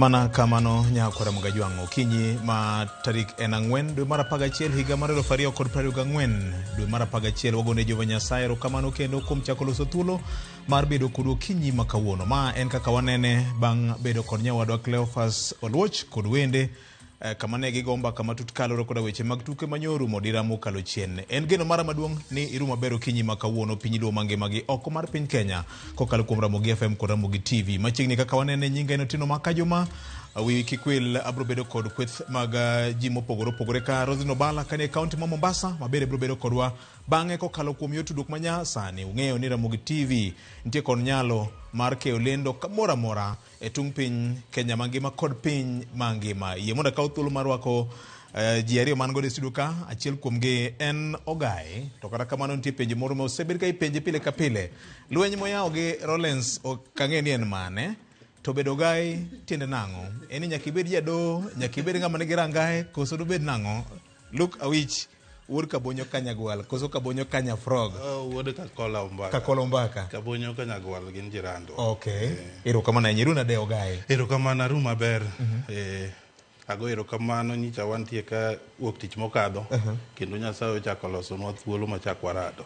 Mana kamano nyakwara Mugajwang' okinyi ma tarik en 4 dwe mar 11 higa mar 2024 dwe mar 11 wagone Jehova Nyasaye erokamano kendo kuom chako loso thuolo mar bedo kodu okinyi ma kawuono. Ma en kaka wanene bang' bedo kod nyawadwa Cleophas Oluoch kod wende kama ne gigo mbaka matut kaluwore koda weche mag tuke manyorumo dira mokalo chien. En geno mara maduong' ni irumo maber okinyi ma kawuono piny luo mangima gi oko mar piny Kenya kokalo kuom Ramogi FM kod Ramogi TV. Machiegni kaka wanene nyinga en Otieno Makajuma. Wiyi kik wil abro bedo kod kweth mag ji mopogore opogore ka Roslyn Obala kanie kaunti ma Mombasa mabende bro bedo kodwa bang'e kokalo kuom yor tudruok manya sani. Ung'eyo ni Ramogi TV nitie kod nyalo mar keyo lendo kamoro amora e tung' piny Kenya mangima kod piny mangima. Yie mondo akaw thuolo mar rwako ji ariyo man godo e studio ka, achiel kuomgi en Ogai, to kata kamano nitie penjo moro ma osebed ka ipenje pile ka pile. Lweny moyawo gi Rollins ok ang'e ni en mane, to bedo Ogai tiende nang'o? En ni nyaka ibed jadoho, nyaka ibed ng'ama nigi rangae, koso dobed nang'o? Luke Awich Wuod Kabonyo Kanyagwal koso Kabonyo Kanya Frog? Oh, wuod Kakola Ombaka. Kakola Ombaka. Kabonyo Kanyagwal gin jirando. Okay. Erokamano ahinya. Iru nade Ogaye? Erokamano aru maber. Ago erokamano nyicha wantie ka wuok tich mokadho kendo Nyasaye ochako olosonwa thuolo machak warado.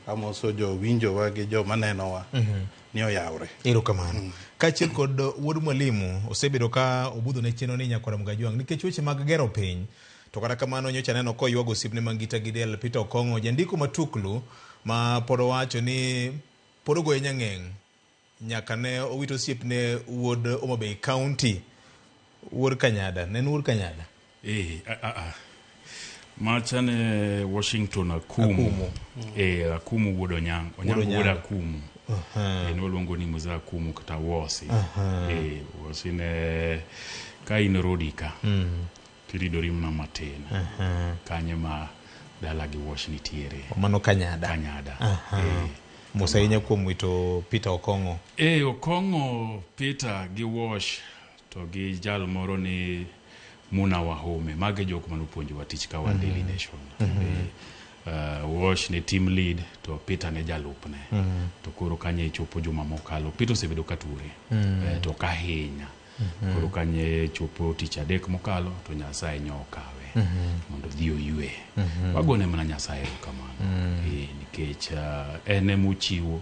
Amoso jowinjowa gi joma nenowa ni oyawre. Erokamano. Kaachiel kod wuod mwalimu osebedo ka obudho ne chenro ni nyakwar Mgajwang' nikech weche mag gero piny. To kata kamano nyocha aneno koywago osiepne Mangita gi Del Peter Okong'o jandiko matuklu ma pod owacho ni pod ogoye nyang'eng' nyaka ne owit osiepne wuod Homa Bay County wuod Kanyada. Ne en wuod Kanyada? Eh, a, a, a. Macha ne Washington Akumu. Akumu. Eh, Akumu wuod Onyango. Onyango wuod Onyango. Akumu. Eh, nwaluongo ni Mzee Akumu kata Wosi. Eh, Wosi ne ka in rodi ka. Tiridori mana matin. Kanyo ma dala gi wash nitiere. Mano Kanyada. Kanyada. Eh. Mos ahinya kuom wito Peter Okong'o. Eh, Okong'o Peter gi Wash to gi jal moro ni Muna Wahome. Mago e jok mane opuonjowa tich ka wan Daily Nation. Eh, Wash ne team lead to Peter ne jalupne. To koro kanye chopo juma mokalo. Peter osebedo ka tuore. Eh, to ok ahinya. Koro kanye chopo tich adek mokalo to Nyasaye nyo okawe mondo odhi oywe. Wagone mana Nyasaye erokamano. Eh, nikech en ema ochiwo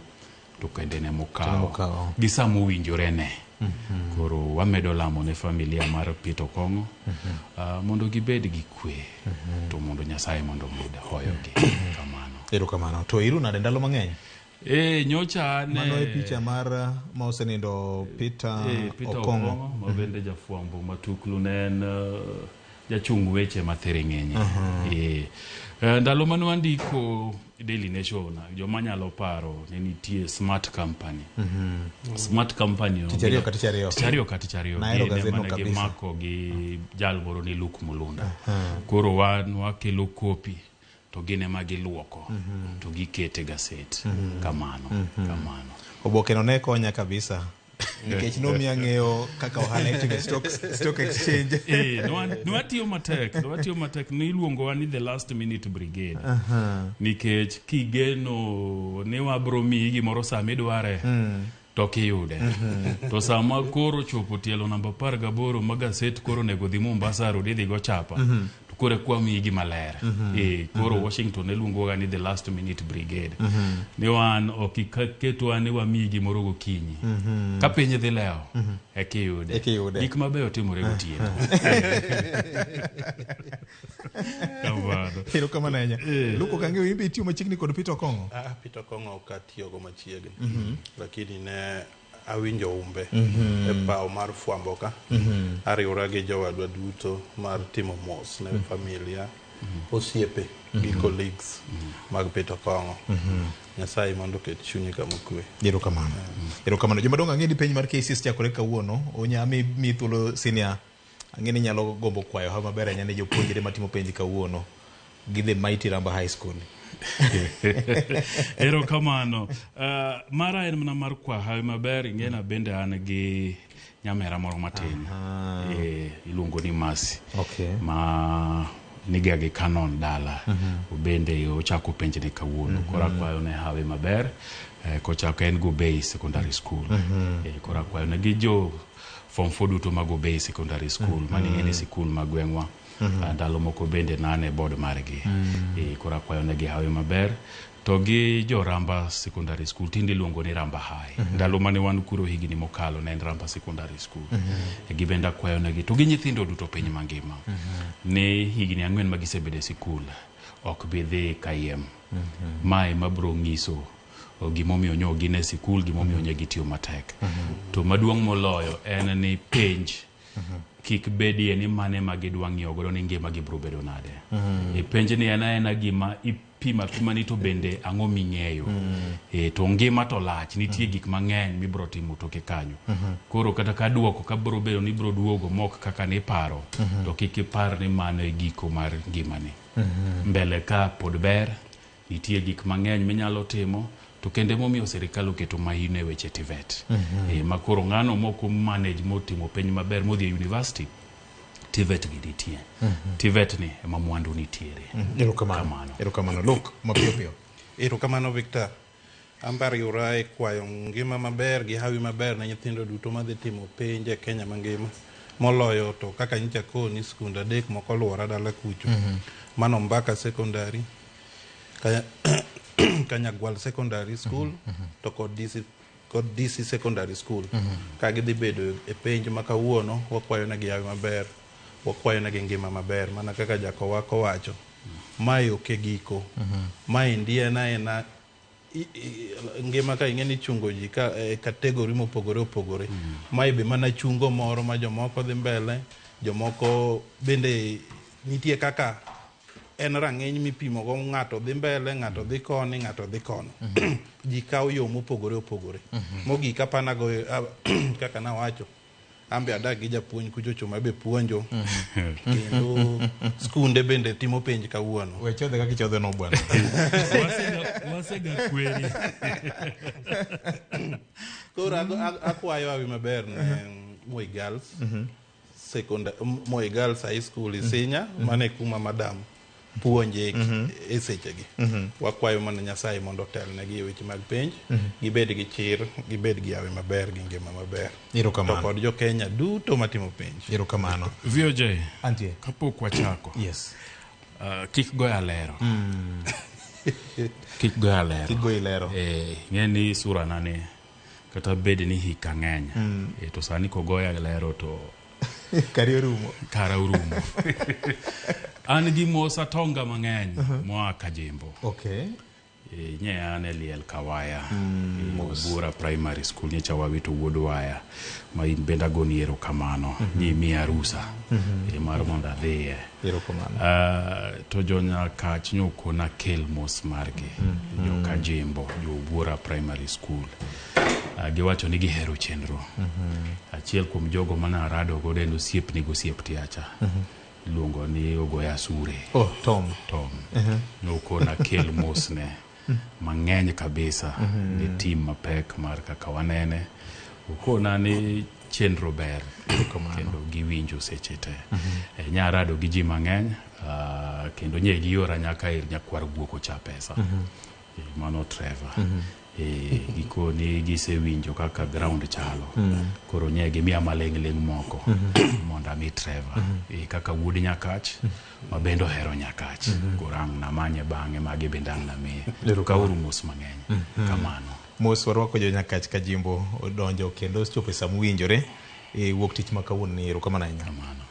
to kendo en ema okawo okawo. gi sama owinjore ne. Koro wamedo lamo ne familia mar Peter Okong'o mondo gibed gi kwe to mondo Nyasaye mondo omed hoyogi kamano. Erokamano. To iru nade ndalo mang'eny? Eh, nyocha ne Mano e picha mar ma osenindo Peter, Peter Okong'o. Okong'o ma bende jafwambo matuklu ne en jachung weche ma thiring'inyi. Ndalo mane wandiko Daily Nation, joma nyalo paro ne nitie Smart Company. Smart Company Tich ariyo ka tich ariyo. Tich ariyo ka tich ariyo. Nahero Gin gazetno ema ne kabisa. gimako gi jal moro ni Luke Mulunda. Koro wan wakelo kopi to gin ema giluoko to gikete gaset. Kamano, kamano. Oboke no ne konya kabisa. Nikech nomiya ng'eyo kaka ohala itimo e stock exchange. Nwatiyo matek, nwatiyo matek. Niluongowa ni the last minute brigade. Nikech kigeno ni wabro miyi gimoro sama idware, to ok iyude. To sama koro chopo tielo namba 18 ma gaset koro onego dhi Mombasa Road idhi go chapa, to koro eka wamiyi gima ler. Koro Washington ne luongowa ni the last minute brigade. Ni wan ok iketwa ni wamiyi gimoro gokinyi. Ka piny dhi lewo, eka iyude. Eka iyude. Gik mabeyo timore gotieno. Kamano. Erokamano ahinya. Luke ok ang'eyo in be itiyo machiegni kod Peter Okong'o? Peter Okong'o ok atiyogo machiegni. Lakini ne awinjo umbe e paw mar fwambo ka. Ariwora gi jowadwa duto mar timo mos ne familia, osiepe gi colleagues mag Peter Okong'o. Nyasaye mondo oket chunye kama okwe. Erokamano. Erokamano. Jomadongo ang'e ni penj mar KCSE chakore kawuono. Onya mi thuolo senior. Ang'e ni nyalo gombo kwayo hawi maber ahinya ne jopuonjre matimo penj kawuono gi The Mighty Ramba High School. Erokamano. Mara en mana mar kwa hawi maber, ing'ena bende an gi nyamera moro matin. Iluongo ni Mercy. Ma niga gi Canon dala. Obende ochako penjne kawuono. Koro akwayo ne hawi maber. Kochako en Gobei Secondary School. Koro akwayo ne gi jo Form 4 duto mag Obey Secondary School, mani ing'e ni sikul ma gweng'wa. Ndalo moko bende nane board margi. Koro akwayonegi hawi maber. To gi jo Ramba Secondary School, tinde iluongo ni Ramba High. Ndalo mane wan kuro higni mokalo ne en Ramba Secondary School. Gibende akwayonegi, to gi nyithindo duto piny mangima, ni higni 4 ma gisebedo e sikul ok bi dhi kayiem. Mae mabro nyiso gimomiyo nyo gin e sikul, gimomiyo nye gitiyo matek. To maduong' moloyo en ni penj kik bedie ni mane ma gidwa ng'iyo godo ni ngima gi biro bedo nade. E penj ni en aena gima ipimo apima ni to bende ang'o ming'eyo. To ngima to lach, nitie gik mang'eny mibiro timo toke kanyo. Koro kata ka duoko ka biro bedo ni biro duogo mok kaka niparo, to kik ipar ni mano e giko mar ngimani. Mbele ka pod ber, nitie gik mang'eny minyalo timo, to kendo emomiyo sirikal oketo mahino e weche TVET. Ma koro ng'ano mok manage motimo penj maber modhi e university, TVET gi nitie. TVET ni ema mwandu nitiere. Erokamano. Kamano. Erokamano. Luke, mapiyo piyo. Erokamano Victor. An riwra e kwayo ngima maber gi hawi maber ne nyithindo duto madhi timo penj e Kenya mangima. Moloyo to kaka nyicha koni skunde 3 moko oluora dala kucho. Mano Mbaka Secondary, Kanyagwal Secondary School, to kod DC Secondary School. Ka gidhi bedo e penj ma kawuono, wakwayo negi hawi maber, wakwayo negi ngima maber, mana kaka Jakowako wacho. Mae ok e giko. Maendi en aena ngima ka ing'e ni chungo ji ka e kategori mopogore opogore. Mae be mana chungo moro ma jomoko dhi mbele, jomoko bende nitie kaka en rang'iny mipimo go, ng'ato dhi mbele, ng'ato dhi koni, ng'ato dhi kono. Ji kawo yo mopogore opogore. Mogik apana go kaka nawacho, an be adak gi japuonj kuchocho ma be puonjo, kendo skunde bende timo penj kawuono. We chodhe kaka ichodhe no bwana. Wasega kweri. Koro akwayo hawi maber ne Moi Girls Secondary, Moi Girls High School Isinya, mane kuma madam puonje e sechegi. Wakwayo mana Nyasaye mondo otelnegi e weche mag penj, gibed gi chir, gibed gi hawi maber gi ngima maber. To Erokamano. kod jo Kenya duto matimo penj. Erokamano. VOJ, Antie. kapok wachako, Yes. Kik goya lero. Kik goya lero. Kik goyi lero. Ing'e ni sura na ni kata bed ni hika ng'eny. To sani kogoya lero to Kari orumo. Kara orumo. An gi mos atonga mang'eny moa Kajimbo. Nye an e liel Kawaya. Bura Primary School nyocha wawito wuod waya ma in bende agoni erokamano. Ni miya rusa mar mondo adhiye. Erokamano. To jo Nyakach nyokona kel mos margi. Jo Kajimbo, jo Bura Primary School. Giwacho ni gihero chenro. Achiel kuom jogo mane arado godo en osiepni gosiep tiacha. Iluongo ni Ogoya Sure. Oh, Tom. Tom. Nokona kel mosne mang'eny kabisa ne tim mapek mar kaka wanene. Okona ni chenro ber kendo giwinjo seche te. Nyarado gi ji mang'eny, kendo nye giora nyaka ir nyakwar guok ocha pesa. Mano Trevor. Gikoni gisewinjo kaka ground chalo. Koro nye gimiya maling' ling' moko mondo ami Trevor. Kaka wuod Nyakach ma bende ohero Nyakach. Koro ang' namanye bang'e magi bende ang' namiye. Kauru mos mang'eny. Kamano. Mos warwako jo Nyakach Kajimbo odonjo kendo ochopo e sama owinjore e wuok tich ma kawuono ni. Erokamano ahinya. Kamano.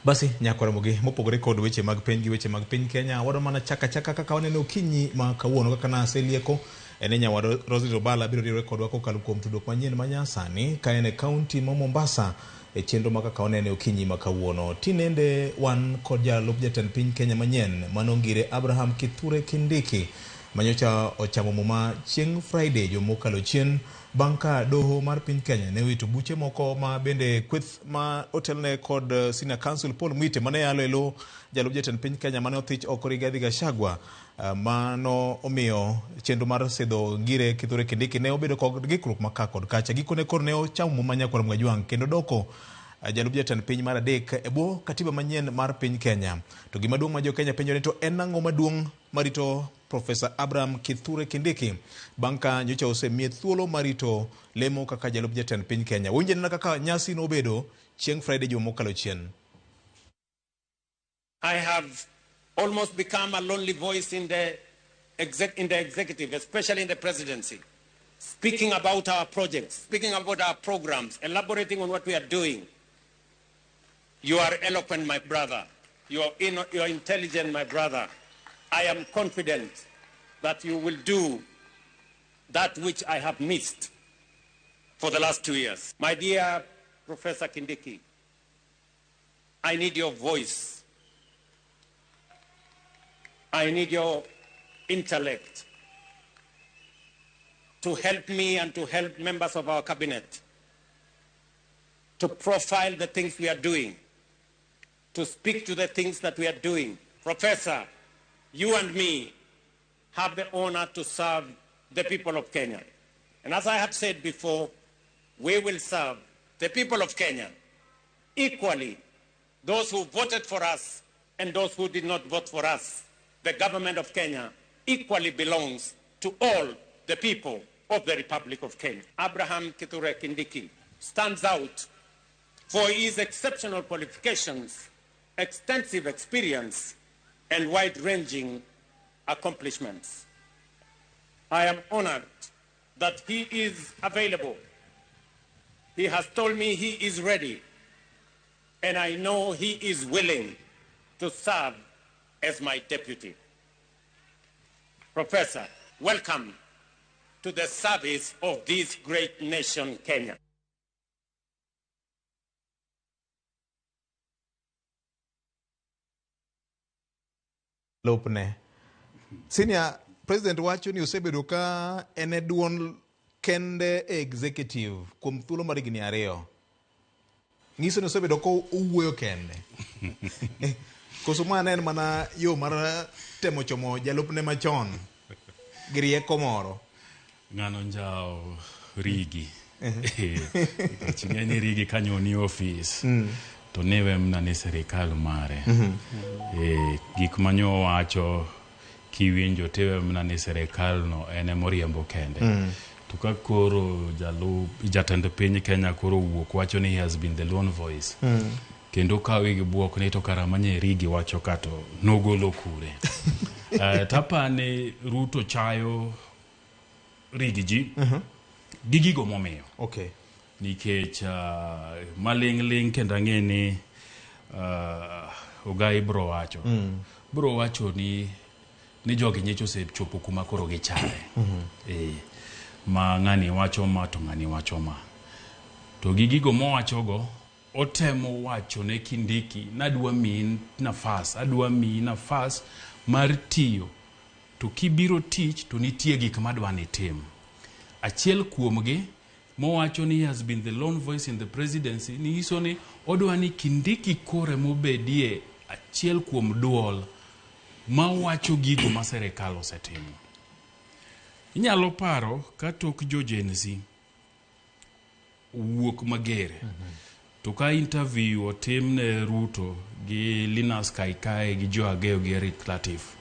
Basi nyakwara Ramogi, mopogore kod weche mag piny gi weche mag piny Kenya, wadwa mana chaka chaka kaka waneno okinyi ma kawuono kaka naselieko en ni nyawar Roselyn Obala biro riwore kodwa kokalo kuom tudruok manyien ma nyasani ka en e kaunti ma Mombasa e chenro ma kaka wanene okinyi ma kawuono. Tinende wan kod jalup jatend piny Kenya manyien mano ngire Abraham Kithure Kindiki manyocha ochamo muma chieng' Friday juma mokalo chien bang' ka doho mar piny Kenya ne owito buche moko ma bende kweth ma otelne kod Senior Counsel Paul Mwite mane yalo e lo jalup jatend piny Kenya mane othich oko Rigathi Gachagua. Mano omiyo chenro mar sidho ngire Kithure Kindiki ne obedo kod gikruok ma ka kod kacha. Gikone koro ne ochamo muma nyakwar Mwajwang' kendo doko jalup jatend piny mar adek e bwo katiba manyien mar piny Kenya. To gima duong' ma jo Kenya penjo ni to en ang'o maduong' marito Profesa Abraham Kithure Kindiki bang' ka nyocha osemiye thuolo mar rito lemo kaka jalup jatend piny Kenya. Winj anena kaka nyasi nobedo chieng' Friday juma mokalo chien. I have almost become a lonely voice in the executive, especially in the presidency, speaking about our projects, speaking about our programs, elaborating on what we are doing. You are eloquent, my brother. You are intelligent, my brother. I am confident that you will do that which I have missed for the last 2 years. My dear Professor Kindiki, I need your voice. I need your intellect to help me and to help members of our cabinet to profile the things we are doing, to speak to the things that we are doing. Professor, you and me have the honor to serve the people of Kenya. And as I have said before, we will serve the people of Kenya equally, those who voted for us and those who did not vote for us. The government of Kenya equally belongs to all the people of the Republic of Kenya. Abraham Kithure Kindiki stands out for his exceptional qualifications, extensive experience, and wide-ranging accomplishments. I am honored that he is available. He has told me he is ready, and I know he is willing to serve as my deputy. Professor, welcome to the service of this great nation, Kenya. Lopne. Senior President wacho ni osebedo ka en e duond kende e executive kuom thuolo mar higni 2. Nyiso ni osebedo ka owuoyo kende. Koso ma ne en mana yo mar temo chomo jalupne machon gi rieko moro. Ng'ano njao Rigi. Nikech ing'e ni Rigi kanyo ni ofis to niwe mna ni sirikal mare. Gik manyo wacho kiwinjo tiwe mna ni sirikal no en emoriembo kende. To ka koro jatend piny Kenya koro wuok wacho ni he has been the lone voice. Kendo kawe gi buok ni to kara manye Rigi wacho kato nogolo kure. Tapani Ruto chayo Rigi ji gi gigo momiyo. Okay. Nikech maling' ling' kendo ang'e ni Ogai bro wacho. Bro wacho ni jogi nyicho osechopo kuma koro gichare. Ma ng'ani wacho ma to ng'ani wacho ma. To gi gigo mowachogo otemo wacho ne Kindiki nadwa miyi nafas, adwa miyi nafas mar tiyo. To kibiro tich to nitie gik madwa ni tim. Achiel kuomgi mowacho ni he has been the lone voice in the presidency, nyiso ni odwa ni Kindiki kore mobedie achiel kuom duol mawacho gigo ma sirikal osetimo. Inyalo paro ka tok jo Gen Z wuok mager. To ka interview otim ne Ruto gi Linus Kaikai gi Joe Ageyo gi Eric Latif,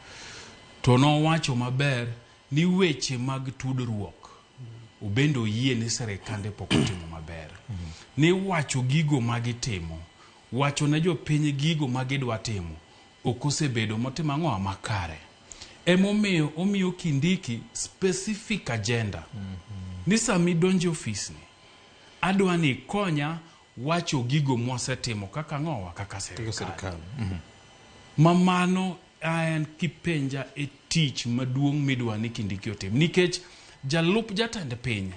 to nowacho maber ni weche mag tudruok obende oyie ni sirikande pok otimo maber. Ni wacho gigo magitimo, wacho ne jopiny gigo magidwa timo, ok osebedo motimo ang'o makare. Emomiyo omiyo Kindiki specific agenda. Ni sama idonjo e ofis ni, adwa ni konya wacho gigo mwasetimo kaka ang'owa kaka sirikal. Ma mano en kipenja e tich maduong' midwa ni Kindiki otim. Nikech jalup jatend piny,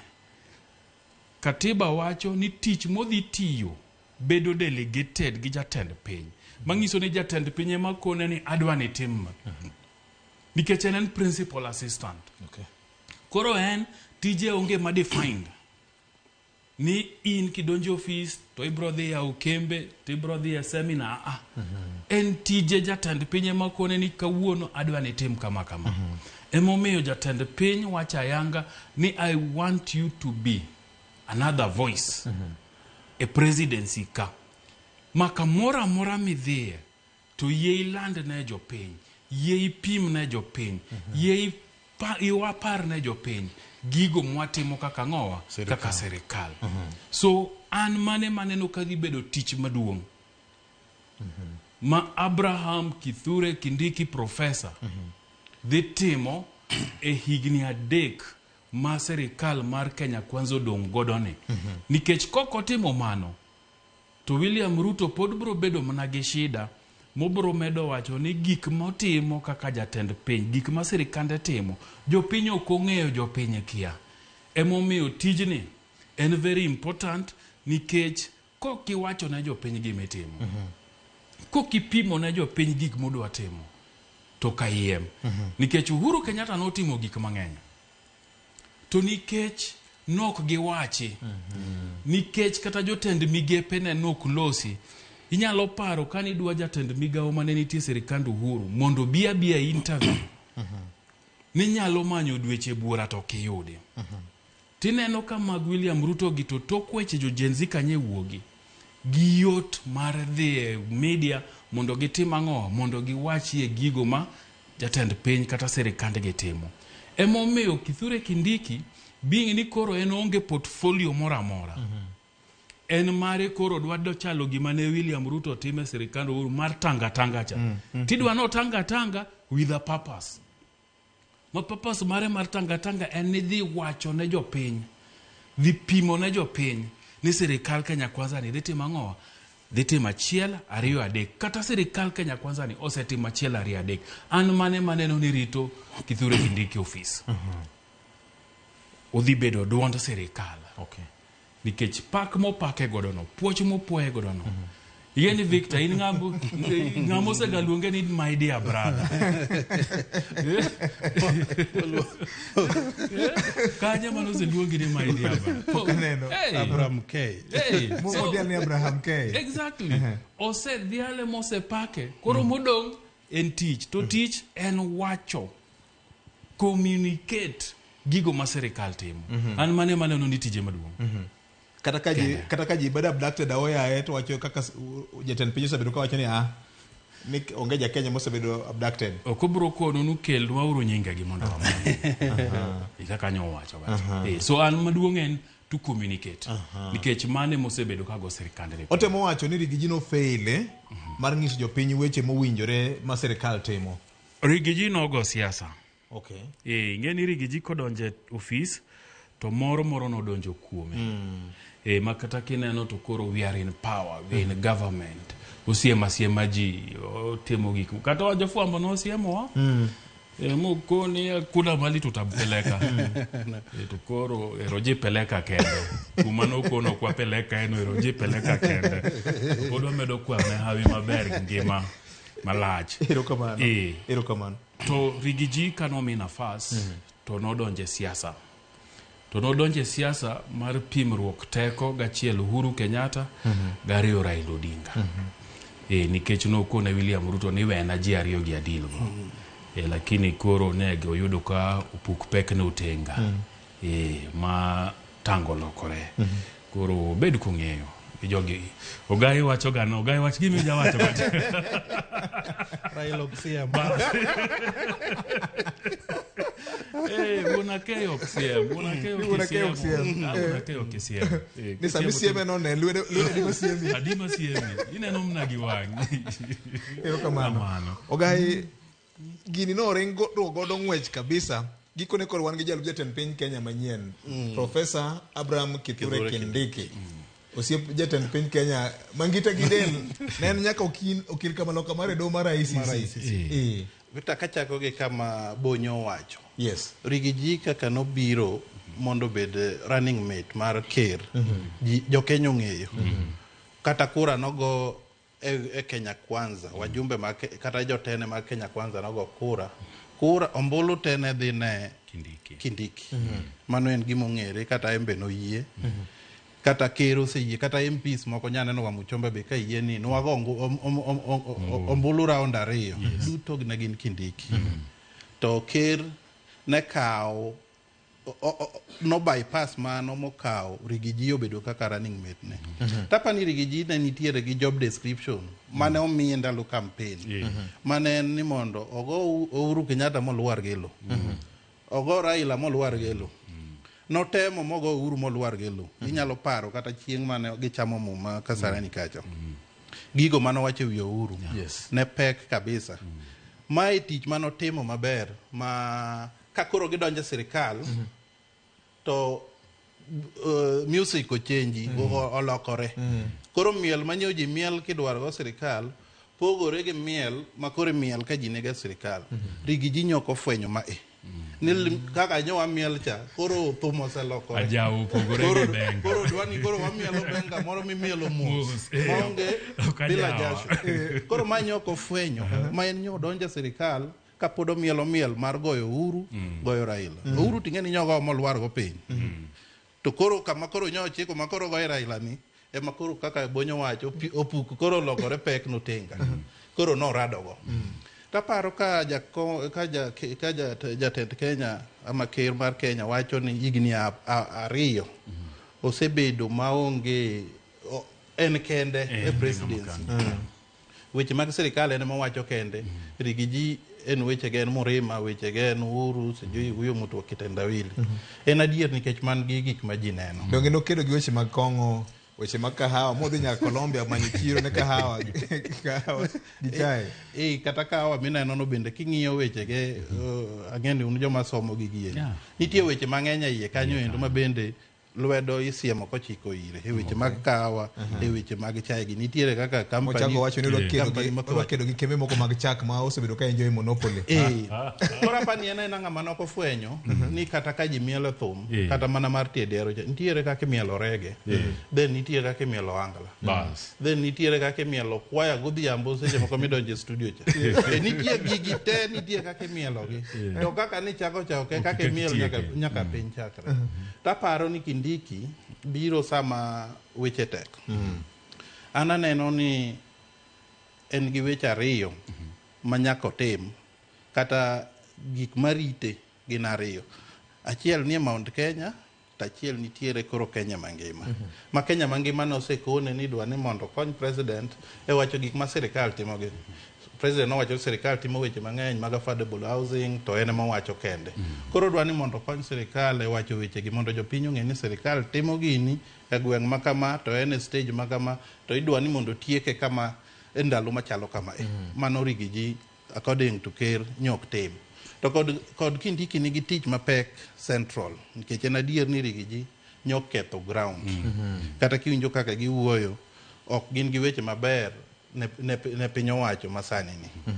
katiba wacho ni tich modhi tiyo bedo delegated gi jatend piny. Manyiso ni jatend piny ema kone ni adwa ni tim ma. Nikech en principal assistant. Okay. Koro en tije onge ma defined. Ni in kidonjo ofis to ibro dhi yawo kembe to ibro dhi e seminar. En tije jatend piny ema kone ni kawuono adwa ni tim kama kama. Emomiyo jatend piny wacho ayanga ni I want you to be another voice e presidency ka. Ma kamoro amora midhiye to yie iland ne jopiny Yie ipim ne jopiny. Yie iwapar ne jopiny gigo mwatimo kaka ng'owa kaka sirikal. So an mane maneno ka dhi bedo tich maduong' ma Abraham Kithure Kindiki professor dhi timo e higni 3 ma sirikal mar Kenya Kwanza odong' godo ni. Nikech kok otimo mano, to William Ruto pod biro bedo mana gi shida mobiro medo wacho ni gik motimo kaka jatend piny, gik ma sirikande timo, jopiny ok ong'eyo, jopiny kia. Emomiyo tijni en very important nikech kok iwacho ne jopiny gimitimo, kok ipimo ne jopiny gik modwa timo, to kayiem. Nikech Uhuru Kenyatta notimo gik mang'eny. To nikech nok giwachi, nikech kata jotend migepe ne nok losi, inyalo paro kani idwa jatend migawo mane nitie sirikand Uhuru mondo bi abiya interview, ninyalo manyo dweche buora to ok iyudi. Tineno ka mag William Ruto gi to tok weche jo Gen Z kanye wuogi, gi yot mar dhi e media mondo gitim ang'o, mondo giwachie gigo ma jatend piny kata sirikandgi timo. Emomiyo Kithure Kindiki being ni koro en onge portfolio moro amora. En mare koro dwa chalo gima ne William Ruto timo e sirikand Uhuru mar tanga tanga cha. Tidwa no tanga tanga with a purpose. Ma purpose mare mar tanga tanga en ni dhi wacho ne jopiny, dhi pimo ne jopiny ni sirikal Kenya Kwanza ni dhi timo ang'o? Dhi timo 1, 2, 3. Kata sirikal Kenya Kwanza ni osetimo 1, 2, 3. An mane maneno ni rito Kithure Kindiki ofis. Odhi bedo duond sirikal. Okay. Nikech pak mopake godo no, puoch mopuoye godo no. Ing'e ni Victor, in ng'ama osega luonge ni my dear brother. Kanye mane oseluongi ni my dear brother? Pok aneno. Hey. Abraham K. Hey. So, Modhial ni Abraham K. Exactly. Osedhiale mosepake. Koro modong' en tich. To tich en wacho. Communicate gigo ma sirikal timo. An mane maneno ni tije maduong'. Kata ka ji bedo abducted aoyaye to wacho kaka jatend piny osebedo kawacho ni ni onge ja Kenya mosebedo abducted. Ok obiro kono nu kelnwa uru nyingegi mondo wamany. Kaka nyo owacho wacho. So an maduong' en to communicate. Nikech mane mosebedo kago sirikand ni. Otemo wacho ni Rigiji no fail mar nyiso jopiny weche mowinjore ma sirikal timo. Rigiji nogo siasa. Okay. Ing'e ni Rigiji kodonjo e ofis to moro moro nodonjo kuome. Ma kata kineno to koro we are in power, we are in government. Osiema siema ji, otimo gik kata jofwambo nosiemowa. Mokoni kuna mali tutampeleka. To koro ero ji peleka kende. Kuma nokono kwa peleka eno ero ji peleka kende. Pod wamedo kwame hawi maber gi ngima malach. Erokamano. Erokamano. To Rigiji kanomi nafas to nodonje siasa. To nodonje siasa mar pimruok teko gachiel Uhuru Kenyatta gariyo Raila Odinga. Nikech nokone William Ruto ni wena ji ariyo gi adilgo. Lakini koro ne oyudo ka opuk pek ne otenga. Ma tango lokore. Koro bed kong'eyo. Jogi Ogai wacho gano, Ogai wach gimi jawacho. Raila ok siem. Wuon Akeyo ok siem, wuon Akeyo ok siem. Wuon Akeyo ok siem. Ni sami sieme no ne lwedo dima siemi. Adima siemi. Ineno mna gi wang'i. Erokamano. Ogai gini no ringo godo ng'wech kabisa. Gikone koro wan gi jalup jatend piny Kenya manyien, Professor Abraham Kithure Kindiki. Osiep jatend piny Kenya mangita gi del ne en nyaka okil kamaloka mar e doho mar ICC. Victor, kachako gi kama Bonyo owacho. Yes. Rigiji kaka nobiro mondo obed running mate mar ker. Jo Kenya ong'eyo. Kata kura nogo e Kenya Kwanza, wajumbe mag kata jotene mag Kenya Kwanza nogo kura. Kura ombulu te ne dhi ne Kindiki. Mano en gima ong'ere kata en be noyie. Kata ker oseyie, kata MPs moko nyaneno wa Muchomba be ka yie ni nwago ombulu round 2. Duto ne gin Kindiki. To ker ne kawo No bypass mano mokawo Riggy G obedo kaka running mate ne. Tapani Riggy G ne nitiere gi job description mane omiye ndalo campaign. Mane en ni mondo ogo Uhuru Kenyatta molwar gi lo. Ogo Raila molwar gi lo. Notemo mogo Uhuru molwar gi lo. Inyalo paro kata chieng' mane gichamo muma Kasarani kacha. Gigo manowacho e wi Uhuru ne pek kabisa. Mae tich manotimo maber ma ka koro gidonjo e sirikal to music ochenji, olokore. Koro miel manyo ji miel kidwaro go sirikal pogore gi miel ma koro miel ka ji nego sirikal. Riggy G nyok ofwenyo ma e. Ni kaka nyowa miel cha koro thum oselokore. Ajawo opogore gi benga. Koro dwani koro wamielo benga moro mimielo mos. Mos, Maonge Ok bila ajawa. jasho. Koro ma nyok ofwenyo ma en nyo donjo e sirikal kapod omielo miel mar goyo Uhuru, goyo Raila. Uhuru ting'e ni nyogo molwar go piny. To koro kama koro nyo ochiko ma koro goyo Raila ni ema koro kaka Bonyo wacho opuk koro olokore pek notenga. Koro noradogo. Taparo ka jatend Kenya ama ker mar Kenya wacho ni higni 2 osebedo maonge en kende e presidency. Weche mag sirikal en ema kende. Riggy G en weche ge en Murima, weche ge en Uhuru, sijui huyo mtu wa kitendawili. En adier nikech man gi gik ma ji neno. Donge nokedo gi weche mag kong'o, weche mag kahawa, modhi nyaka Colombia manyo chiro ne kahawa, kahawa gi chae. Kata kahawa mineno no bende king'iyo weche ge, ang'e ni un joma somo gigi endi. Nitie weche mang'eny e iye kanyo endo ma bende lwedo isiemo kochiko ire e weche mag kahawa, e weche mag chae gi nitiere kaka company. Mochako wacho ni company odwa kedo gi kembe moko mag chak ma osebedo ka enjoy monopoly. Koro apani en aena ng'ama nokofwenyo ni kata ka ji mielo thum, kata mana mar tie dero cha, nitiere kaka imielo reggae, then nitiere kaka imielo angla. Then nitiere kaka imielo kwaya godhiambo seche moko midonjo e studio cha. Nitie gigi te, nitie kaka imielogi. To kaka nichako cha ok e kaka imielo nyaka piny chakre. Taparo ni Kindiki biro sama weche tek. An aneno ni en gi weche 2 ma nyaka otim, kata gik marite gin 2. Achiel ni e Mount Kenya, to achiel nitiere koro Kenya mangima. Ma Kenya mangima nosekone ni dwa ni mondo okony president e wacho gik ma sirikal timogi. President nowacho ni sirikal timo weche mang'eny mag affordable housing to en ema owacho kende. Koro dwa ni mondo okony sirikal e wacho wechegi mondo jopiny ong'e ni sirikal timo gini e gweng' ma kama to en e stage ma kama to idwa ni mondo otieke kama e ndalo machalo kama. Mano Riggy G according to ker nyok tim. To kod Kindiki nigi tich mapek central nikech en adier ni Riggy G nyok ketho ground. Kata kiwinjo kaka giwuoyo ok gin gi weche maber ne piny owacho masani ni.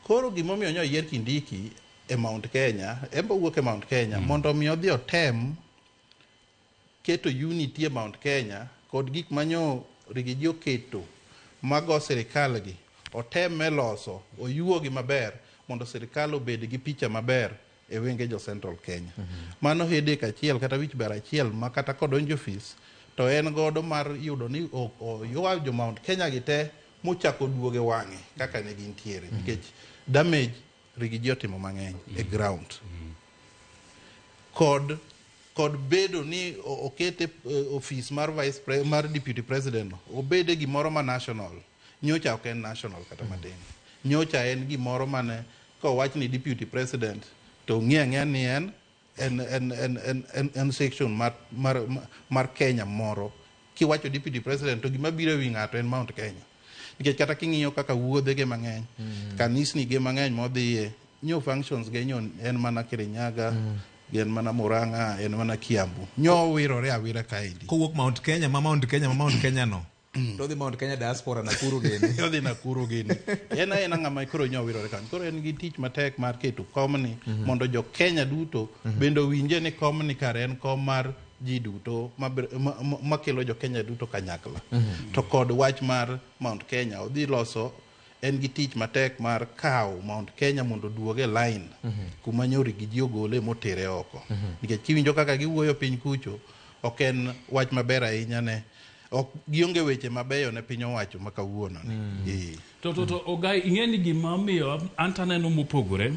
Koro gimomiyo nyo yier Kindiki e Mount Kenya, en be owuok e Mount Kenya mondo mi odhi otem keto unity e Mount Kenya kod gik manyo Riggy G oketo mago sirikal gi otem e loso oyuogi maber mondo sirikal obed gi picha maber e wenge jo Central Kenya. Mano headache achiel kata wich ber achiel ma kata kodonjo ofis to en godo mar yudo ni oywa jo Mount Kenya gi te mochako duoge wang'e kaka ne gintiere nikech damage Riggy G otimo mang'eny e ground. Kod bedo ni okete ofis mar vice mar deputy president no obede gimoro ma national. Nyocha ok en national kata matin. Nyocha en gimoro mane kowach ni deputy president to ng'e ang'eya ni en section mar Kenya moro. Kiwacho deputy president to gima biro e wi ng'ato en Mount Kenya. Nikech kata king'iyo kaka wuodhe ge mang'eny, kanisni ge mang'eny modhiye, nyo functions ge nyo en mana Kirinyaga, en mana Murang'a, en mana Kiambu. Nyo wirore awira kaendi. Kowuok Mount Kenya, ma Mount Kenya, ma Mount Kenya no. To odhi Mount Kenya diaspora Nakuru gini. Odhi Nakuru gini. En aena ng'ama koro nyo wirore kanyo. Koro en gi tich matek mar keto komni mondo jo Kenya duto bende owinje ni komni kare en kom mar ji duto makelo jo Kenya duto kanyakla. To kod wach mar Mount Kenya odhi loso en gi tich matek mar kawo Mount Kenya mondo oduog e line kuma nyori gi ji ogole motere oko. Nikech kiwinjo kaka giwuoyo piny kucho ok en wach maber ahinya ne ok gionge weche mabeyo ne piny owacho ma kawuono ni. To Ogai, ing'e ni gima omiyo an to aneno mopogore.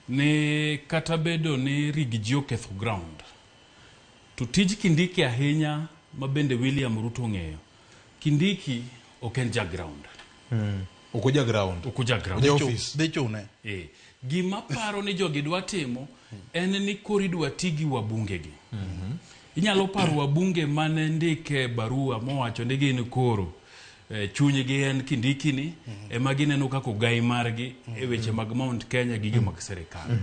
Ni kata bedo ni Rigiji oketho ground, to tij Kindiki ahinya ma bende William Ruto ong'eyo. Kindiki ok en ja ground. Ok oja ground. Ok oja ground. Oja office. Dhi chune. Gima paro ni jogi dwa timo en ni koro idwa ti gi wabunge gi. Inyalo paro wabunge mane ndike barua mowacho ni gin koro chunygi en Kindiki ni ema gineno kaka ogai margi e weche mag Mount Kenya gi mag sirikal.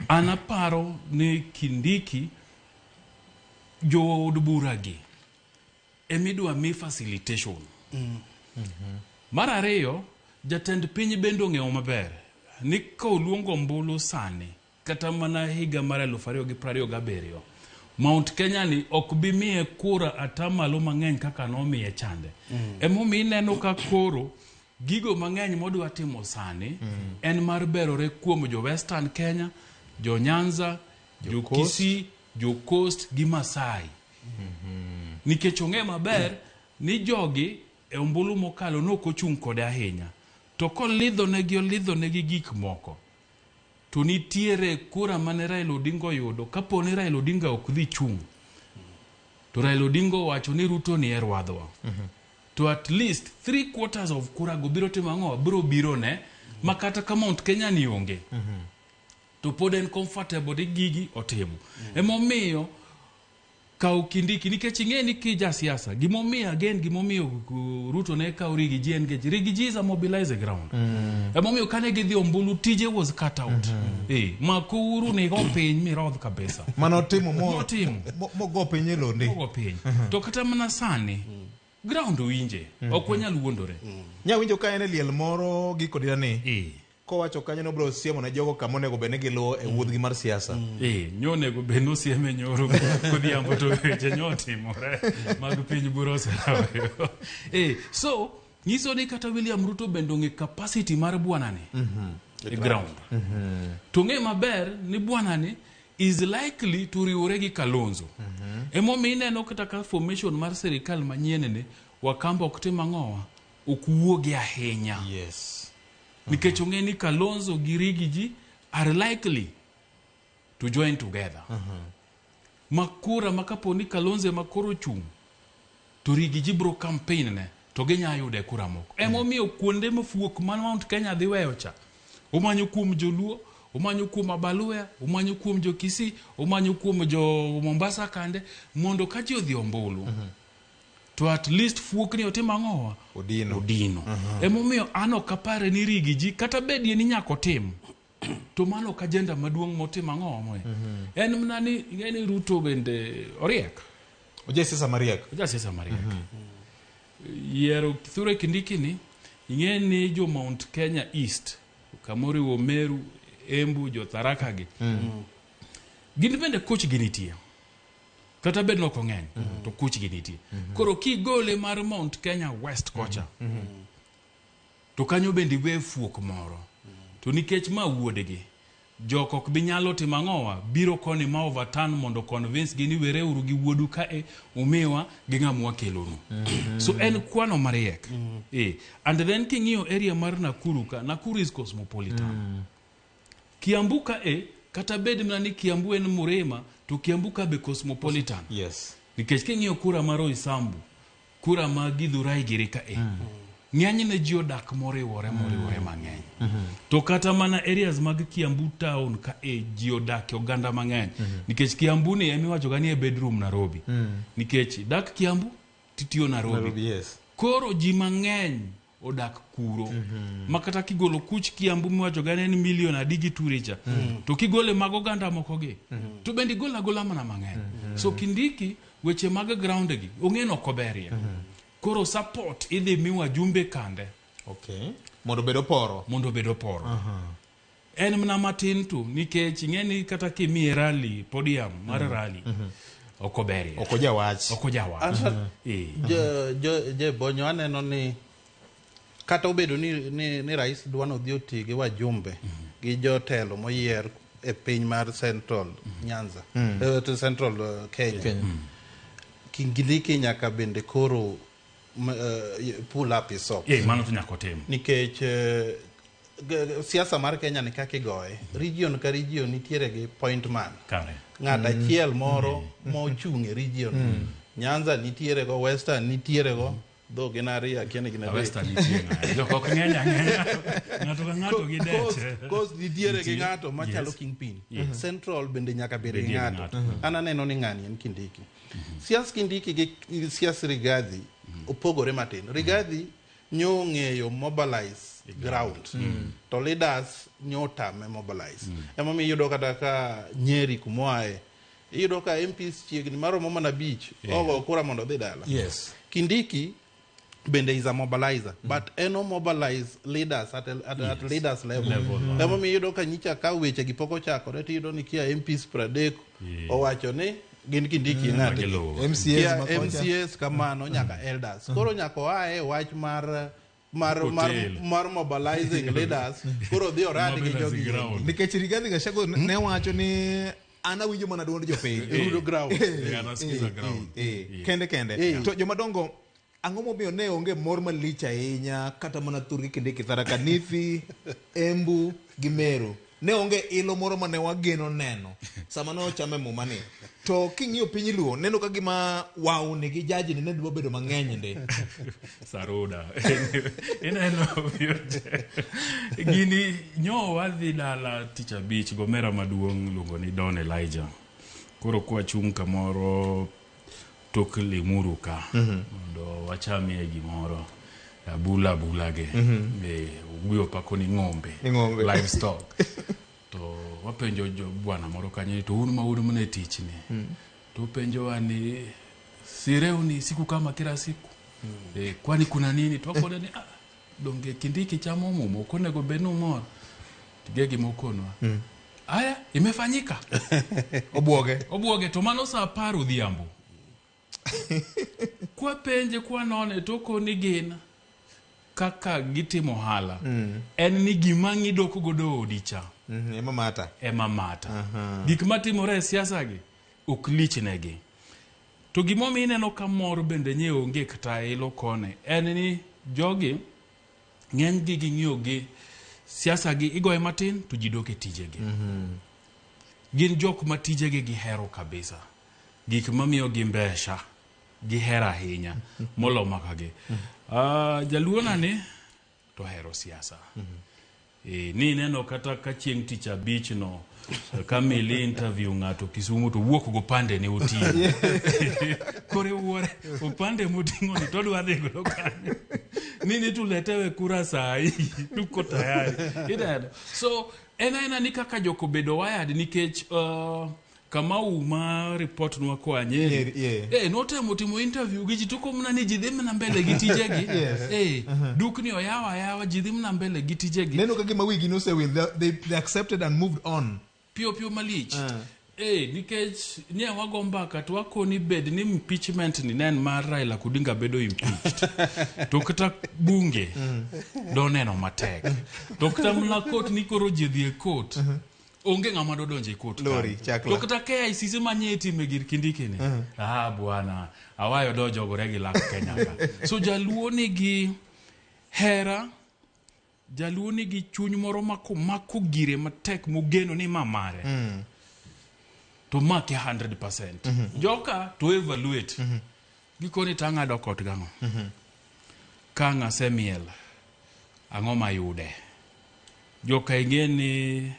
An aparo ni Kindiki jood bura gi emidwa mi facilitation. Mar ariyo, jatend piny bende ong'eyo maber ni ka oluongo ombulu sani kata mana higa mar 2027, Mount Kenya ni ok bi miye kura atamalo mang'eny kaka nomiye chande. Emomiyo ineno ka koro gigo mang'eny modwa timo sani en mar berore kuom jo Western Kenya, jo Nyanza, jo Kisii, jo Coast gi Masai. Nikech ong'e maber ni jogi e ombulu mokalo nok ochung' kode ahinya. To kolidho negi olidho negi gik moko, to nitiere kura mane Raila Odinga oyudo. Kapo ni Raila Odinga ok dhi chung', to Raila Odinga owacho ni Ruto ni e rwadhwa. To at least 3/4 of kura go biro timo ang'o? Biro biro ne ma kata ka Mount Kenya ni onge. To pod en comfortable ni gigi otimo. Emomiyo kaw Kindiki nikech ing'e ni ki jasiasa gimomiyo again gimomiyo Ruto ne kawo Rigiji en nikech Rigiji is a mobilizer ground. Emomiyo kane gidhi ombulu tije was cut out. Makouru nigo piny mirodh kabisa. Mano timo mo Motimo. Mogo piny e londe. Mogo piny. To kata mana sani ground winje. Ok wanyal wuondore. Nya winjo ka en e liel moro gi kodira ni. Kowacho kanyo nobiro siemo ne jogo kama onego bed ni giluwo e wuodhgi mar siasa. Nyonego bed nosieme nyoro godhiambo to weche nyotimore mag piny bura oserayo. So nyiso ni kata William Ruto bende ong'e capacity mar bwana ni e ground. To ng'e maber ni bwana ni is likely to riwore gi Kalonzo. Emomiyo ineno kata ka formation mar sirikal manyien ni Wakamba ok tim ang'owa, ok wuogi ahinya. Nikech ong'e ni Kalonzo gi Rigiji are likely to join together. Ma kura ma kapo ni Kalonzo ema koro chung' to Rigiji bro campaign ne to ginya yude kura moko. Emomiyo kuonde mafuok man Mount Kenya dhi weyo cha. Omanyo kuom Joluo, omanyo kuom Abaluya, omanyo kuom jo Kisii, omanyo kuom jo Mombasa kande mondo ka ji odhi ombulu. To at least fuok ni otim ang'owa? Odino. Odino. Emomiyo an ok apare ni Rigiji kata bedie ni nyaka otim. To mano ok agenda maduong' motim ang'owa moe. En mana ni ing'e ni Ruto bende oriek. Oja siasa mariek. Oja siasa mariek. Yiero Kithure Kindiki ni ing'e ni jo Mount Kenya East kamoriwo Meru, Embu, jo Tharaka gi. Gin bende koch gi nitie. Kata bed nok ong'eny to kuch gi nitie. Koro kigole mar Mount Kenya West kocha to kanyo bende iwe fuok moro. To nikech ma wuodgi jok ok bi nyalo timo ang'owa biro koni ma overturn mondo convince gi ni wereuru gi wuodu kae umiwa gi ng'ama wakelonu. So en kwano mariek. And then king'iyo area mar Nakuru ka, Nakuru is cosmopolitan. Kiambu ka kata bed mana ni Kiambu en Murima to Kiambu ka be cosmopolitan. Nikech king'iyo kura mar Roysambu, kura ma Githurai giri ka ng'enyne ji odak moriwore mang'eny. To kata mana areas mag Kiambu town ka ji odak e oganda mang'eny. Nikech Kiambu ni emiwacho ga ni e bedroom Nairobi. Nikech dak Kiambu titiyo Nairobi. Koro ji mang'eny odak kuro. Ma kata kigolo kuch Kiambu miwacho ga ni en milion adi gi turicha. To kigole mag oganda moko gi, to bende igolo agola mana mang'eny. So Kindiki weche mag ground gi ong'e ni ok oberie. Koro support idhi mi wajumbe kande. Mondo obed oporo. Mondo obed oporo. En mana matin tu nikech ing'e ni kata kimiye rally podium mar rally ok oberie. Ok ojawach. Ok ojawach. Asa, jo Bonyo aneno ni kata obedo ni rais dwa ni odhi oti gi wajumbe gi jotelo moyier e piny mar Central Nyanza, to Central Kenya. Kindiki nyaka bende koro pull up his socks. Mano to nyaka otim. Nikech Siasa mar Kenya ni kaka igoye, region ka region nitiere gi point man. Kare. Ng'at achiel moro mochung' e region. Nyanza nitiere go, Western nitiere go, dho gin ariyo, akia ni gin adek. Western nitie ng'aye. Jok ok ng'eny ang'enya. Ng'ato ka ng'ato gi deche. Coast nitiere gi Nitie. ng'ato machalo kingpin. Central bende nyaka bed gi Bedie gi ng'ato. ng'ato. An aneno ni ng'ani en Kindiki. Sias Kindiki gi sias Rigathi opogore matin. Rigathi nyo ong'eyo mobilize ground, to leaders nyo tame mobilize. Emomiyo iyudo kata ka Nyeri kumoaye, iyudo ka MPs chiegni maromo mana 5 ogo kura mondo odhi dala. Kindiki bende is a mobilizer, but en o mobilize leaders at leaders level. Level. Emomiyo iyudo ka nyicha ka weche gi pok ochakore, tiyudo ni kia MPs 30 owacho ni gin Kindiki e ng'atgi. Giluwo. MCAs Kia makocha. MCAs kamano nyaka elders. Koro nyaka oae wach mar Hotel. mar mobilizing leaders, koro dhi orad gi Mobilizing jogi. ground. Nikech Rigathi Gachagua ne wacho ni an awinjo mana duond jopiny. Rudo ground. Yeah, anasikiza ground. Kende kende. To jomadongo, ang'o momiyo ne onge mor malich ahinya kata mana thurgi Kindiki, Tharaka Nithi, Embu gi Meru? Ne onge ilo moro mane wageno neno sama ne ochame muma ni. To king'iyo piny Luo, neno ka gima wawni gi jaji ni ne dwa bedo mang'eny ndi. Saruda. Ineno gini nyo wadhi dala tich abich gomera maduong' luongo ni Don Elijah. Koro kwachung' kamoro tok Limuru ka mondo wachamie gimoro abula abula ge. Uguyo pako ni ng'ombe. Ni ng'ombe. Livestock. To wapenjo jo bwana moro kanyo ni to un ma un mana e tich ni. To penjowa ni sireu ni siku kama kila siku. Kwani kuna nini? To wakone ni donge Kindiki chamo mumo, ok onego bed ni umor. Tige gima okonwa. Aya, imefanyika. Obwoge. Obwoge to mano saa 10 odhiambo. Kwapenje kwanone to okoni gin kaka gitimo ohala. En ni gima ng'idok godo odi cha Ema mata. Ema mata. Gik matimore e siasa gi ok lich negi. To gimomiyo ineno ka mor bende nye onge kata ilo kone en ni jogi ng'eny gi ging'iyo gi siasa gi igoye matin to ji dok e tijegi. Gin jok ma tijegi gihero kabisa. Gik mamiyo gi mbesha gihero ahinya molo maka gi. Jaluo nani to hero siasa. Ni neno kata ka chieng' tich abich no ka Milly interview ng'ato Kisumu to wuok go pande ne oting'o. Koro iwuore opande moting'o ni to odwa dhi godo kanye. Nini tuletewe kura saa hii tuko tayari. Ineno? So en aena ni kaka jok obedo wired nikech Kamau ma report nwa koa Nyeri. Nyeri, yeah. Notemo timo interview gi ji to komna ni ji dhi mana mbele gi tijegi. Dukni oyaw ayawa, ji dhi mana mbele gi tijegi. Neno ka gima wigi nosewil, they accepted and moved on. Piyo piyo malich. Nikech ne wago mbaka to wakoni bed ni impeachment ni ne en mar Raila Odinga bedo impeached. To kata bunge doneno matek. To kata mana court ni koro ji dhi e court. Onge ng'ama dodonjo e court Lori, kanyo. chakla. To kata KICC manye itime gir Kindiki ni. Bwana, awayo dojogore gi lak Kenya ka. So jaluo nigi hera, jaluo nigi chuny moro mako gire matek mogeno ni ma mare. To make 100%. Joka to evaluate. Gikoni to ang'ado kot gang'o? Ka ang' asemiel, ang'o mayude? Joka ing'e ni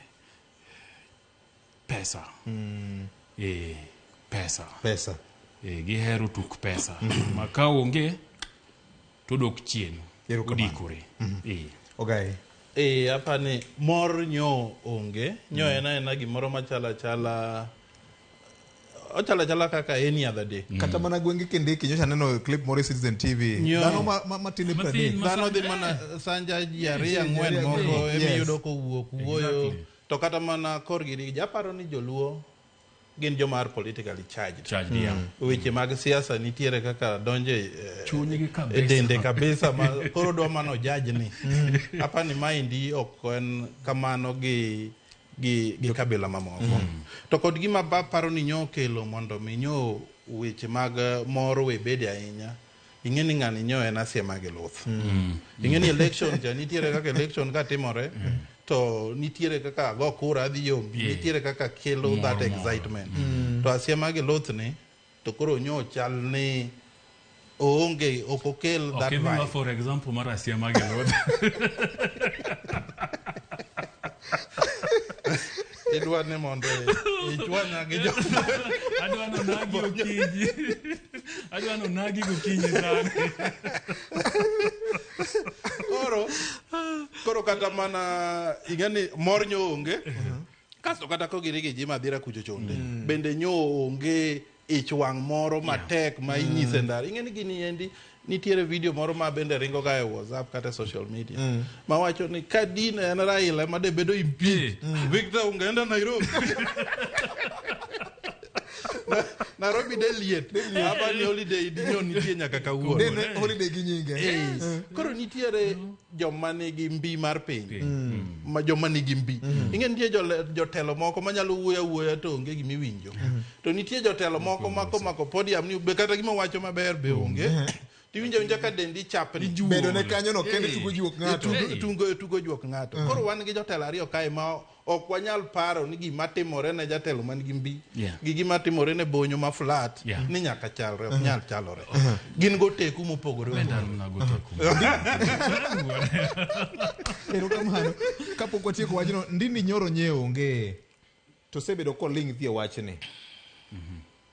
pesa. Pesa. Pesa. Gihero tuk pesa. Ma ka onge, to dok chien. Erokamano. Odikore. Okay. Apani mor nyo onge. Nyo en aena gimoro machalo achala, ochalo achala kaka any other day. Kata mana gwenge Kindiki, nyocha aneno clip moro e Citizen TV. Nyo. Dhano matin e Matin, 30. Dhano dhi mana sanja ji ariyo ang'wen Ji ariyo, moko ang'wen. emiyudo kowuok wuoyo. Exactly. To kata mana korgi gi japaro ni joluo gin joma are politically charged. Charged, yeah. Weche mag siasa nitiere kaka donje Chunygi kabisa. e dende kabisa ma koro dwa mano judge ni. Apani maendi ok en kamano gi kabila mamoko. To kod gima paro ni nyo okelo mondo mi nyo weche mag mor we bede ahinya. Ing'e ni ng'ani nyo en asiema gi luth. Ing'e ni election cha nitiere kaka election ka timore to nitiere kaka go kura adhi yombi, nitiere kaka kelo Mor that moro. excitement. To asiema gi luth ni to koro nyo chal ni oonge ok okel that Ok imiwa vibe. for example mar asiema gi luth. Idwa ni mondo ichwanya gi jo Adwa nonagi okinyi. Adwa nonagi gokinyi sani. Koro kata mana ing'e ni mor nyo onge. Kasto kata kogiri gi Jim Adhira kucho chonde bende nyo onge ich wang' moro matek ma inyise ndara. Ing'e ni gini endi nitiere video moro ma bende ringo ga e WhatsApp kata e social media mawacho ni ka dine en Raila ema de bedo impeach, Victor ungeenda Nairobi. Nairobi de liet. Apa ni holiday dinyo nitie nyaka kawuono. Dene holiday gi nyinge. Koro nitiere joma nigi mbi mar piny ma joma nigi mbi. Ing'e nitie jotelo moko manyalo wuoyo awuoya to onge gima iwinjo. To nitie jotelo moko ma komako podium ni be kata gima wacho maber be onge. Tiwinjo awinja ka dendi chapni. Bedo ne kanyo no kende tugo juok ng'ato. Tugo juok ng'ato. Koro wan gi jotelo ariyo kae ma ok wanyal paro ni gima timore ne jatelo man gi mbi gi gima timore ne bonyo ma flat ni nyaka chalre, ok nyal chalore. Gin go teku mopogore Bende opogore. an mana go teku. Erokamano. Kapok watieko wachno, Ndindi Nyoro nye onge to osebedo koling' dhi e wachni.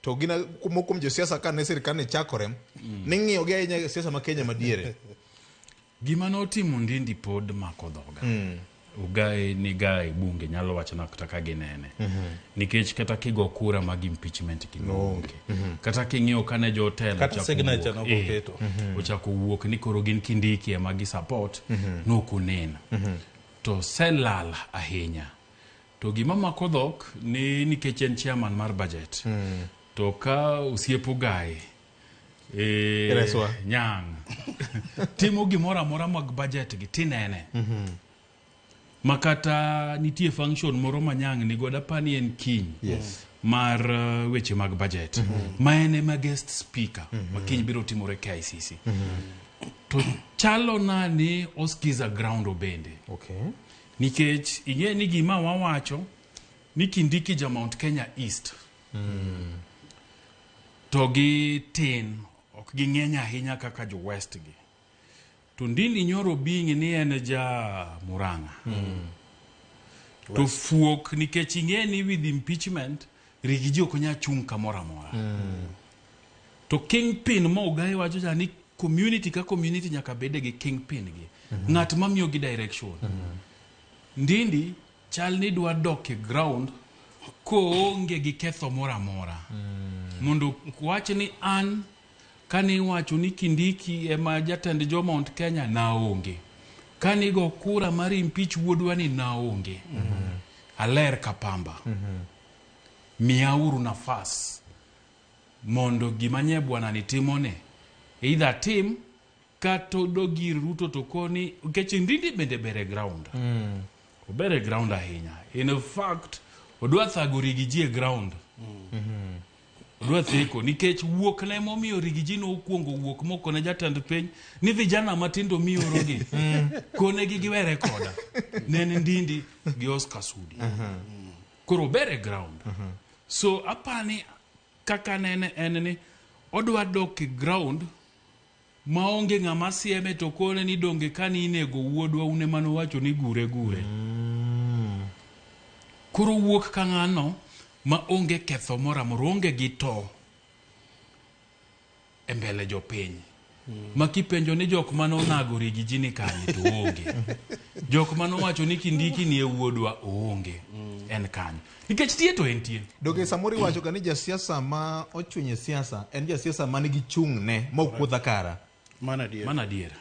To gin moko kuom josiasa ka ne sirkal ne chakore, ning'iyo gi ahinya siasa ma Kenya madiere. Gima notimo Ndindi pod mako dhoga. Ugae ni gae bunge nyalo wachona kata ka ginene. Nikech kata kigo kura mag impeachment gi onge. Kata king'iyo kane jotelo Kata ochako signature wuok, nok oketo. ochako wuok ni koro gin Kindiki ema gi support nokoneno. To selal ahinya. To gima mako dhok ni nikech en chairman mar budget. To ka osiep Ogae Reswa. Nyang' timo gimoro amora mag budget gi tinene. Ma kata nitie function moro ma Nyang' nigodo apani en kiny. Mar weche mag budget. Ma en ema guest speaker ma kiny biro timore KICC. To chalo na ni oskiza ground obende. Nikech ing'e ni gima wawacho ni Kindiki ja Mount Kenya East. To gi tin, ok ging'eny ahinya kaka jo West gi. To Ndindi Nyoro being ni en ja Murang'a. To fuok nikech ing'e ni with impeachment Riggy G ok nyal chung' kamoro amora. To kingpin ma Ogae wacho cha ni community ka community nyaka bede gi kingpin gi. Ng'at mamiyo gi direction. Ndindi chal ni dwa dok e ground koonge gi ketho moro amora. Mondo wach ni an kane iwacho ni Kindiki ema jatend jo Mount Kenya naonge. Kane igo kura mar impeach wuodwa ni naonge. Aler ka pamba. Miyauru nafas mondo gima nye bwana ni timone either tim kata odog ir Ruto to koni nikech Ndindi bende ber e ground. Ober e ground ahinya. In fact, odwa thago Riggy G e ground. Odwa theko nikech wuok ne momiyo Riggy G nokwongo wuok mokone jatend piny ni vijana matindo miorogi konegi giwere koda. Ne en Ndindi gi Oscar Sudi. Koro ober e ground. So apani kaka nene en ni odwa dok e ground maonge ng'ama sieme to kone ni donge kane inego wuodwa une manowacho ni gure gure. Koro wuok ka ng'ano ma onge ketho moro amora, onge gi to e mbele jopiny. Ma kipenjo ni jok mane onago Riggy G ni kanye to onge. Jok mane owacho ni Kindiki ni e wuodwa oonge. En kanyo. Nikech tie to entie. Donge samoro iwacho ga ni jasiasa ma ochwinyo e siasa en jasiasa man gi chung'ne ma ok wuoth akara. Mano adier. Mano adiera.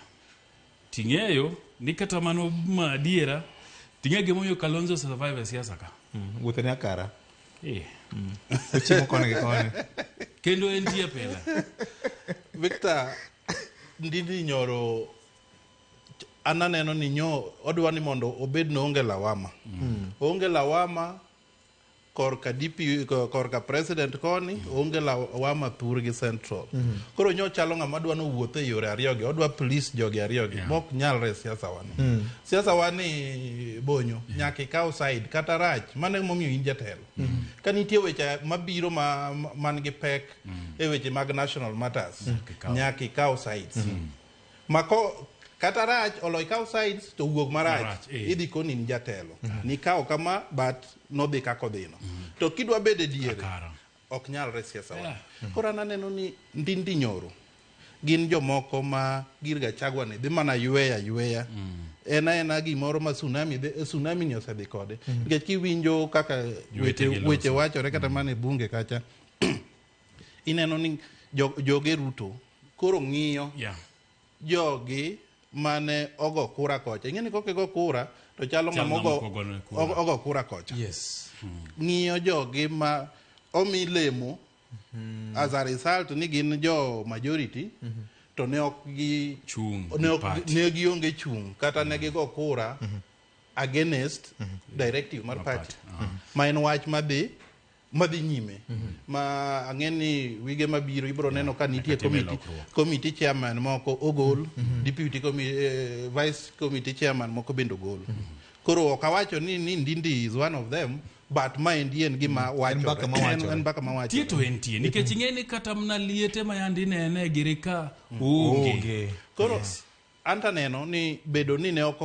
Ting'eyo ni kata mano ma adiera, ting'eyo gimomiyo Kalonzo survive e siasa ka. Wuothene akara. Ochiemo koni gi koni. Kendo entie pile. Victor, Ndindi Nyoro an aneno ni nyo odwa ni mondo obed no onge lawama. Onge lawama Korka DP, korka president koni, onge lawama thurgi central. Koro nyo chalo ng'ama dwa nowuoth e yore ariyogi, odwa please jogi ariyogi, mok nyalre e siasa wani. Siasa wani bonyo, nyaka ikaw side, kata rach, mano emomiyo in jatelo. Ka nitie weche mabiro man gi pek e weche mag national matters, nyaka ikaw sides. Mako kata rach olo ikaw sides to wuog marach, Marach, eh. idhi koni in jatelo. Nikawo kama but nodhi kaka odhino. To kidwa bedo e diere, Kara. ok nyalre siasa wa. Koro an aneno ni Ndindi Nyoro gin jomoko ma gir Gachagua ni dhi mana yweya yweya. En aena gimoro ma tsunami dhi, tsunami ni osedhi kode. Nikech kiwinjo kaka weche, Jowetegi weche loso. wachore kata mana e bunge kacha, ineno ni joge Ruto koro ng'iyo jogi mane ogo kura kocha. Ing'e ni kok igo kura to chalo Chalo ng'ama ng'ama ogo ok ogone kura. ogo kura kocha. Yes. Ng'iyo jogi ma omi lemo as a result ni gin jo majority to ne ok gi Chung' ne gi ok party. ne gionge chung' kata ne gigo kura against directive mar party ma en wach madhi nyime ma ang'e ni wige mabiro ibiro neno ka nitie Nyaka time committee lokruok. committee chairman moko ogol, deputy vice committee chairman moko bende ogol. Koro ok awacho ni Ndindi is one of them, but maendi en gima wachore. Mbaka ma wachore. En mbaka ma Tie wachore. to entie nikech ing'e ni kata mana liete ma yande inene giri ka onge. Onge. Koro anta neno ni bedo ni ne ok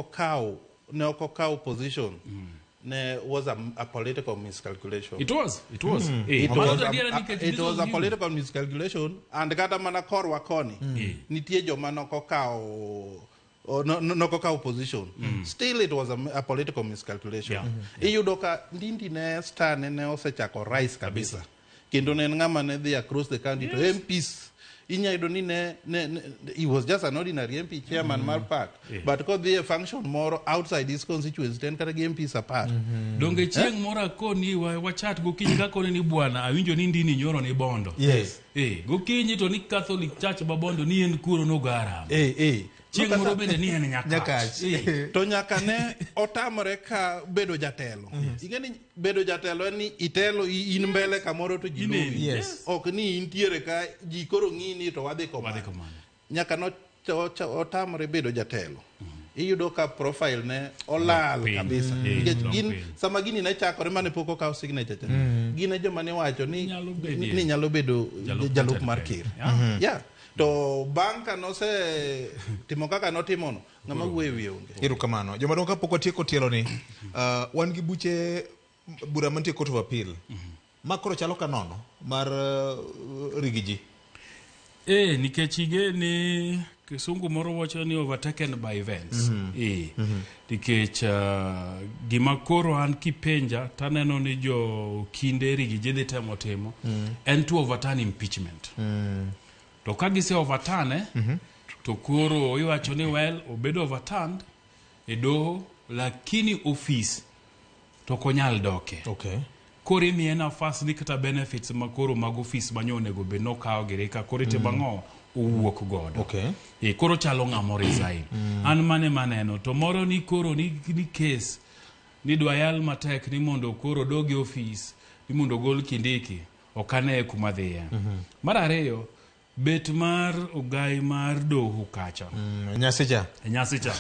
okaw position ne was a political miscalculation. It was, it was. Eh, It mano was to a, adiera nikech it this was a huge. political miscalculation and kata mana korwa koni nitie joma nokokawo nokokawo position, still it was a political miscalculation. Iyudo ka Ndindi ne star ne osechako rise kabisa kendo ne en ng'ama ne dhi across the country to MPs inya yudo ni ne he was just an ordinary MP chairman mar park, but kodhi e function moro outside his constituency to en kata gi MPs 10. Donge chieng' moro akoni wachat gokinyi kakoni ni bwana awinjo ni Ndindi Nyoro ni Bondo. Yes. Eh, gokinyi to ni Catholic Church ma Bondo ni en kuro nogo aram. Chieng' moro bende ni en Nyakach. Nyakach. To nyaka ne otamore ka bedo jatelo. Ing'e ni bedo jatelo en ni itelo in mbele kamoro to ji Ineni. luwi. Ok ni intiere ka ji koro ng'i ni to wadhi komano. Wadhi komano. Nyaka no otamore bedo jatelo. Iyudo ka profile ne olal Piny. kabisa. Nikech Dok gin piny. sama gini ne chakore mane pok okaw signature cha. Gin e joma ne wacho ni Nyalo bedie. ni nyalo bedo Jalup jalup jatend mar piny. ker. Yeah. To bang' ka nose timo kaka notimono, ng'ama wuoyo e wiye onge. Erokamano. Jomadongo kapok watieko tielo ni, wan gi buche bura mantie Court of Appeal. Ma koro chalo ka nono mar Rigiji. Eh, nikech ing'e ni kisungu moro wacho ni overtaken by events. Eh, nikech gima koro an kipenja taneno ni jo kinde Rigiji dhi temo timo en to overturn impeachment. To ka gise overturn to koro iwacho ni well obedo overturned e doho lakini office to ok onyal doke. Koro imiye nafas ni kata benefits ma koro mag ofis manyo onego bed nokawo giri ka koro itimo ang'o owuok godo. E, koro chalo ng'ama resign. An mane maneno to moro ni koro ni case ni dwa yal matek ni mondo koro dog e ofis ni mondo ogol Kindiki ok ane kuma dhiye. Mar ariyo bet mar ogai mar doho kacha Nyasi cha. e nyasi cha.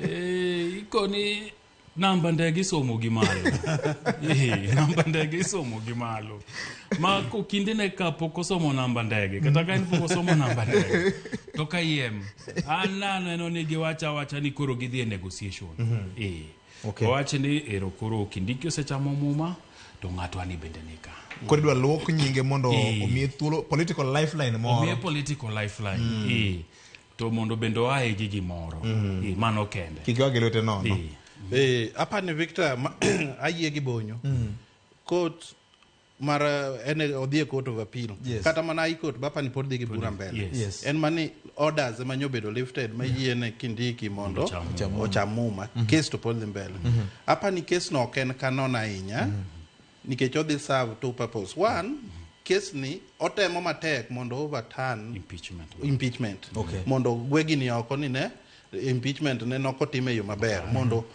Eh, ikoni namba ndege isomo gi malo. Eh, namba ndege isomo gi malo ma kokinde ne kapok osomo namba ndege kata ka en pok osomo namba ndege to kayiem an naneno ni giwacho awacha ni koro gidhi e negotiation. Eh. Owach ni ero koro Kindiki osechamo muma to ng'atwa ni bende nika. Koro idwa luok nyinge mondo omiye thuolo political lifeline moro. Omiye political lifeline. Eh. To mondo bende oaye gi gimoro. Eh, mano kende. Kik wagi lwete nono. Eh. Eh, apani Victor ayie gi Bonyo. Court mar en odhi e Court of Appeal. Kata mana High Court bapani pod dhi gi bura mbele. En mani orders ema nyobedo lifted ma yiene Kindiki mondo Ocham ocham muma. Case to pod dhi mbele. Apani case no ok en canon ahinya nikech odhi serve two purpose. One, case ni otemo matek mondo overturn Impeachment. impeachment. Mondo gwe gini oko ni ne impeachment ne nokotime e yo maber mondo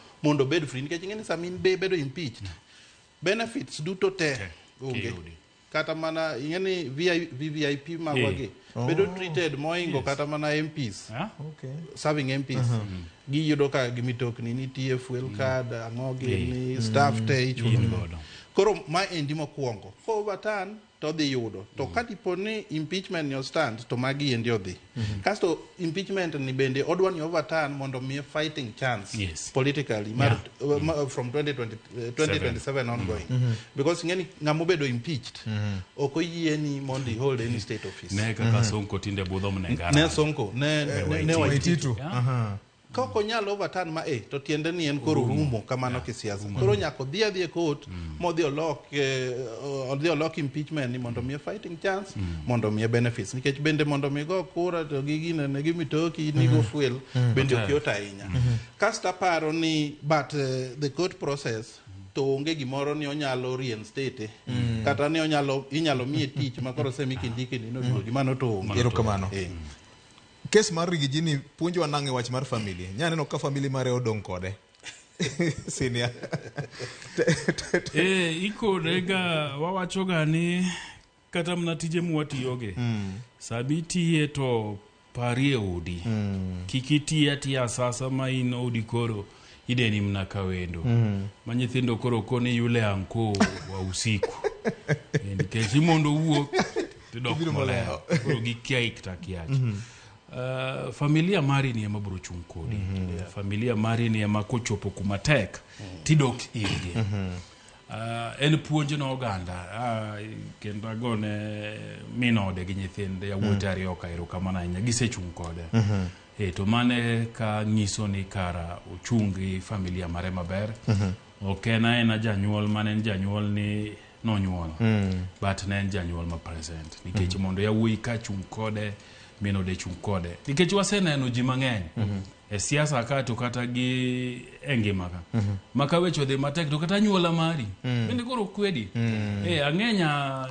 obed free nikech ing'e ni sama in be bedo impeached Benefits duto te onge. Kiyudi. Kata mana ing'e ni VI, VVIP magwa gi bedo treated moingo kata mana MPs. Ah? Okay. Serving MPs. Giyudo ka gi mitokni nitie, fuel card, ang'o gini, staff te ichulo. In godo. Koro ma endi mokwongo. Ko overturn to odhi yudo. To ka dipo ni impeachment ni stand to magi endi odhi. Kasto impeachment ni bende odwa ni overturn mondo miye fighting chance politically mar, from 2020, 2027 ongoing. Because ing'e ni ng'ama obedo impeached ok oyieni mondo i hold any state office. Ne kaka Sonko tinde budho mnengara. Ne Sonko, ne Waititu. Waititu. Aha. Ka ok onyal overturn ma e to tiende ni en koro rumo kamano kisiasa. Koro nyaka odhi adhi e court modhi olok odhi olok impeachment ni mondo miye fighting chance, mondo miye benefits, nikech bende mondo mi go kura to gi ginene gi mitoki nigo fuel bende ok yot ahinya. Kasto aparo ni but the court process to onge gimoro ni onyalo reinstate kata ni onyalo inyalo miye tich ma koro semi Kindiki ni noduogi, mano to onge. Erokamano. Eh. Kes mar Riggy G ni puonjowa nang'o e wach mar family? Nya neno ka family mare odong' kode. Senior. Eh, ikonega wawachoga ni kata mana tije mwatiyoge sami itiye to parie odi, kik itiye atiya asasa ma in odi koro ideni mna ka wendo ma nyithindo koro koni yule anko wa usiku. Eh, nikech imondo wuok tidok Ibiro molewo koro gikia kata kiach. Familia mari ni ema biro chung' kodi. Familia mari ni ema kochopo kuma tek tidok irgi. En puonj ne oganda kendo agone min ode gi nyithinde yawuote ariyo ka erokamano ahinya, gisechung' kode. To mane ka nyiso ni kara ochung' gi familia mare maber. Ok en aena janyuol mane en janyuol ni nonyuolo, but ne en janyuol ma present nikech mondo yawuoyi ka chung' kode, min ode chung' kode, nikech waseneno ji mang'eny e siasa ka to kata gi e ngima ka ma ka weche odhi matek to kata anyuola mari bende koro kwedi. Ang'e nya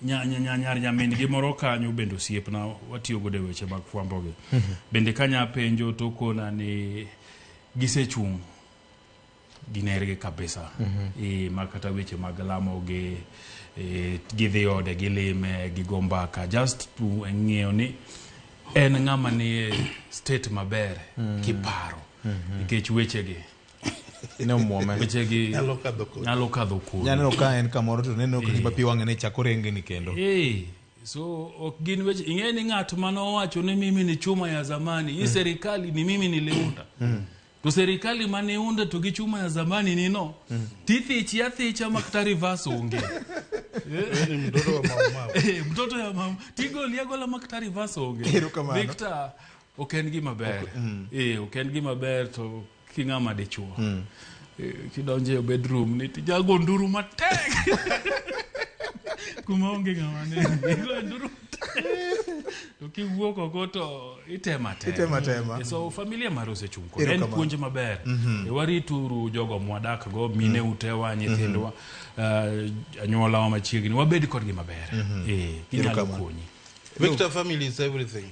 nya nya nya nyar nyamin gi moro kanyo bende osiepna watiyo godo e weche mag fwambo gi bende kanya penjo to kona ni gisechung' ginergi kabisa ma kata weche mag lamo gi gidhi ode gilime gigo mbaka just to ng'eyo ni en ng'ama nie state maber kiparo nikech wechegi Ne omuome. Wechegi Nyalo kadho kodi. Nyalo kadho kodi. Nya neno ka en kamoro to neno ka gima pi wang'e ne chako rengni kendo. So ok gin weche ing'e ni ng'at manowacho ni mimi ni chuma ya zamani hii serikali ni mimi niliunda to serikali maniunda to gi chuma ya zamani nino tithichi athicha makata reverse onge. Ni mtoto wa Mau Mau. Eh, mtoto ya mama tigoli agola makata reverse onge. Erokamano. Victor, ok en gima ber. Ok en gima ber to king'ama dichuo. Kidonjo e bedroom ni tijago nduru matek kuma onge ng'ama neni. Igo nduru matek to kiwuok oko to itemo atema. Itemo atema. So familia mare osechung' kode. En Erokamano. puonj maber. Warituru jogo mwadak go, mine utewa, nyithindwa, anyuolawa machiegni, wabed kodgi maber. Ginyalo Erokamano. konyi. Victor, family is everything.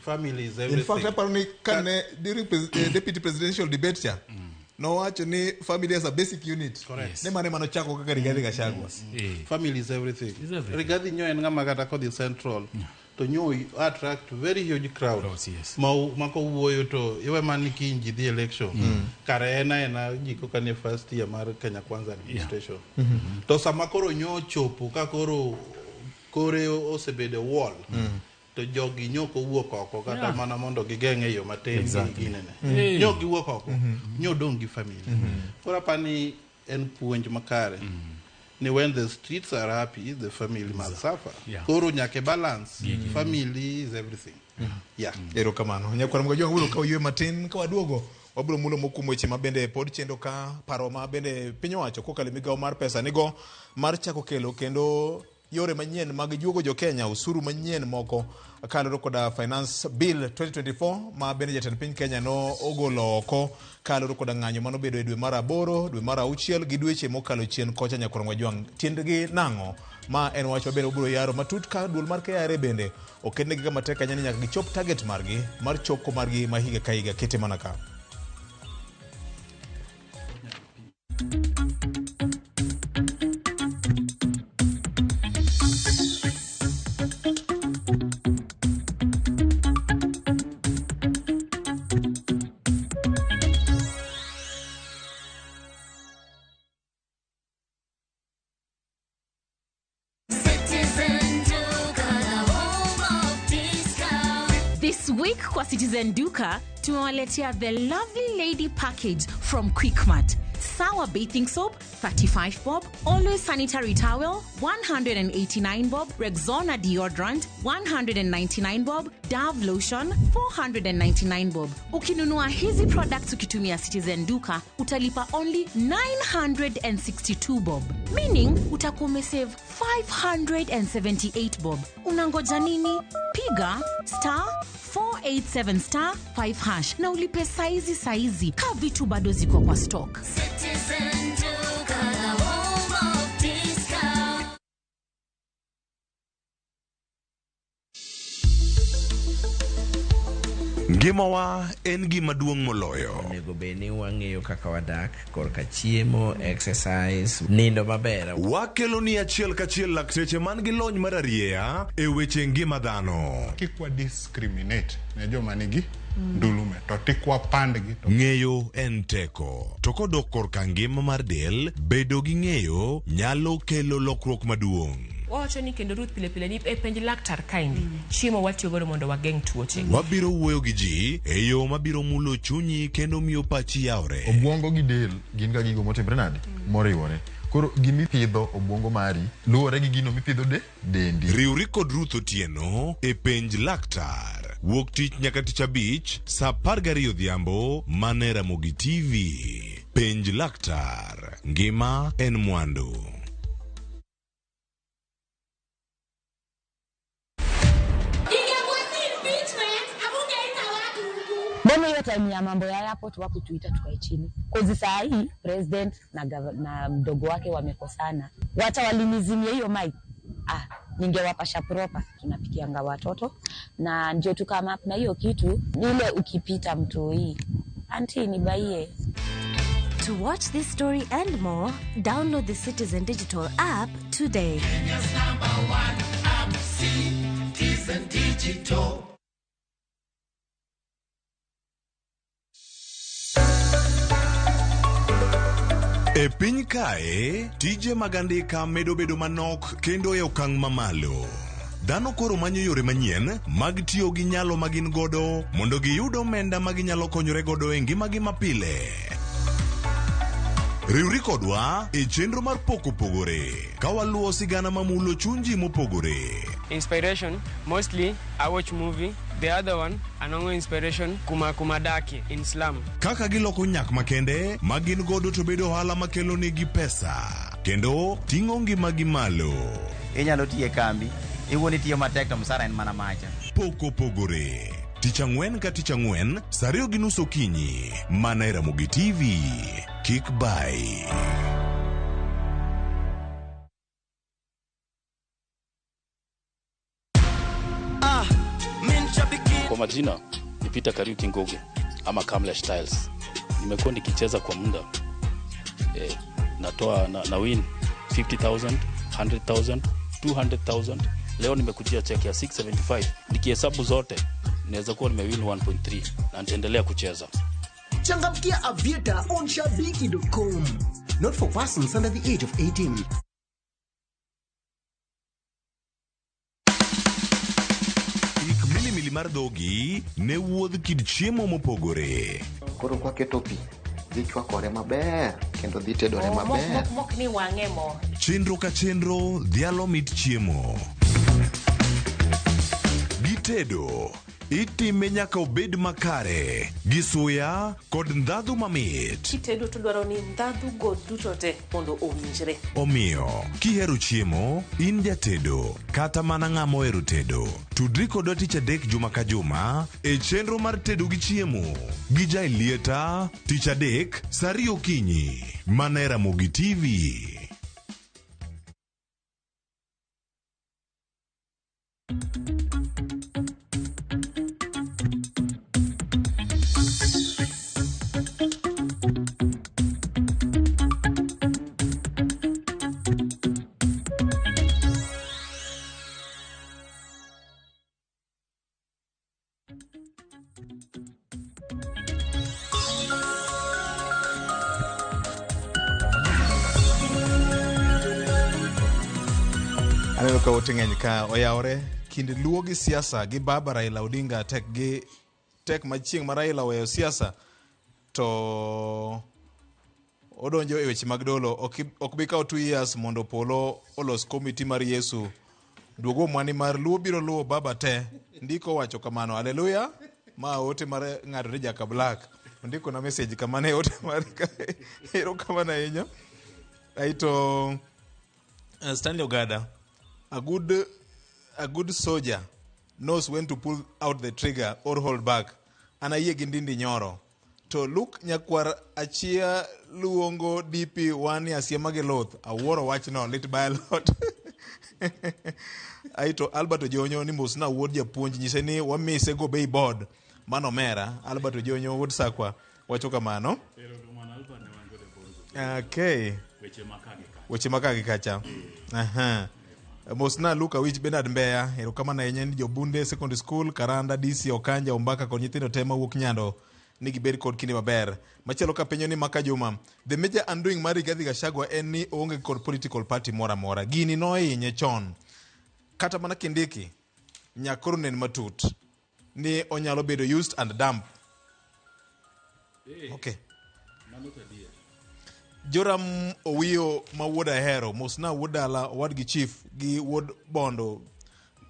Family is everything. In fact, aparo ni kane during deputy presidential debate cha nowacho ni family as a basic unit. Correct. Ne mane manochako kaka Rigathi Gachagua. Family is everything. Is everything. Rigathi nyo en ng'ama kata kodhi Central to nyo attract very huge crowd. Crowds, yes. Ma kowuoyo to iwe mana ni kiny ji dhi election. Kare en aena ji koka nie first year mar Kenya Kwanza administration. To sama koro nyo ochopo ka koro kore osebedo wall to jogi nyo ok owuok oko kata mana mondo gigeng' e yo matin ginene. Nyo ok giwuok oko, nyo dong' gi family. Koro apani en puonj makare ni when the streets are happy, the family must suffer. Koro nyaka e balance. Family is everything. Yeah. Erokamano. Nyakwar Mgajwang' wabiro kawo ywe matin ka waduogo wabiro mulo moko kuom weche ma bende pod chendo ka paro ma bende piny owacho kokalo e migawo mar pesa nigo mar chako kelo kendo yore manyien mag juogo jo Kenya osuru manyien moko kaluwore koda Finance Bill 2024 ma bende jatend piny Kenya no ogolo oko kaluwore koda ng'anyo manobedo e dwe mar aboro, dwe mar auchiel gi dweche mokalo chien kocha. Nyakwar Mgajwang' tiendgi nang'o ma en wach mabende wabiro yaro matut ka duol mar KRA bende oketnegi kama tek ahinya ni nyaka gichop target margi mar choko margi ma higa ka higa kete mana ka. week kwa Citizen Duka tumewaletea the Lovely Lady package from Quickmart. Sour bathing soap 35 bob, Always sanitary towel 189 bob, Rexona deodorant 199 bob, Dove lotion 499 bob. Ukinunua hizi products ukitumia Citizen Duka utalipa only 962 bob, meaning utakuwa umesave 578 bob. Unangoja nini? Piga *487*5# na ulipe saizi saizi, ka vitu bado ziko kwa stock. Citizen Duka, the home of discount. Ngimawa en gima duong' moloyo. Onego bed ni wang'eyo kaka wadak korka chiemo, exercise, nindo maber. Wakelo ni achiel kachiel lakteche man gi lony mar arieya e weche ngima dhano. Kik wa discriminate ne joma nigi ndulume to tik wapandgi to Ng'eyo en teko. To kodok korka ngima mar del, bedo gi ng'eyo nyalo kelo lokruok maduong'. Wawacho ni kendo Ruth pile pile ni e penj laktar kaendi chiemo watiyo godo mondo wageng' tuoche. Wabiro wuoyo gi ji e yo mabiro mulo chunyi kendo miyo pachi yawre. Obwongo gi del gin ga gigo motimre nade? Moriwore. Koro gimipidho obwongo mari luwore gi gino mipidho de dendi. Riwri kod Ruth Otieno e penj laktar. Wuok tich nyaka tich abich saa 12 odhiambo mana e Ramogi TV. Penj laktar. Ngima en mwandu. Ingekuwa si impeachment, hamungeita watu huku. Mbona hiyo time ya mambo ya airport wakutuita tukae chini? Kozi saa hii president na mdogo wake wamekosana, wacha walinizimia hiyo mic. Ah, ningewapasha proper. Tunapikianga watoto na ndio tukama na hiyo kitu ile ukipita mtoi auntie nibaie. To watch this story and more, download the Citizen Digital app today. Kenya's number one app, Citizen Digital. E piny kae, tije mag andika medo bedo manok kendo e okang' mamalo. Dhano koro manyo yore manyien mag tiyo gi nyalo ma gin godo mondo giyud omenda ma ginyalo konyore godo e ngimagi mapile. Riwri kodwa e chenro mar Pok Opogore ka waluwo sigana mamulo chuny ji mopogore. Inspiration, mostly I watch movie. The other one, anongo inspiration, kuma kumadaki in slum. Kaka giloko nyak makende ma gin godo to bedo ohala makelo negi pesa kendo ting'o ngimagi malo. Inyalo tiyo e kambi, iwuon itiyo matek to msara en mana macha. Pok Opogore. Tich ang'wen ka tich ang'wen, saa 2:30 okinyi, mana e Ramogi TV. Kik bai. Kwa majina ni Peter Kariuki Ngugi ama Kamlesh Tiles. Nimekuwa nikicheza kwa muda. Natoa na win 50,000, 100,000, 200,000. Leo nimekujia check ya 675. Nikihesabu zote naweza kuwa nimewin 1.3 na nitaendelea kucheza. Changamkia Aviator on shabiki.com. Not for persons under the age of 18. Ik milimili mar dhogi ne wuodh kit chiemo mopogore. Koro kwaketo pi, dhi chwakore maber kendo dhi tedore maber. Mok ni wang'e mo. Chenro ka chenro dhialo mit chiemo. Gitedo itime nyaka obed makare gi suya kod ndhadhu mamit. Kitedo to dwaro ni ndhadhu go duto te mondo owinjre. Omiyo, kihero chiemo, in jatedo kata mana ng'ama ohero tedo, tudri kodwa tich adek juma ka juma e chenro mar tedo gi chiemo gi Jaelieta tich adek saa 2 okinyi mana e Ramogi TV. Aneno ka ote ng'eny ka oyawore. Kind Luo gi siasa gi baba Raila Odinga tek gi tek ma chieng' ma Raila oweyo siasa to odonjo e weche mag dolo ok bi kawo 2 years mondo polo olos komiti mar Yesu duogo mwani mar Luo biro luwo baba te ndiko wacho kamano haleluya ma ote mar ng'ato ni Jaka Black ondiko na message kamano e ote mar erokamano ahinya aito Stanley Ogada a good soldier knows when to pull out the trigger or hold back. An ayie gi Ndindi Nyoro. To Luke Nyakwar Achia luongo DP wan ni asiema gi luth. Awuoro wachno, lit by a lot. Aito Albert Ojonyo ni mosna wuod japuonj nyise ni wamise go bei board. Mano mera Albert Ojonyo wuod Sakwa wacho kamano. Okay. Weche maka gi kacha. Aha. Mosna Luka Wich Bernard Mbeya, erokamano ahinya ni jobunde secondary school, Karanda, DC, Okanja, Ombaka kod nyithindo te mawuok Nyando ni gibed kod kinde maber. Machielo ka penjo ni Maka Juma, the major undoing mar Rigathi Gachagua en ni oonge kod political party moro amora. Gini nohinye chon. Kata mana Kindiki, nyakoro nen matut ni onyalo bedo used and dump. Okay. Joram Owiyo ma wuod Ahero, mosna wuod dala, owadgi chief gi wuod Bondo.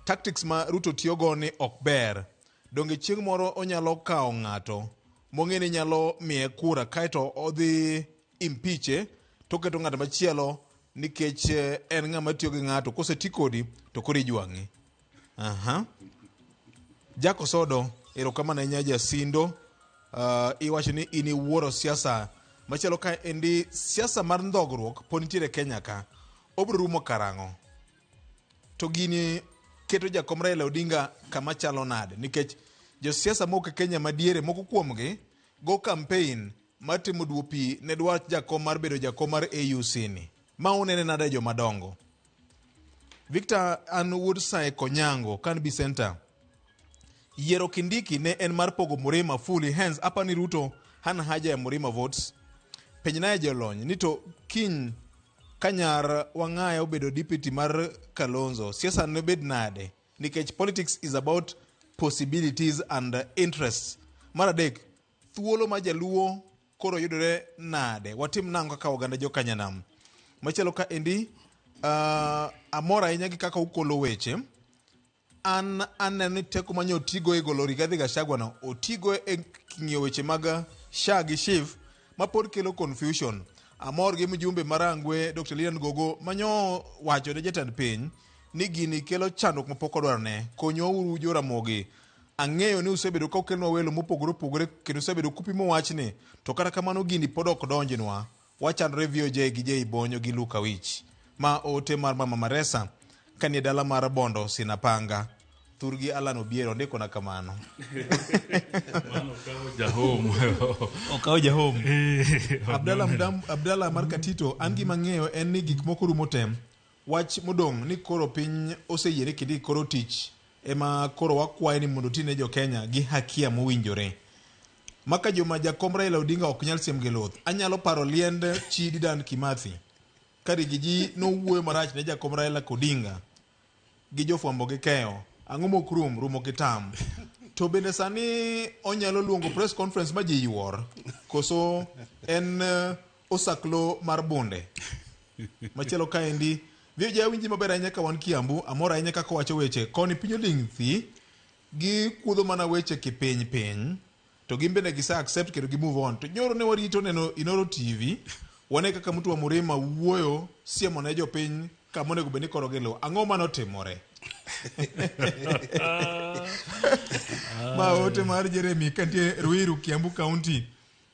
Tactics ma Ruto tiyogo ni ok ber. Donge chieng' moro onyalo kawo ng'ato mong'e ni nyalo miye kura kaeto odhi impeache to oketo ng'at machielo nikech en ng'ama tiyo gi ng'ato koseti kodi to koro ijwang'i. Aha. Jack Osodo, erokamano ahinya Jasindo. Iwacho ni in iwuoro siasa machielo ka endi siasa mar ndhogruok pod nitiere Kenya ka. Obiro rumo karang'o? To gini keto jakom Raila Odinga kama chalo nade? Nikech josiasa moko e Kenya madiere moko kuomgi go campaign mar timo duo pi ne dwach jakom mar bedo jakom mar AUC ni. Ma unene nade joma dongo? Victor an wuod Sae Konyango, Kanbi Center. Yiero Kindiki ne en mar pogo Murima fully, hence apani Ruto hana haja ya Murima votes. Penjnae jolony ni to kiny ka nyar Wang'aya obedo deputy mar Kalonzo, siasa nobed nade? Nikech politics is about possibilities and interests. Mar adek, thuolo ma jaluo koro yudore nade? Watim nang'o kaka oganda jokanyanam? Machielo ka endi, amor ahinya gi kaka ukolo weche. An aneno ni teko manyo otigo e golo Rigathi Gachagua no, otigo e ng'iyo weche mag SHA gi SHIF ma pod kelo confusion. Amor gi mjumbe Marangwe Dr. Lilian Gogo manyo wacho ne jatend piny ni gini kelo chandruok mapok odwarone. Konywa uru Joramogi. Ang'eyo ni usebedo ka ukelnwa welo mopogore opogore kendo usebedo kupimo wachni, to kata kamano gini pod ok donjnwa. Wachandore VOJ gi J Bonyo gi Luka Wich. Ma ote mar Mama Maresa kanie dala mar Bondo Sinapanga. Thurgi Alan Obiero ondiko na kamano. Jahom. Okawo jahom. Abdalla Mdam, Abdalla mar Katito, an gima ang'eyo en ni gik moko rumo tem. Wach modong' ni koro piny oseyiere kendo koro tich ema koro wakwaye ni mondo otine jo Kenya gi hakia mowinjore. Maka joma jakom Raila Odinga ok nyal siem gi luth. Anyalo paro liend chi Dedan Kimathi. Ka Rigiji nowuoyo marach ne jakom Raila Odinga gi jofwambo gi keyo. Ang'o mok rum, rumo kitam. To bende sani onyalo luongo press conference ma ji yuor. Koso en osaklo mar bunde. Machielo kaendi, VOJ awinji maber ahinya ka wan Kiambu, amor ahinya kaka owacho weche. Koni piny oling' thi, gi kuodho mana weche kipiny piny, to gin bende gise accept kendo gi move on. To nyoro ne warito neno Inoro TV, wane kaka Mutua Murima wuoyo siemo ne jopiny kama onego bed ni koro giluwo. Ang'o manotimore? Ma ote mar Jeremy kantie Ruiru, Kiambu County.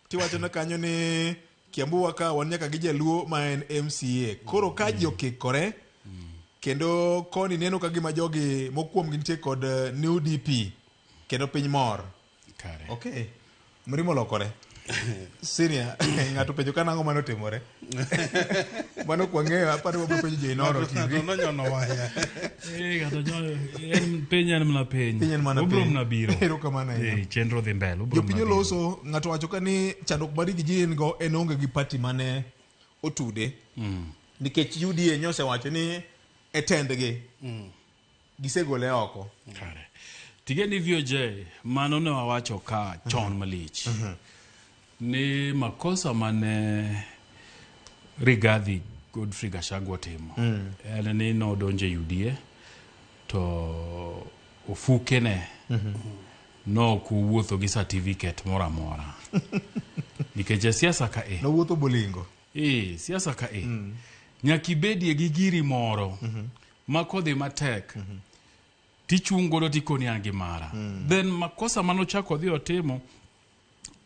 Tiwacho na kanyo ni Kiambu wa ka wan nyaka gi jaluo ma en MCA. Koro ka ji okikore kendo koni neno ka gima jogi mokuom gintie kod new DP kendo piny mor. Kare. Okay. Mrimo lokore. Senior, ng'ato penjo ka nang'o mano timore. Mano ok wang'eyo, aparo wabiro penjo jo Inoro TV. Nonyono waya. Ng'ato piny en mana piny. Piny en mana Obiro piny. mana biro. Erokamano ahinya. Chenro dhi mbele. obiro Jopiny mana biro. oloso, ng'ato wacho ka ni chandruok mar Rigiji en go en onge gi party mane otude. Nikech UDA nyosewacho ni e tendgi. gisegole oko. Kare. Tigeni VOJ, mano ne wawacho ka chon malich. Ni makosa mane Rigathi Godfrey Gachagua otimo en ni nodonjo e UDA to ofukene nok owuotho gi certificate moro amora nikech e siasa ka e Nowuotho bolingo. E siasa ka e nyaka ibedie gi giri moro ma kodhi matek tichung' godo tikoni an gi mara. Then makosa manochako odhi otimo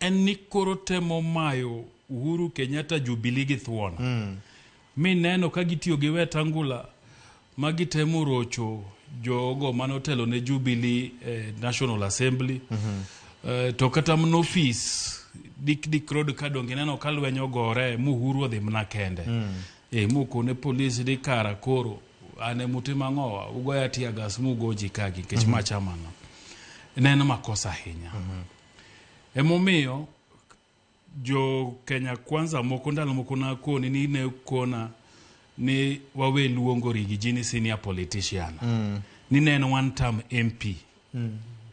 en ni koro temo mayo Uhuru Kenyatta Jubilee gi thuon. Mineno ka gitiyo gi Wetangula ma gitemo rocho jogo manotelo ne Jubilee National Assembly. To kata mana ofis Dik Dik Road ka donge ineno ka lweny ogore Muhuru odhi mana kende. Mokone polis ni kara koro an emutimo ang'owa ugoya tear gas mugo ji kagi nikech ma chamano. Ne en makosa ahinya. Emomiyo jo Kenya Kwanza moko ndalo moko nakoni ni ne kona ni wawe luongo Riggy G ni senior politician. Ni ne en one term MP.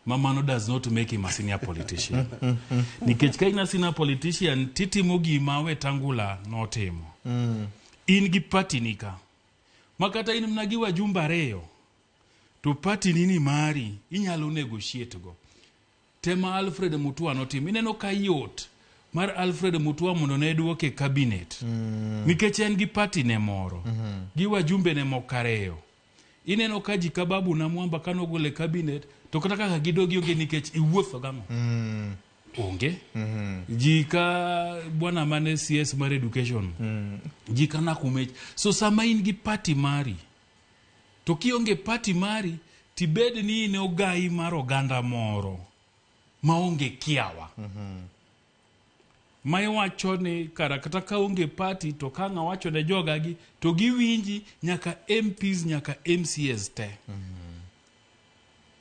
Ma mano does not make him a senior politician. Nikech ka in a senior politician titimo gima Wetangula notimo. In gi party ni ka. Ma kata in mana gi wajumbe ariyo to party ni ni mari inyalo negotiate go. Tema Alfred Mutua notimo. Ineno ka yot mar Alfred Mutua mondo ne duoke e cabinet. Nikech en gi party ne moro. Gi wajumbe ne moko ariyo. Ineno ka ji ka Babu Namwamba kanogol e cabinet to kata kaka gidogi onge nikech iwuotho gang'o? Onge. Ji ka bwana mane CS mar education. Ji ka Nakumech. So sama in gi party mari to kionge party mari tibed ni in ogai mar oganda moro maonge kiawa. Ma iwacho ni kara kata ka onge party to ka ng'a wacho ne jogagi to giwinji nyaka MPs nyaka MCAs te.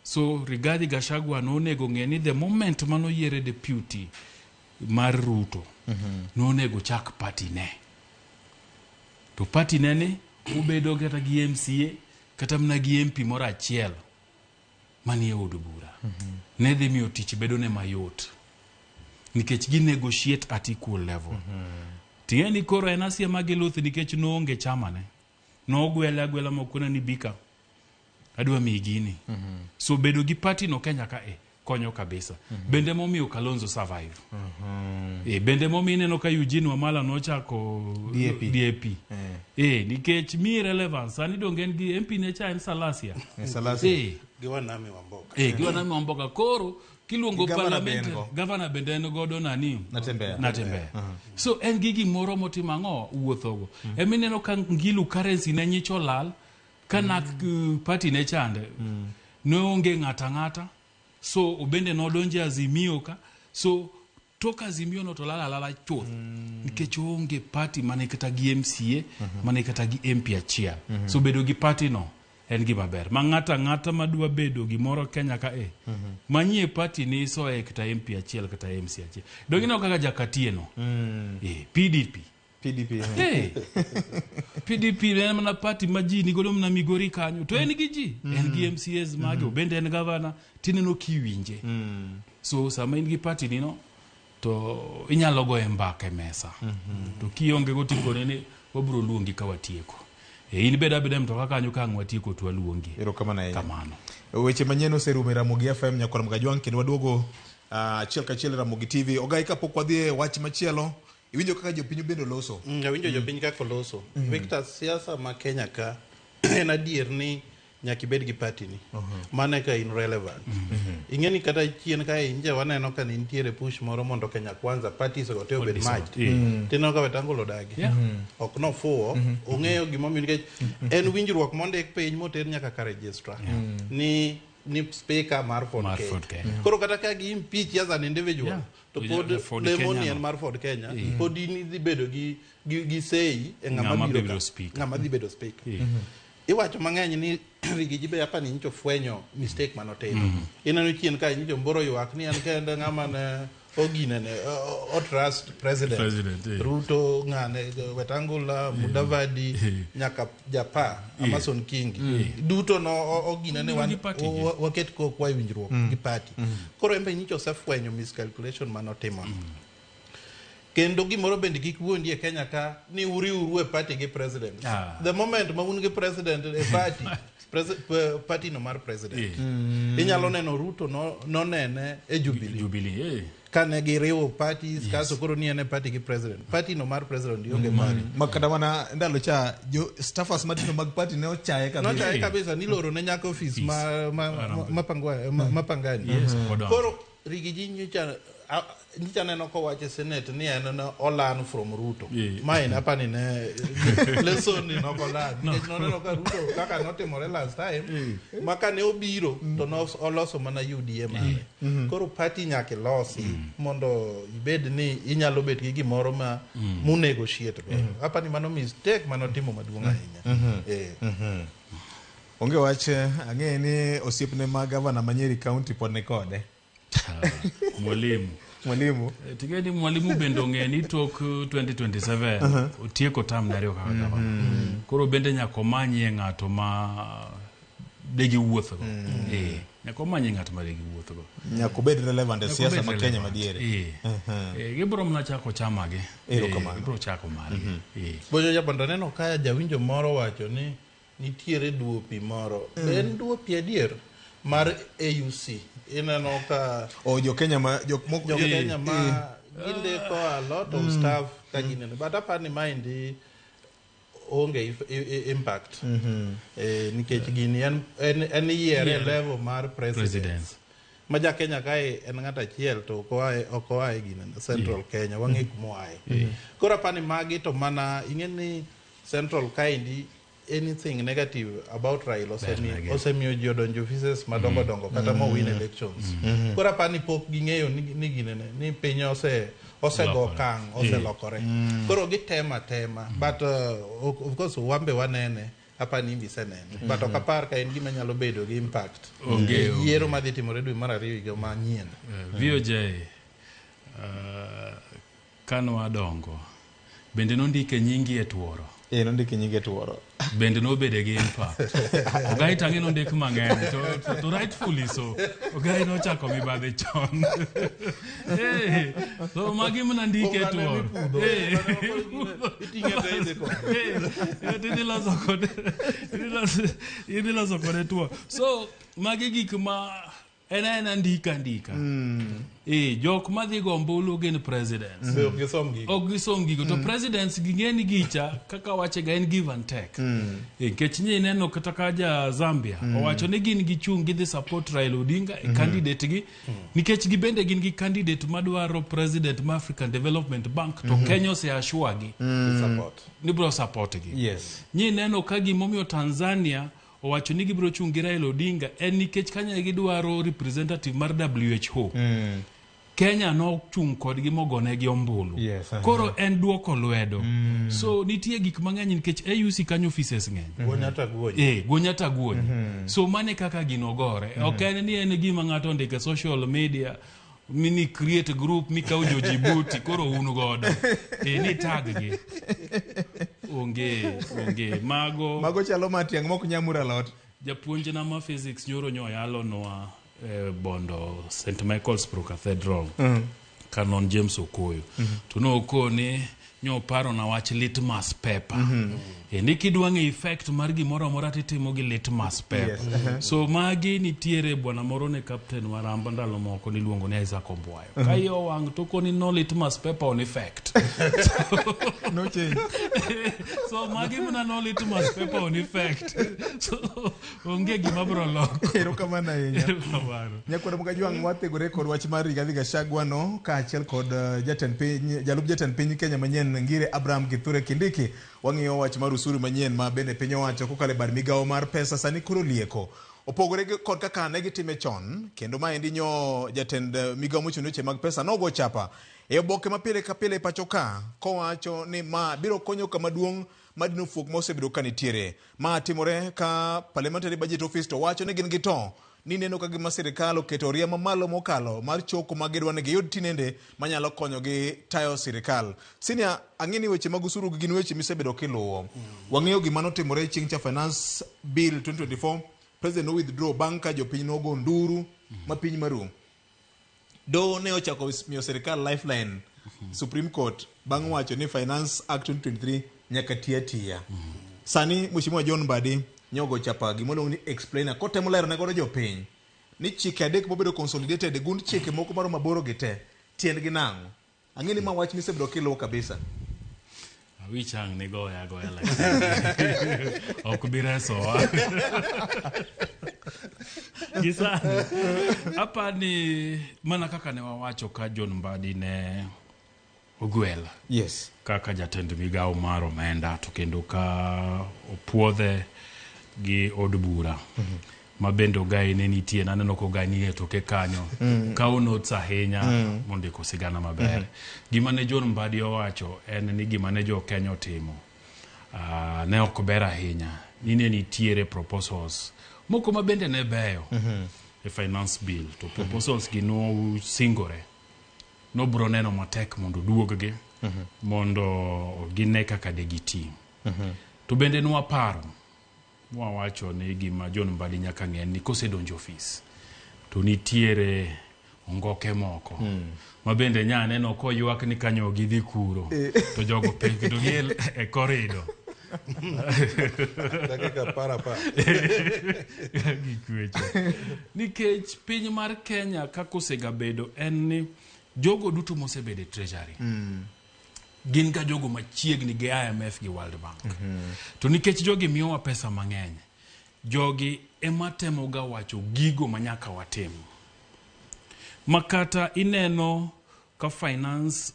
So Rigathi Gachagua nonego ng'e ni the moment manoyiere deputy mar Ruto nonego chak party ne. To party ne ni obedo kata gi MCA kata mana gi MP moro achiel manie od bura. Ne dhi miyo tich bedo ne mayot. Nikech gi negotiate at equal level. Ting'e ni koro en asiema gi luth nikech noonge chama ne. Nogwele agwela mokone ni bika. Adwa miyi gini. So bedo gi party no Kenya ka e konyo kabisa. Bende momiyo Kalonzo survive. Bende momiyo ineno ka Eugene Wamala nochako DAP. DAP. Nikech mi relevance sani donge en gi MP ne cha en Salasia. Salasia. Gi Wanami Wamboka. Gi Wanami Wamboka. Koro kiluongo Gi gavana parliament be en go. gavana bende en godo nani? Natembeya. Natembeya. So en gi gimoro motimo ang'o wuothogo. Emineno ka Ngilu currency ne nyicho lal ka nak party ne chande. Ne onge ng'ata ng'ata. So obende nodonjo e Azimio ka. So tok Azimio no to lal alala chuth. Nikech onge party mane kata gi MCA, mane kata gi MP achiel. So bedo gi party no en gima ber. Ma ng'ata ng'ata madwa bedo gimoro Kenya ka e. Manyie party ni isoye kata MP achiel kata MC achiel. Donge ineno kaka Jakatie no. PDP. PDP. PDP en mana party ma ji nigodo mana Migori kanyo. To en gi ji. En gi MCAs mage, obende en governor, tineno kiwinje. So sama in gi party ni no, to inyalo goye mbaka e mesa. To kionge go tikone ni wabiro luongi ka watieko. In bed abeda e mtoka kanyo ka ang' watieko to waluongi. Erokamano ahinya. Kamano. Weche manyien oserumo e Ramogi FM nyakwar Mgajwang' kendo waduogo achiel kachiel e Ramogi TV. Ogai kapok wadhi e wach machielo, iwinjo kaka jopiny bende oloso. Awinjo jopiny kaka oloso. Victor, siasa ma Kenya ka en adier ni nyaka ibed gi party ni. Mano eka in relevant. Ing'e ni kata chien kae nje waneno ka ne nitiere push moro mondo Kenya Kwanza parties go te obed merged. Tineno ka Wetangula odagi. Ok nofuwo, ong'eyo gimomiyo nikech en winjruok mondik piny moter nyaka ka registrar. Ni speaker mar Ford Mar Kenya. Ford Kenya. Koro kata ka gi impeach as an individual, to pod Ford lemo Kenya ni en no. mar Ford Kenya, pod in idhi bedo gi say e ng'ama Ng'ama biro bedo ka. speaker. Ng'ama dhi bedo speaker. Iwacho mang'eny ni Riggy G be apa ni nyicho fwenyo mistake manotimo. Ineno chien ka nyicho Mboro ywak ni en kende ng'ama ne oginene o trust president, President, eh. Ruto ng'ane Wetangula Mudavadi nyaka Japa Amason Kingi duto no oginene Gin wan gi party gi. waket kokwa e winjruok gi party. Koro en be nyicha osefwenyo miscalculation manotimo. Kendo gimoro bende kik wuondi e Kenya ka ni uriuru e party gi president. The moment ma un gi president e party, party no mar president. Inyalo neno Ruto nonene e Jubilee. Jubilee, eh. Kane giriwo parties, kasto koro ni en e party gi president. Party no mar president ionge mari. Ma kata mana ndalo cha jo staffers matindo mag party ne ochaye kabisa. Nochaye kabisa niloro ne nyaka ofis ma Pangani. Yes, odonjo. Koro Rigiji nyicha neno kowacho e Senate ni en ne olearn from Ruto. Ma en apani ne lesson ni nok olearn. Nikech noneno ka Ruto kaka notimore last time, ma kane obiro to oloso mana UDA mare. Koro party nyaka ilosi mondo ibed ni inyalo bet gi gimoro ma munegotiate godo. Apani mano mistake manotimo maduong' ahinya. Onge wach, ang'e ni osiepne ma gavana ma Nyeri County pod ni kode. Mwalimu. Mwalimu. Ting'e ni mwalimu bende ong'e ni tok 2027 otieko term ne ariyo kaka gavana. Koro bende nyaka omanyie ng'ato ma degi wuothogo. Nyaka omanyie ng'ato ma degi wuothogo. Nyaka obed relevant e Nyaka siasa obed ma Kenya relevant. madiere. Gibiro mana chako chamagi. Erokamano. Gibiro chako margi. Bojo Jabondo neno ka jawinjo moro wacho ni nitiere duopi moro. Be en duopi adier mar AUC? Ineno ka O jo Kenya ma jok moko jo Kenya ma gindiko a lot of stuff ka gineno. But apani maendi onge impact. Nikech gini en yiere Yiere. level mar president. President. Ma ja Kenya kae en ng'at achiel to ok oae gine Central Kenya wang'e kuma oae. Koro apani magi to mana ing'e ni Central kaendi anything negative about Raila negi. osemiyo ji odonjo offices madongo dongo kata mo win elections. Koro apani pok ging'eyo ni ginene ni piny osego Lokore. okang' oselokore. Koro gitemo atema but of course wambe wanene apani imbe isenene but ok apar ka en gima nyalo bedo gi impact Onge, e onge. yiero madhi timore dwe mar ariyo higa manyien. VOJ kanwadongo bende nondike nyingi e tuoro. Nondike nyingi e tuoro. Bende nobede gi impact. Ogai tang'e nondik mang'eny to rightfully so. Ogai nochako mibadhi chon. So magi mana ndike e Oganda tuoro. mipudho. Iting'e to idhi kode. Tidhi loso kode tuo. So magi gik ma en aena ndika ndika. Jok madhi go ombulu gin presidents. Be ok gisom gigo. Ok gisom gigo. To presidents ging'e ni gicha kaka wachega en give and take. Nikech nyi ineno kata ka ja Zambia owacho ni gin gichung' gidhi support Raila Odinga e candidate gi nikech gibende gin gi candidate madwaro president ma African Development Bank to Kenya ose assure gi Support. ni biro support gi. Yes. Nyi neno ka gimomiyo Tanzania owacho ni gibiro chung' gi Raila Odinga en nikech kanya gidwaro representative mar WHO. Kenya nochung' kodgi mogonegi ombulu. Yes, Koro en duoko lwedo. So nitie gik mang'eny nikech AUC kanyo offices ng'eny. Guonya ta guonyo. Guonya ta guonyo. So mane kaka gino gore. Ok en ni en gima ng'ato ondiko e social media mini create group mikaw jo Djibouti koro un godo. Ni tag gi. Onge. Mago Mago chalo matiang' mok nyamur alot. Japuonjna ma physics nyoro nyoyalonwa Bondo St. Michael's Pro Cathedral. Canon James Okoyo. To nokone nyoparona wach litmus paper. Ni kidwa ng'e effect mar gimoro amora titimo gi litmus paper. Yes. So magi nitiere bwana moro ne captain waramba ndalo moko niluongo ni Isaac Ombwayo. Ka iye owang' to koni no litmus paper on effect. No change. So magi mana no litmus paper on effect. So onge gima biro loko. Erokamano ahinya. Erokamano. Nyakwar Mugajwang' wathegore kod wach mar Rigathi Gachagua no kaachiel kod jatend piny jalup jatend piny Kenya manyien Ngire Abraham Kithure Kindiki. Wang'iyo wach mar usuru manyien ma bende piny owacho kokalo e bad migawo mar pesa sani koro lieko. Opogore kod kaka ne gitime chon, kendo maendi nyo jatend migawo mochung' ne weche mag pesa nogo chapa e oboke ma pile ka pile e pacho ka kowacho ni ma biro konyo kama duong' madino fuok ma osebedo ka nitiere. Ma timore ka Parliamentary Budget Office to wacho ni gin gi to ni neno ka gima sirikal oketo oria mamalo mokalo mar choko ma gidwa ni giyud tinende manyalo konyogi tayo sirikal. Senior, ang'e ni weche mag osuru gin weche misebedo kiluwo. Wang'eyo gima notimore chieng' cha Finance Bill 2024, President no withdraw bang' ka jopiny nogo nduru ma piny maru. Doho ne ochako miyo sirikal lifeline Supreme Court bang' wacho ni Finance Act 2023 nyaka ti atiya. Sani Mheshimiwa John Mbadi nyogo chapa gima iluongo ni explainer kotemo lero ne godo jopiny ni chike adek mobedo consolidated e gund chike moko maromo aboro gi te tiendgi nang'o. Ang'e ni ma wach misebedo kiluwo kabisa. Awich ang' ni goya agoya lakini ok bi resowa. Gi sani apani mana kaka ne wawacho ka John Mbadi ne ogwel yes. kaka jatend migawo mar omenda to kendo ka opuodhe gi od bura ma bende Ogai ne nitie naneno ka Ogai nie toke kanyo kawo notes ahinya mondiko sigana maber. Gima ne John Mbadi owacho en ni gima ne jo Kenya otimo ne ok ber ahinya ni ne nitiere proposals moko ma bende ne beyo e finance bill to proposals gi nosingore nobro neno matek mondo oduog-gi mondo gine kaka de giti. To bende nwaparo mwawacho ni gima John Mbadi nyaka ng'e en ni kosedonjo ofis to nitiere ongoke moko ma bende nya neno koywak ni kanyo gidhi kuro to jogo penj to gi e korido Dakika apar apar. Gikwecho. Nikech piny mar Kenya kaka osegabedo en ni jogo duto mosebedo e treasury gin ga jogo machiegni gi IMF gi World Bank. To nikech jogi miyowa pesa mang'eny, jogi ema temoga wacho gigo ma nyaka watim. Ma kata ineno ka finance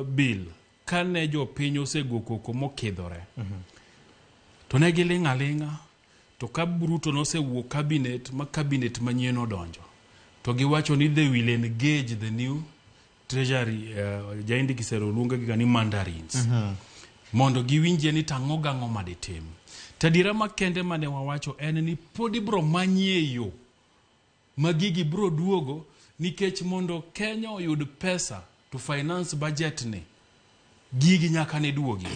bill kane jopiny osego koko mokidhore to ne giling' aling'a to ka Ruto nosewuok cabinet ma cabinet manyien odonjo to giwacho ni they will engage the new treasury jaindi kisero luongo giga ni mandarins mondo giwinjie ni tang'o gang'o maditim. To adiera makende mane wawacho en ni pod ibro manyie yo ma gigi bro duogo nikech mondo Kenya oyud pesa to finance budget ni gigi nyaka ne duogi.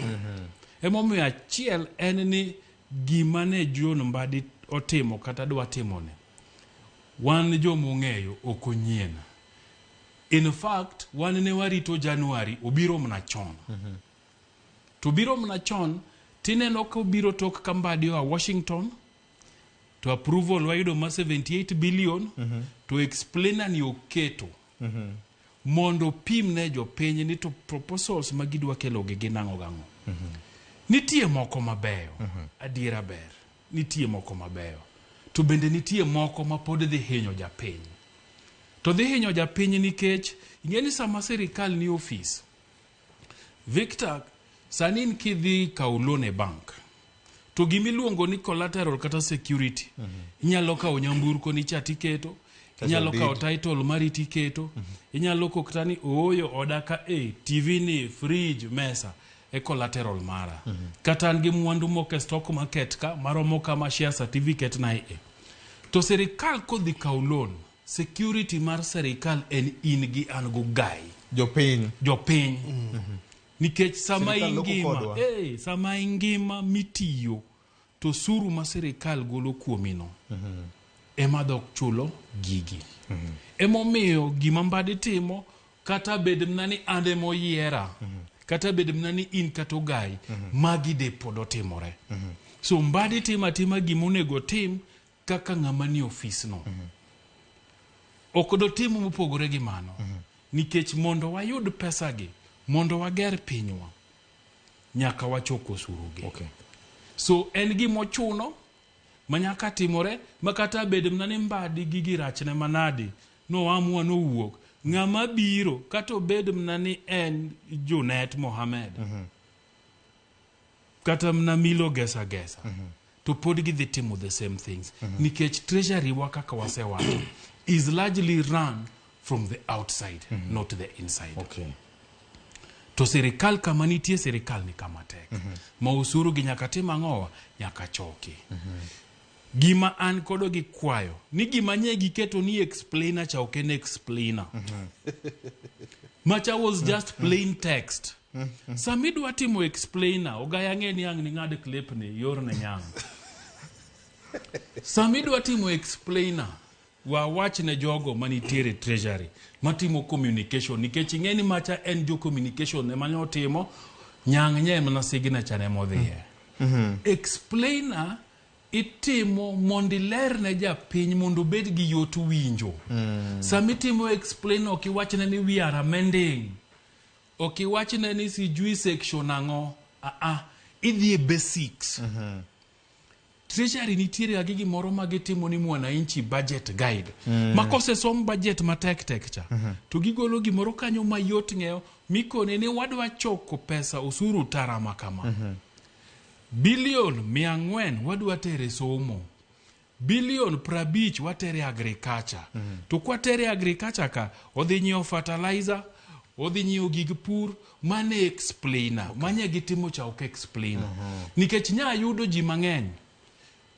Emomiyo achiel en ni gima ne John Mbadi otimo kata dwa timone wan jomong'eyo ok onyien. In fact, wan ne warito January obiro mana chon. To biro mana chon tineno ka obiro tok ka Mbadi oa Washington to approval wayudo ma 78 billion to explainer ni oketo mondo opim ne jopiny ni to proposals ma gidwa kelo gi gin ang'o gang'o. Nitie moko mabeyo, adiera ber, nitie moko mabeyo. To bende nitie moko ma pod dhi hinyo japiny. To dhi hinyo japiny nikech ing'e ni sama sirikal ni ofis, Victor, sani in kidhi kawo loan e bank, to gimiluongo ni collateral kata security, inyalo kawo nyamburko ni cha tiketo, inyalo kawo title mari tiketo, inyalo kok kata ni ooyo oda ka e TV ni, fridge, mesa e collateral mara. Kata an gi mwandu moko e stock market ka maromo kama share certificate na e. To sirikal kodhi kawo loan, security mar sirikal en in gi an go gai. Jopiny. Jopiny. Nikech sama Sirikal loko ingima, kodwa. sama ingima mitiyo to osuru ma sirikal golo kuomino ema dhok chulo gigi. Emomiyo gima Mbadi timo kata bed mana ni an ema oyiera, kata bed mana ni in kata Ogai, magi de pod otimore. So Mbadi timo atima gima onego otim kaka ng'ama nie ofis no. Ok dotim mopogore gi mano. Nikech mondo wayud pesa gi, mondo wager pinywa, nyaka wachok osuru gi. So en gima ochuno ma nyaka timore ma kata bed mana ni Mbadi gigi rachne manadi noamua nowuok ng'ama biro kata obed mana ni en Junet Mohamed kata mana Milo Gesa Gesa to pod gidhi timo the same things nikech treasury wa kaka wasewacho is largely run from the outside not the inside. To sirikal kama nitie sirikal ni kama tek ma osuru gi nyaka tim ang'owa nyaka choki. Gima an kodo gi kwayo ni gima nye giketo ni explainer cha ok en explainer. Macha was just plain text. Sama idwa timo explainer, ogaya ng'e ni ang' ning'ad clip ni yor ne nyang'. Sama idwa timo explainer, wawach ne jogo manitiere treasury matimo communication nikech ing'e ni macha en jo communication ema ne otimo nyang' nye mana signature ne modhiye. Explainer itimo mondo iler ne japiny mondo obed gi yot winjo. Sama itimo explainer ok iwachne ni we are amending. Ok iwachne ni sijui section ang'o. Ah, idhi e basics. Treasury nitiere ga gi gimoro ma gitimo ni mwananchi budget guide. Ma kosesom budget matek tek cha, to gigolo gimoro kanyo mayot ng'eyo mikone ni wadwa choko pesa osuru tara ma kama. Bilion 400 wadwa tere somo. Bilion 50 watere agriculture. To kwatere agriculture ka, odhi nyiewo fertilizer, odhi nyiewo gig pur, mane explainer. Manye gitimo cha ok explainer. Nikech nya yudo ji mang'eny,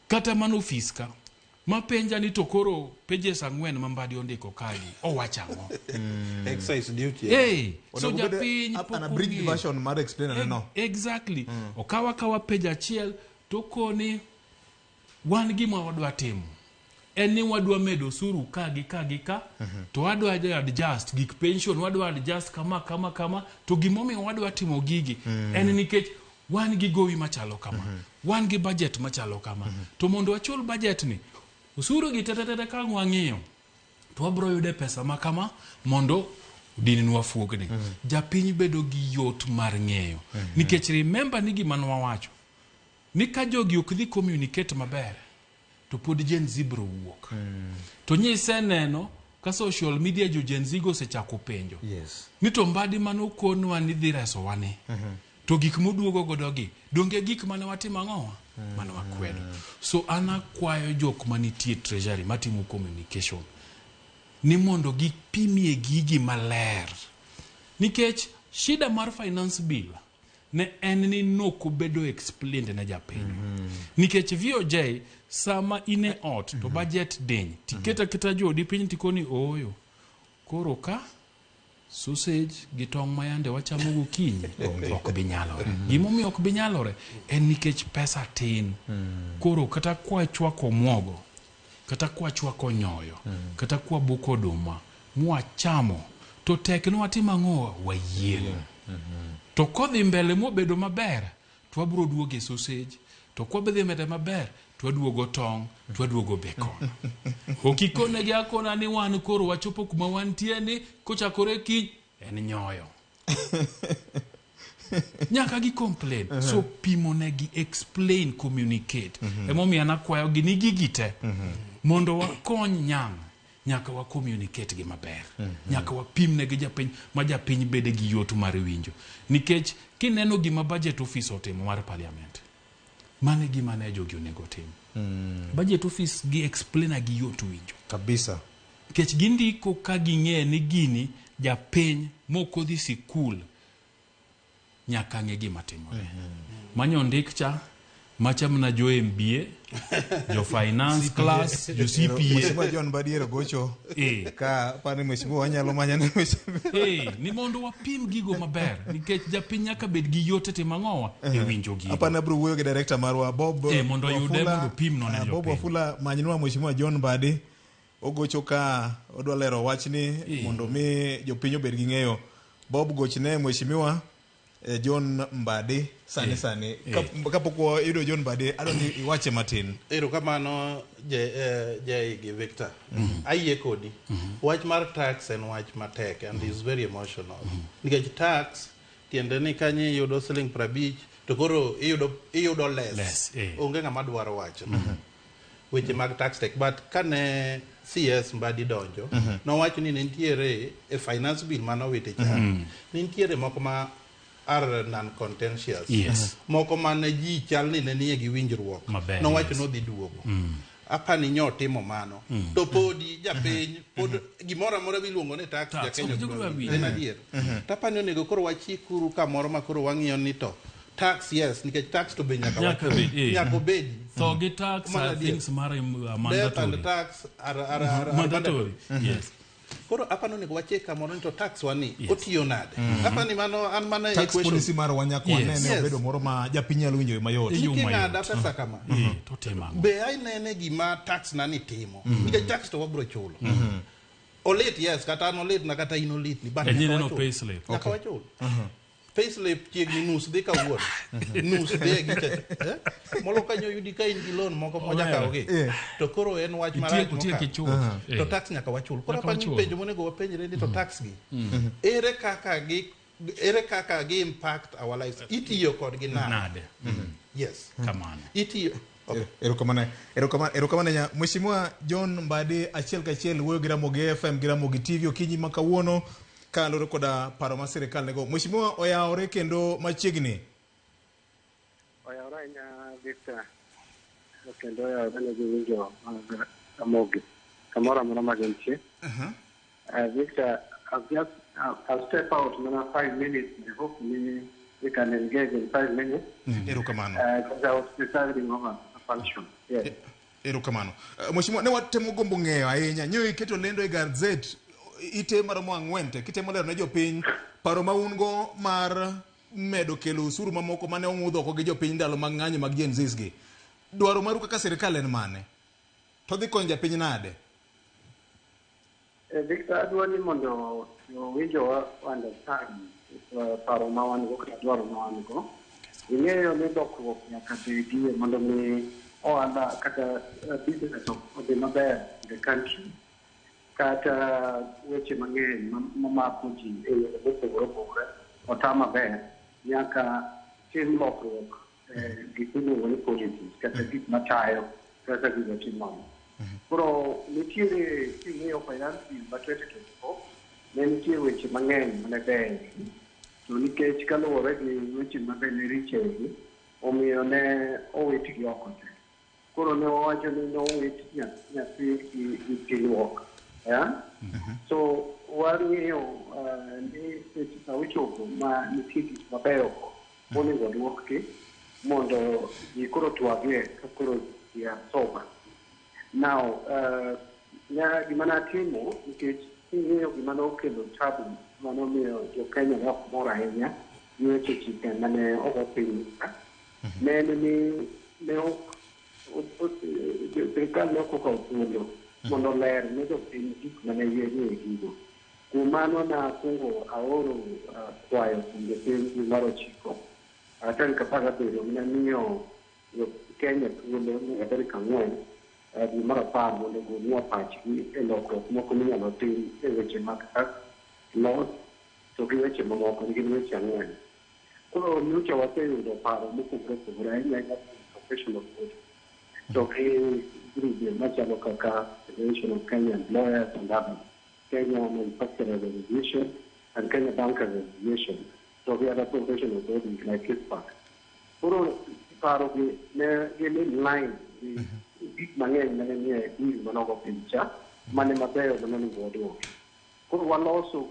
kata mana ofis ka, mapenja ni to koro pages 4 ma Mbadi ondiko kagi, owacho ang'o? Excise duty. Hey, so Onego obed japiny an pok abridged ong'eyo. version mar explainer no. Exactly. Okaw akawa page achiel to koni wan gima wadwa timo en ni wadwa medo osuru ka gi ka gi ka to wadwa adjust gik pension wadwa adjust kama kama kama to gimomiyo wadwa timo gigi en nikech wan gi gowi machalo kama wan gi budget machalo kama to mondo wachul budget ni osuru gi tetetete ka wang'iyo to wabro yude pesa ma kama mondo dininwa fuogni. Japiny bedo gi yot mar ng'eyo nikech remember ni gima nwawacho ni ka jogi ok dhi communicate maber to pod Gen Z bro wuok. To nyiseneno ka social media jo Gen Z go osechako penjo ni to Mbadi manokonwa ni dhi resowa ni to gik moduogo godo gi donge gik mane watimo ang'owa mane wakwedo. So an akwayo jok manitie treasury matimo communication ni mondo gipimie gigi maler nikech shida mar finance bill ne en ni nokobedo explained ne japiny. Nikech VOJ sama in e ot to budget diny tiketa keta joodi piny tikoni ooyo koro ka sausage gi tong' mayande wachamo gokinyi ok bi nyalore. Gimomiyo ok bi nyalore en nikech pesa tin. Koro kata kwachwako muogo, kata kwachwako nyoyo, kata kwabuko oduma mwachamo to tek ni watim ang'o wayieng'. To kodhi mbele mobedo maber to wabro duogo e sausage to kwabedhi mbele maber to waduogo tong' to waduogo bacon. Ok ikonegi akona ni wan koro wachopo kuma wantie ni kochakore kiny en nyoyo. Nyaka gi complain. So pimo negi, explain, communicate. Emomiyo an akwayo gi ni gigi te mondo wakony nyang' nyaka wa communicate gi maber. Nyaka wapim negi japiny ma japiny bede gi yot mar winjo. Nikech kineno gima budget office otimo mar parliament, mano e gima ne jogi onego tim. Budget office gi explainer gi yot winjo. Kabisa. Nikech gindiko ka ging'e ni gini japiny mokodhi sikul nyaka ng'e gima timore. Manyo ndik cha, macha mana jo MBA, jo finance class, jo CPA. Mheshimiwa John Mbadi gocho. Ka pani mheshimiwa wanyalo manya ne mheshimiwa. Ni mondo wapim gigo maber nikech japiny nyaka bed gi yot e timo ang'owa e winjo gigo. Hapana abro wuoyo gi director marwa Bob Mondo oyude Wafula. mondo opim no ne Bob jopiny. Wafula manynwa mheshimiwa John Mbadi ogocho ka odwa lero wachni mondo mi jopiny obed gi ng'eyo. Bob gochne mheshimiwa John Mbadi sani sani. Kapok wayudo John Mbadi adwa ni iwache matin. Erokamano Jay gi Victor. Ayie kodi. Wach mar tax en wach matek and is very emotional. Nikech tax tiende ni kanyo iyudo siling 50 to koro iyudo less. Onge ng'ama dwaro wacho. Weche mag tax tek but kane CS Mbadi donjo nowacho ni nitiere e finance bill manowite cha nitiere moko ma are non-contentious. Moko mane ji chal ni ne nie gi winjruok. Nowacho nodhi duogo. Apani nyo timo mano. To podi japiny pod gimoro amora miluongo ni tax ja Kenya ok dwa winjo. En adier. To apani onego koro wachikuru kamoro ma koro wang'iyo ni to tax yes nikech tax to be nyaka obedi. Tho gi tax Mano are adier. things mar Death and mandatory. tax are Mandatory, yes. Koro apani onego wachik kamoro ni to tax wani otiyo nade? Apani mano an mana Tax equation. policy marwa nyaka Yes. wanene Yes. obedo moro ma japiny nyalo winjo e mayot. Niking'ada pesa kama. To timo ang'o? Be ainene gima tax na ni timo. Nikech tax to wabro chulo. Olit yes, kata an olit na kata in olit ni. But En nyaka ineno wachul. payslip. Nyaka Okay. wachul. Payslip chiegni nus dhi kawuono. Nus dhi e gicha. Eh? Molo kanyo yudi ka in gi loan moko moja Omera. kawogi. Yeah. To koro en wach Itieko- marach itieko mokalo. ichul. Uh-huh. To Eh. tax nyaka wachul. Koro Nyaka apani wachul. penjo monego wapenjre ni to tax gi. Ere kaka gi ere kaka gi impact our lives? Itiyo kodgi nade? Nade. Yes. Kamano. Itiyo. Erokamano, erokamano, erokamano ahinya. Mheshimiwa John Mbadi achiel kachiel wuoyo gi Ramogi FM gi Ramogi TV okinyi ma kawuono kaluwore koda paro ma sirikal nigo. Mheshimiwa oyawore kendo machiegni. Oyawore ahinya Victor, kendo oyawore ne jowinjo mag Ramogi kamoro amora ma gintie. Victor, I'll step out mana 5 minutes. I hope we can engage in 5 minutes. Erokamano. Because I was presiding over a function. Yes. Erokamano. Mheshimiwa, ne watemo gombo ng'eyo ahinya. Nyo iketo lendo e gazet ite maromo ang'wen te kitemo lero ne jopiny paro ma un go mar medo kelo osuru mamoko mane ong'udh oko gi jopiny ndalo mag ng'anyo mag Gen Zs gi. Dwaro maru kaka sirikal en mane? To dhi konyo japiny nade? Victor, adwa ni mondo jowinjowa understand paro ma wan go kata dwaro ma wan go. Ing'eyo ni lokruok nyaka bedie mondo mi ohala kata business odhi maber in the country. Kata weche mang'eny mamako ji e yore mopogore opogore ota maber, nyaka tim lokruok gik miluongo ni policies kata gik matayo kaka gigo timore. Koro nitiere king'iyo finance bill ma 2024 ne nitie weche mang'eny mane beyo to nikech kaluwore gi weche mabe ne richo egi omiyo ne owitgi oko te. Koro ne wawacho ni nowit nyathi gi pi luok. Yeah? So wang'iyo ni seche sa ochopo ma nitie gik mabeyo go monego oduokgi mondo ji koro twagie ka koro ji are sober. Now, gima natimo nikech king'iyo gima nokelo tabu manomiyo jo Kenya ne ok mor ahinya gi weche chike mane ogo piny ka, ne en ni ne ok sirikal ne ok okawo thuolo mondo oler ne jopiny gik mane nie gigo. Kuom mano nakwongo aoro kwayo kuom jopiny dwe mar ochiko tarik 17 mane miyo jo Kenya thuolo nyaka tarik 4 dwe mar 10 mondo ogolnwa pachgi e lokruok moko minyalo tim e weche mag tax laws to gi weche mamoko gin weche ang'wen. Koro nyocha waseyudo paro mopogore opogore ahinya ahinya kuom professional body to gi grube machalo kaka Federation of Kenyan Lawyers and others, Kenya Manufacturers Association and Kenya Bankers Association to gi other professional bodies like ICPAK. Koro paro gi ne gin in line gi gik mang'eny mane nie bill manogo piny cha mane mabeyo mane onego waduoki. Koro waloso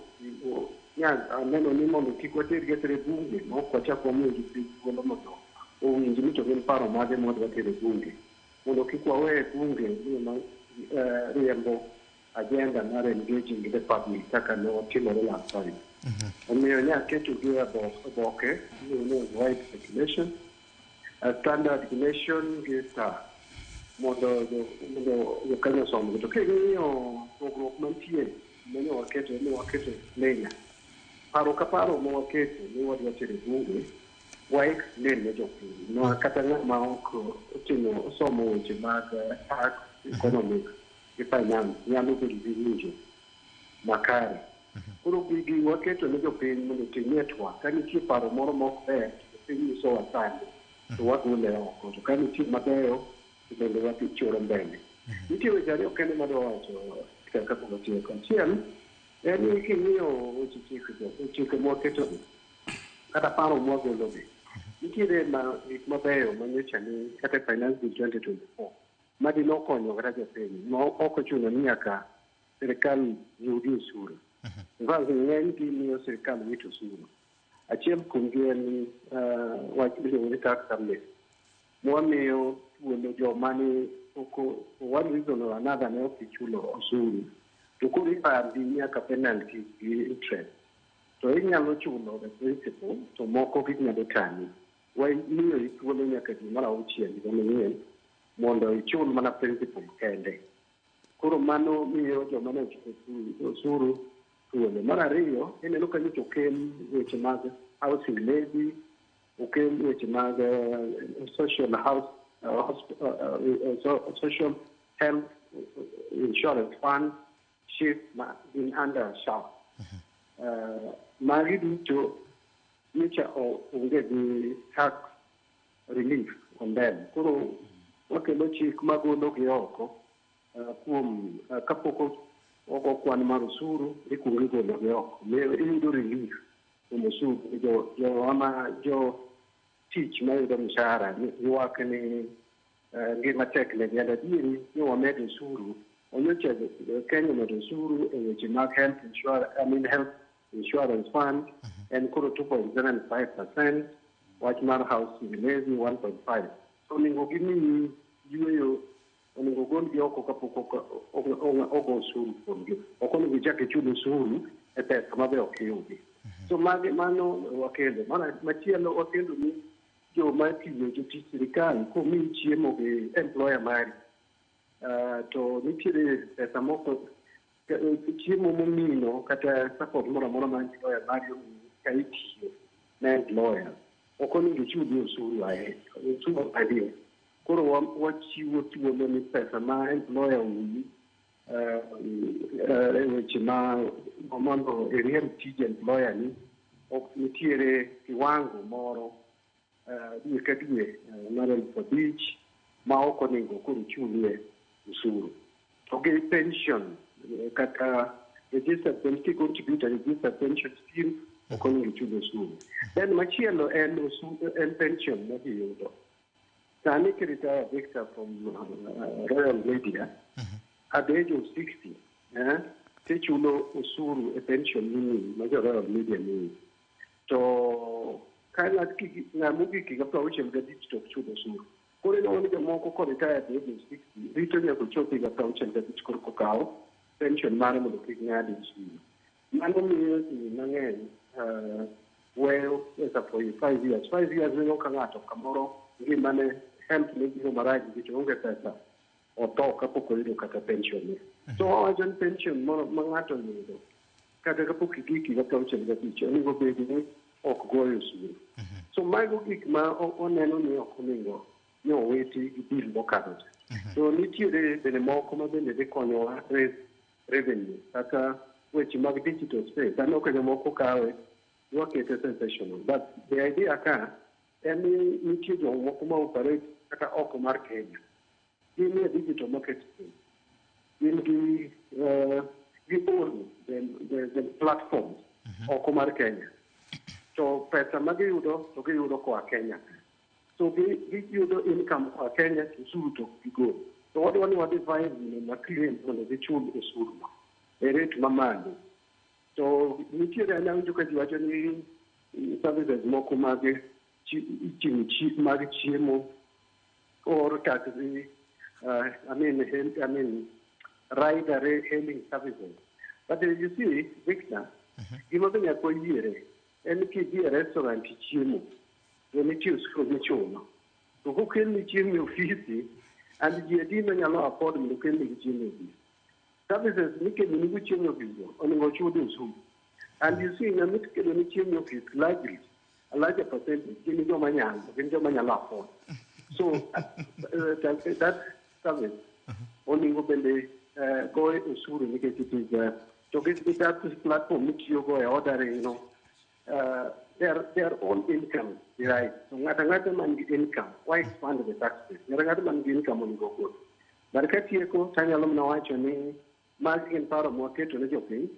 nya aneno ni mondo kik watergi atera e bunge ma ok wachak wamiyo jopiny thuolo mondo owinj ni to gin paro mage ma wadwa tero e bunge mondo kik wawe bunge ni ma riembo agenda mar engaging with the public kaka ne watimore last time. Omiyo ne aketogi e oboke miluongo ni wide circulation, Standard, Nation gi Star mondo jo-Kenya osomgi. To king'iyo pogruok mantie mane waketo ne waketo explainer. Paro ka paro ma waketo ni wadwa tero e bunge wa explain ne jopiny ma kata ng'ama ok otimo osomo weche mag tax, economics gi finance nyalo bedo gi winjo makare. Koro gigi waketo ne jopiny mondo otimie twak. Ka nitie paro moro ma ok ber to jopiny nyisowa sani to wagole oko. To ka nitie mabeyo to bende wadhi choro mbele. Nitie weche ariyo kende madwa wacho kapok atieko. Achiel en ni king'iyo weche chikego, chike mwaketogi kata paro mwagologi, nitiere ma gik mabeyo manyocha ni kata e finance bill 2024 madi nokonyo kata jopiny ma ok ochuno ni nyaka sirikal yudi osuru. In fact, ng'eny gi miyo sirikal wito osuru. Achiel kuomgi en wach miluongo ni tax amnesty. Mwamiyo thuolo joma ni oko for one reason or another ne ok ichulo osuru to koro ibambi nyaka penalties gi interest to inyalo chulo the principal to moko ginyalo tami. Wamiyo thuolo nyaka dwe mar auchiel higa manyien mondo ichul mana principal kende. Koro mano miyo joma ne ochulo osuru thuolo. Mar ariyo, ineno ka nyocha okel weche mag housing levy, okel weche mag social house, social health insurance fund, SHIF ma gin under SHA. Magi duto nyocha onge gi tax relief on them. Koro wakelo chik magolo gi oko kuom kapok ogo kwan mar osuru ikuongo igolo gi oko. Miyo iyudo relief kuom osuru. Jo ama jo tich mayudo mshahara ywak ni ngima tek negi. And adieri ni wamedo osuru. Onyocha Kenya omedo osuru e weche mag health insurance, I mean health insurance fund en koro 2.75%, wach mar housing levy 1.5. So onego gimiyi yueyo, onego golgi oko kapok ogo osuru kuomgi. Ok onego ichak ichul osuru e pesa mabe ok iyudi. So magi mano wakelo. Machielo wakelo ni joma tiyo jotich sirikal komiyi chiemo gi employer mari to nitiere pesa moko chiemo momino kata support moro amora ma employer mari omiyi ka itiyo ne employer ok onego ichul osuru ahinya osuru ariyo. Koro wachiwo thuolo ni pesa ma employer omiyi e weche ma mondo iriemb tij employer ni ok nitiere kiwango moro dwe ka dwe mar 5,000 ma ok onego koro ichulie osuru. To gi pension kata registered pension contributor registered pension scheme ok onego ichul osuru. Then machielo en osuru en pension ma ji yudo. Sani kiretire, Victor, from Royal Media at the age of 60, tichulo osuru e pension mimiyi ma jo Royal Media miyi. To ka ng'ama ogik higa 65 to ok chul osuru. Koro ineno ni jomoko ko retire at the age of 60 rito nyaka ochop higa 65 korka okaw pension mare mondo kik ng'ade osuru. Mano miyo ji mang'eny weyo pesa for 5 years. 5 years neno ka ng'ato kamoro ngimane health ne biro marach nikech oonge pesa otho kapok oyudo kata pension ne. So wawacho ni pension moro ma ng'ato oyudo kata kapok igik higa 65 onego bed ni ok goyo osuru. So mago gik ma oneno ni ok onego ni owiti gi bill mokadho cha. To nitiere bende moko ma bende dhi konyowa raise revenue kaka weche mag digital space. Aneno ka jomoko kawe dwa kete sensational. But the idea ka en ni nitie jomoko ma operate kata oko mar Kenya. Gin e digital market space. Gin gi gi own the platforms oko mar Kenya. To pesa ma giyudo to giyudo koa Kenya. So giyudo income koa Kenya to osuru to ok gigol. To wadwa ni wadivide ma clear mondo gichul osuru no e rate mamalo. To nitiere an awinjo ka ji wacho ni services moko mag ichiwo mag chiemo or taxi, I mean, I mean, rider hailing services. But you see, Victor, gima be nyaka wayiere en kidhi e restaurant ichiemo to nitie osuru michulo. To kokelni chiemo e ofisi, and ji adi manyalo afford mondo okelnegi chiemo e ofis? Services mikelonigo chiemo e ofis go onego ochud osuru. And you see, ng'ama ikeloni chiemo e ofis largely, a larger percentage gin joma nyalo, gin joma nyalo afford. So that service onego bende goye osuru nikech it is to gi that platform mitiyogo e ordering no they are all income derived. So ng'ato ang'ata man gi income, why expand the tax base? Ng'ato ang'ata man gi income onego ogol. But katieko tanyalo mana wacho ni magi gin paro mwaketo ne jopiny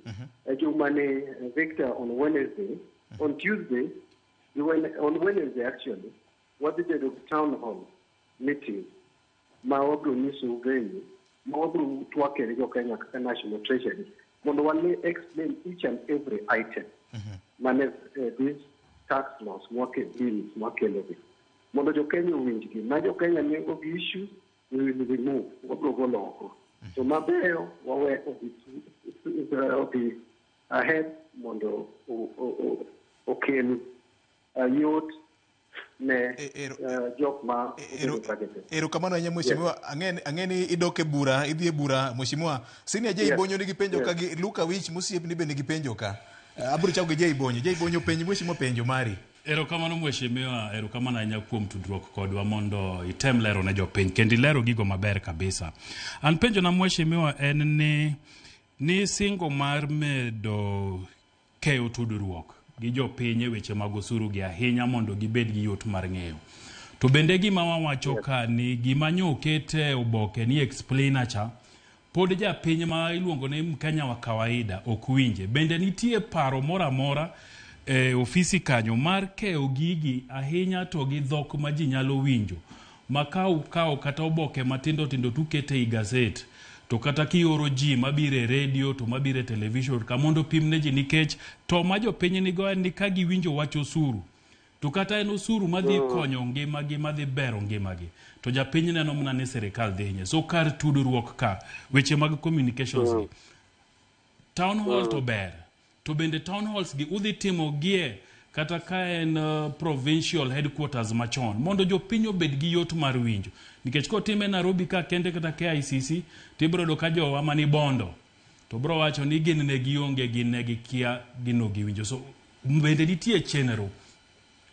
e juma ni Victor, on Wednesday, on Tuesday, on Wednesday actually, wadhi bedo gi town hall meeting ma wabiro nyisou venue ma wabiro twake gi jo Kenya kaka National Treasury mondo wane explain each and every item mane this tax laws mwake bills mwakelogi. Mondo jo Kenya owinjgi. Ma jo Kenya nigo gi issue, we will remove. Wabiro golo oko. To mabeyo wawe odhi ahead mondo okel yot ne jok ma obedo targeted. Erokamano ahinya, mheshimiwa. Ang'e ni idok e bura, idhi e bura, mheshimiwa. Senior Jay Bonyo nigi penjo ka gi Luka Wich mosiepni be nigi penjo ka. Abiro chako gi Jay Bonyo. Jay Bonyo, penj mheshimiwa penjo mari. Erokamano mheshimiwa, erokamano ahinya kuom tudruok kodwa mondo item lero ne jopiny kendo ilero gigo maber kabisa. An penjo na mheshimiwa en ni singo mar medo keyo tudruok gi jopiny e weche mag osuru gi ahinya mondo gibed gi yot mar ng'eyo. To bende gima wawacho ka ni gima nyo oket e oboke ni explainer cha pod japiny ma iluongo ni Mkenya wa kawaida ok winje. Bende nitie paro moro amora e ofisi kanyo mar keyo gigi ahinya to gi dhok ma ji nyalo winjo ma ka ukawo kata oboke matindo tindo tukete ei gazet to kata kioro ji mabiro e redio to mabiro e television ka mondo opim ne ji, nikech to ma jopiny nigo en ni ka giwinjo wach osuru to kata en osuru madhi konyo ngimagi, madhi bero ngimagi, to japiny neno mana ni sirikal dhi hinye. So kar tudruok ka weche mag communications gi, town hall to ber, to bende town halls gi udhi timo gie kata ka en provincial headquarters machon mondo jopiny obed gi yot mar winjo, nikech kotime Nairobi ka kende kata KICC, tibiro yudo ka jowa mani Bondo to biro wacho ni gin ne gionge, gin ne gikia gino giwinjo. So bende nitie chenro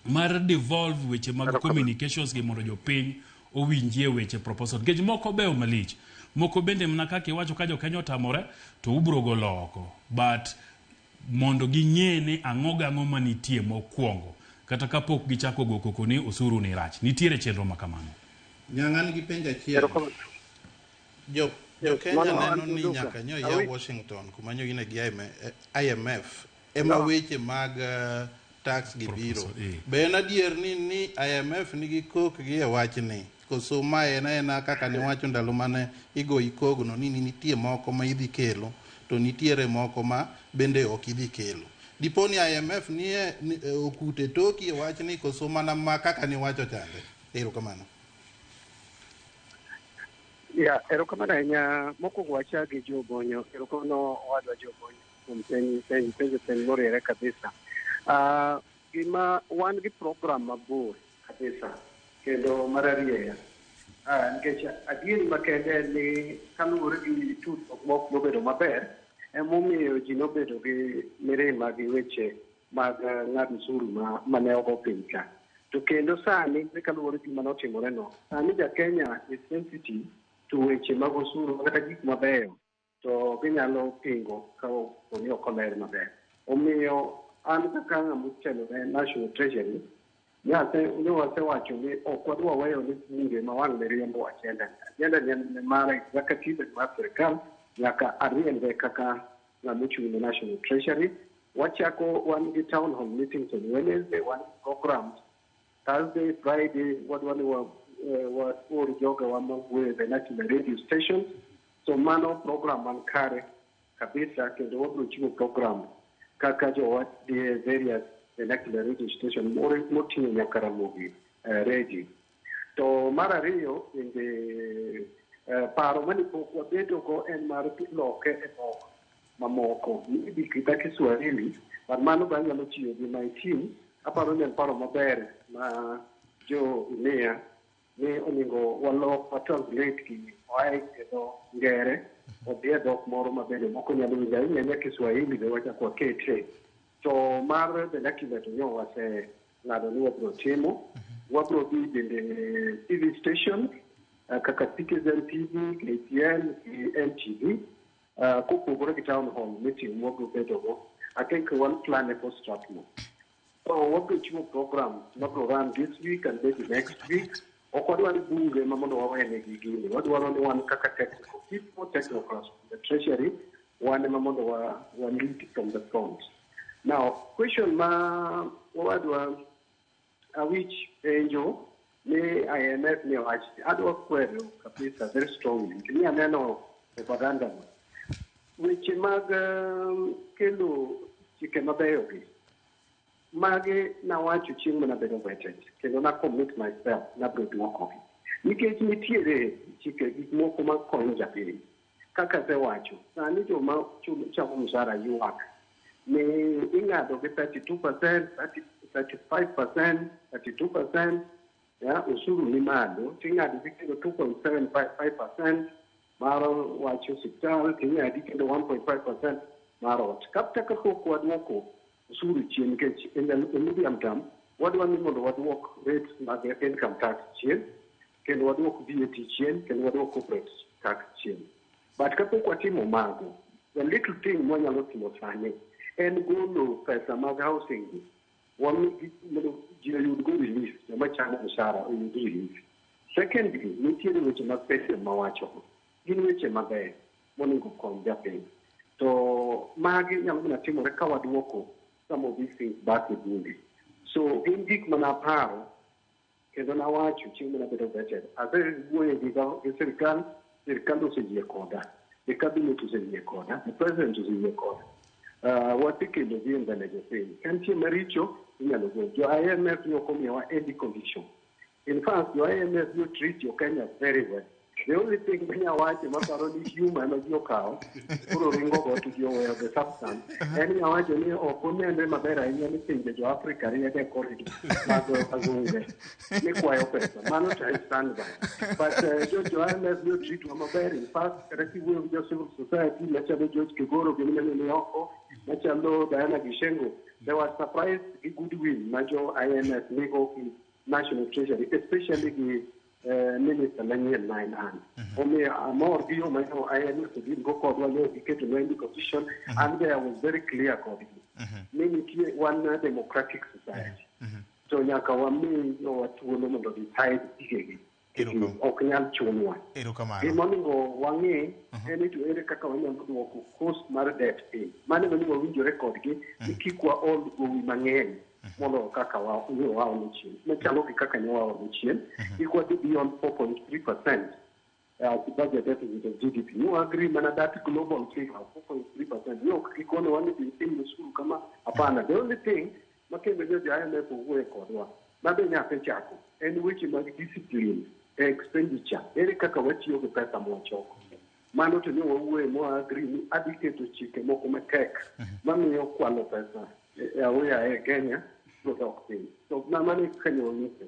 mar devolve weche mag communications gi mondo jopiny owinjie weche proposal, nikech moko beyo malich, moko bende mana kaka iwacho ka jokenya otamore to ubiro golo oko, but mondo ging'e ni ang'o gang'o manitie mokwongo kata kapok gichako go koko ni osuru ni rach. Nitiere chenro ma kamano? Nyang'a nigi penjo achiel. Jo Kenya neno ni nyaka nyo ya Washington kuma nyo gine gi IMF ema weche mag tax gi biro. Be en adier ni IMF nigi kok gi e wachni? Koso ma en aena kaka niwacho ndalo mane igo ikogno ni nitie moko ma idhi kelo to nitiere moko ma bende ok idhi kelo. Dipo ni IMF nie okute toki e wachni koso mana ma kaka niwacho chande? Erokamano. Ya, erokamano ahinya. Mokwongo wachak gi Joe Bonyo. Erokamano owadwa Joe Bonyo kuom penjo moriere kabisa. Gima wan gi program mabor kabisa kendo mararieya. Nikech adieri makende en ni kaluwore gi tudruok mok nobedo maber, emomiyo ji nobedo gi mirima gi weche mag ng'ado osuru mane ogo piny ka. To kendo sani kaluwore gi gima notimore no, sani ja Kenya is sensitive to weche mag osuru kata gik mabeyo to ginyalo pingo ka opo ni ok oler maber. Omiyo an kaka ng'ama otelo ne National Treasury, ne wasewacho ni ok wadwa weyo ni bunge ma wang' ne riembo agenda ni. Agenda ni en mar executive en mar sirikal, nyaka ariembe kaka ng'ama ochung' ne National Treasury. Wachako wan gi town hall meetings on Wednesday, wan gi programs Thursday, Friday, wadwa ni wa or jogewa mawuoyo e vernacular radio stations. So mano program man kare kabisa kendo wabiro chiwo program kaka jowa dhi e various vernacular radio station moting'o nyaka Ramogi radio. To mar ariyo bende, paro mane pok wabedo go en mar loke e dhok mamoko, maybe kata Kiswahili, but mano be anyalo tiyo gi my team. Aparo ni en paro maber ma jo imiya ni onego walok, wa translate gini oa e dho ngere odhi e dhok moro ma bende moko nyalo winjo ahinya ahinya Kiswahili be wachako wakete. To mar vernacular to nyo waseng'ado ni wabiro timo. Wabiro dhi bende TV station kaka Citizen TV, KTN gi NTV, kopogore gi town hall meeting mwabiro bedogo. I think one plan e for Strathmore. So wabiro chiwo program mabiro run this week and maybe next week. Ok wadwar bunge ma mondo wawenegi gini. Wadwaro ni wan kaka technical people, technocrats from the treasury, wan ema mondo wa lead from the front. Now, question ma owadwa Awich penjo ni IMF ni owach, adwa kwero kabisa very strongly. Ni aneno propaganda no. Weche mag kelo chike mabeyo gi. Magi nawacho chieng' mana bedo vetted kendo na commit myself nabiro duokogi nikech nitiere chike gik moko makonyo japiny kaka asewacho sani joma chamo mshahara ywak ni ing'ado gi 32%, 35%, 32%, ya osuru ni malo ting'ado gi kendo 2.75% mar wach osiptal ting'adi kendo 1.5% mar ot kata kapok waduoko osuru chien nikech in the medium term wadwa ni mondo waduok rate mag income tax chien kendo waduok VAT chien kendo waduok corporate tax chien. But kapok watimo mago, the little thing mwanyalo timo sani en golo pesa mag housing gi wami mondo ji oyud go relief, joma chamo mshahara oyud relief. Secondly, nitiere weche mag pension mawacho gin weche maber monego kony japiny to magi nyalo mana timore ka waduoko some of these things back e bunge. So gin gik mana aparo kendo nawacho chieng' mana bedo vetted asewuoyo gi sirikal, sirikal oseyie koda, the cabinet oseyie koda, the president oseyie koda. Wasekelo gi e mbele jopiny ka nitie maricho inyalo gol. Jo IMF ne ok omiyowa any condition. In fact, jo IMF no treat jo Kenya very well. The only thing manya wacho maparo ni humor ema ji okawo koro ringo go to ji oweyo the substance en ni awacho ni ok onenre maber ahinya ni pinje jo Afrika riede e corridor mag wazunge ni kwayo pesa mano to I stand by. But jo IMF no treat wa maber. In fact, kata kiwuoyo gi jo civil society machalo George Kigoro gini mane ni oko machalo Diana Gishengo, they were surprised gi goodwill ma jo IMF nigo gi National Treasury, especially gi minister manyien ma en an. Omiyo amor gi yo ma jo IMF odin go kodwa ne giketo nwa in condition and there was very clear kodgi ni nitie wan democratic society to nyaka wami jowa thuolo mondo decide gigegi, ok nyal chunwa. Erokamano. Gima onego wang'e en ni to ere kaka wanyalo duoko cost mar debt piny. Mano ema onego wawinjore kodgi ni kik waol gowi mang'eny moloyo kaka ne waolo chien machalo gi kaka ne waolo chien. Kik wadhi beyond 4.3% budget deficit of GDP. You agree mana that global figure of 4.3%. Ni ok gikono ni dhi tim osuru kama hapana. The only thing makendo jo IMF owuoye kodwa mabe nyaka chako en weche mag discipline e expenditure. Ere kaka watiyo gi pesa mwachoko. Mano to ne wawuoye mwa agree ni adhi keto chike moko matek mamiyo kwalo pesa e aoya e Kenya biro dok piny. So mano e kaka ne wanyise.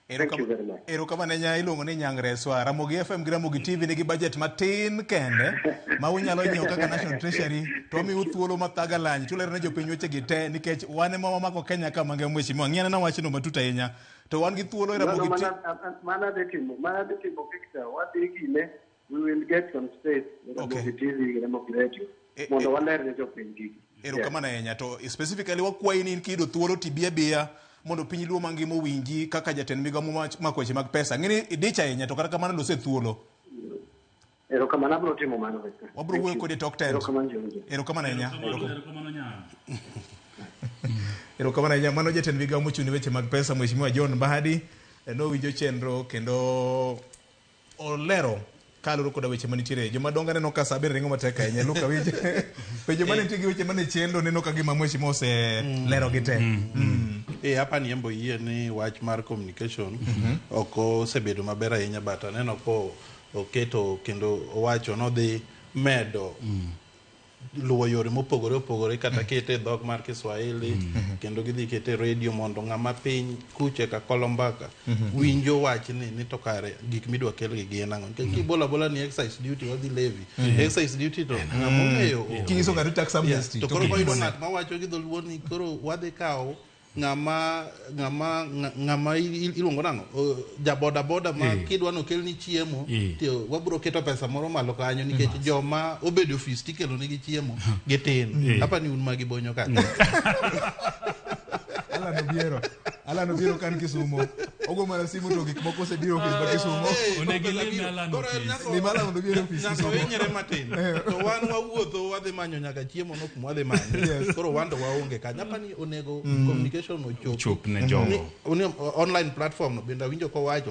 Thank you very much. Erokamano nya iluongo ni Nyangreswa. Ramogi FM gi Ramogi TV nigi budget matin kende ma unyalo nyiewo kaka National Treasury to wamiu thuolo mathaga lany tulero ne jopiny wechegi te nikech wan ema wamako Kenya ka mangima mheshimiwa. Ng'iyana na wachno matut ahinya to wan gi thuolo e No, Ramogi TV. Mana dhi timo Victor, wadhi gine, we will get some space Ramogi TV, Ramogi Radio mondo waler ne jopiny gigi. Erokamano ahinya to specifically wakwayi ni in kiyudo thuolo tibi abiya mondo piny luo mangima owinji kaka jatend migao mako weche mag pesa. Ng'eni idich ahinya to kata kamano lose thuolo. Erokamano, abiro timo mano Victor. Wabiro wuoyo kodi e tok tent. Erokamano jowinjo. Erokamano ahinya. Erokamano nyang. Erokamano ahinya. Mano jatend migao mochung' ne weche mag pesa Mheshimiwa John Mbadi nowinjo chenro kendo olero kaluwore koda weche manitiere. Jomadongo aneno ka sa bende ringo matek ahinya. Luka winjo. Penjo mane nitie gi weche mane chendo neno ka gima mheshimiwa oselero gi te. Hapa ni embo yie ni wach mar communication ok osebedo maber ahinya, but aneno ko oketo kendo owacho nodhi medo luwo yore mopogore opogore kata kete e dhok mar Kiswahili kendo gidhi kete e radio mondo ng'ama piny kuche ka Kolombaka winjo wachni ni to kare gik midwa kel gi gin ang'o, nikech kibolo abola ni excise duty wadhi levy excise duty to ng'ama ong'eyo onge. Kinyiso ng'ato tax amnesty, To to koro koyudo kipimone. ng'at mawacho gi dholuo ni koro wadhi kawo ng'ama iluongo nang'o, ja boda boda ma kidwa nokelni chiemo to wabro keto pesa moro malo kanyo nikech joma obedo ofis tikelo negi chiemo gitin. Apa ni un magi bonyo kaka Alan Obiero. Alan Obiero kan Kisumo. Ogo mana simu to gik moko osebiro ofis ma Kisumo. Onego ilim Alan Koro en ofis. Lim Alan mondo obi e ofis nyaka Kisumo. ohinyre matin to wan wawuotho wadhi manyo nyaka chiemo no kuma wadhi manye koro wan to waonge kanyo apani onego communication ochop Ochop ne jogo. Online platform no bende awinjo kowacho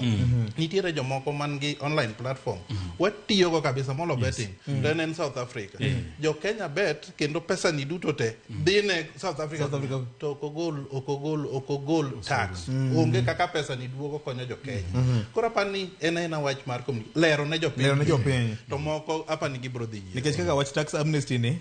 nitiere jomoko man gi online platform watiyogo kabisa molo betting to en South Africa jo Kenya bet kendo pesa ni duto te dhi ne South Africa South Africa. to ok ogol ok ogol ok ogol tax onge kaka pesa ni duogo konyo jo Kenya koro apani en aena wach mar lero ne jopiny Lero ne jopiny. to moko apani gibro dhi yie Nikech kaka wach tax amnesty ni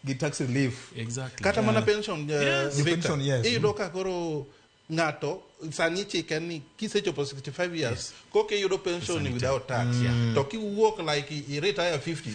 gi tax relief. Exactly. kata mana pension Yes. Victor, Pension, yes. iyudo ka koro ng'ato sani chik en ni kisechopo 65 years koka iyudo pension Pesa ni without tax to kiwuok like i retire 50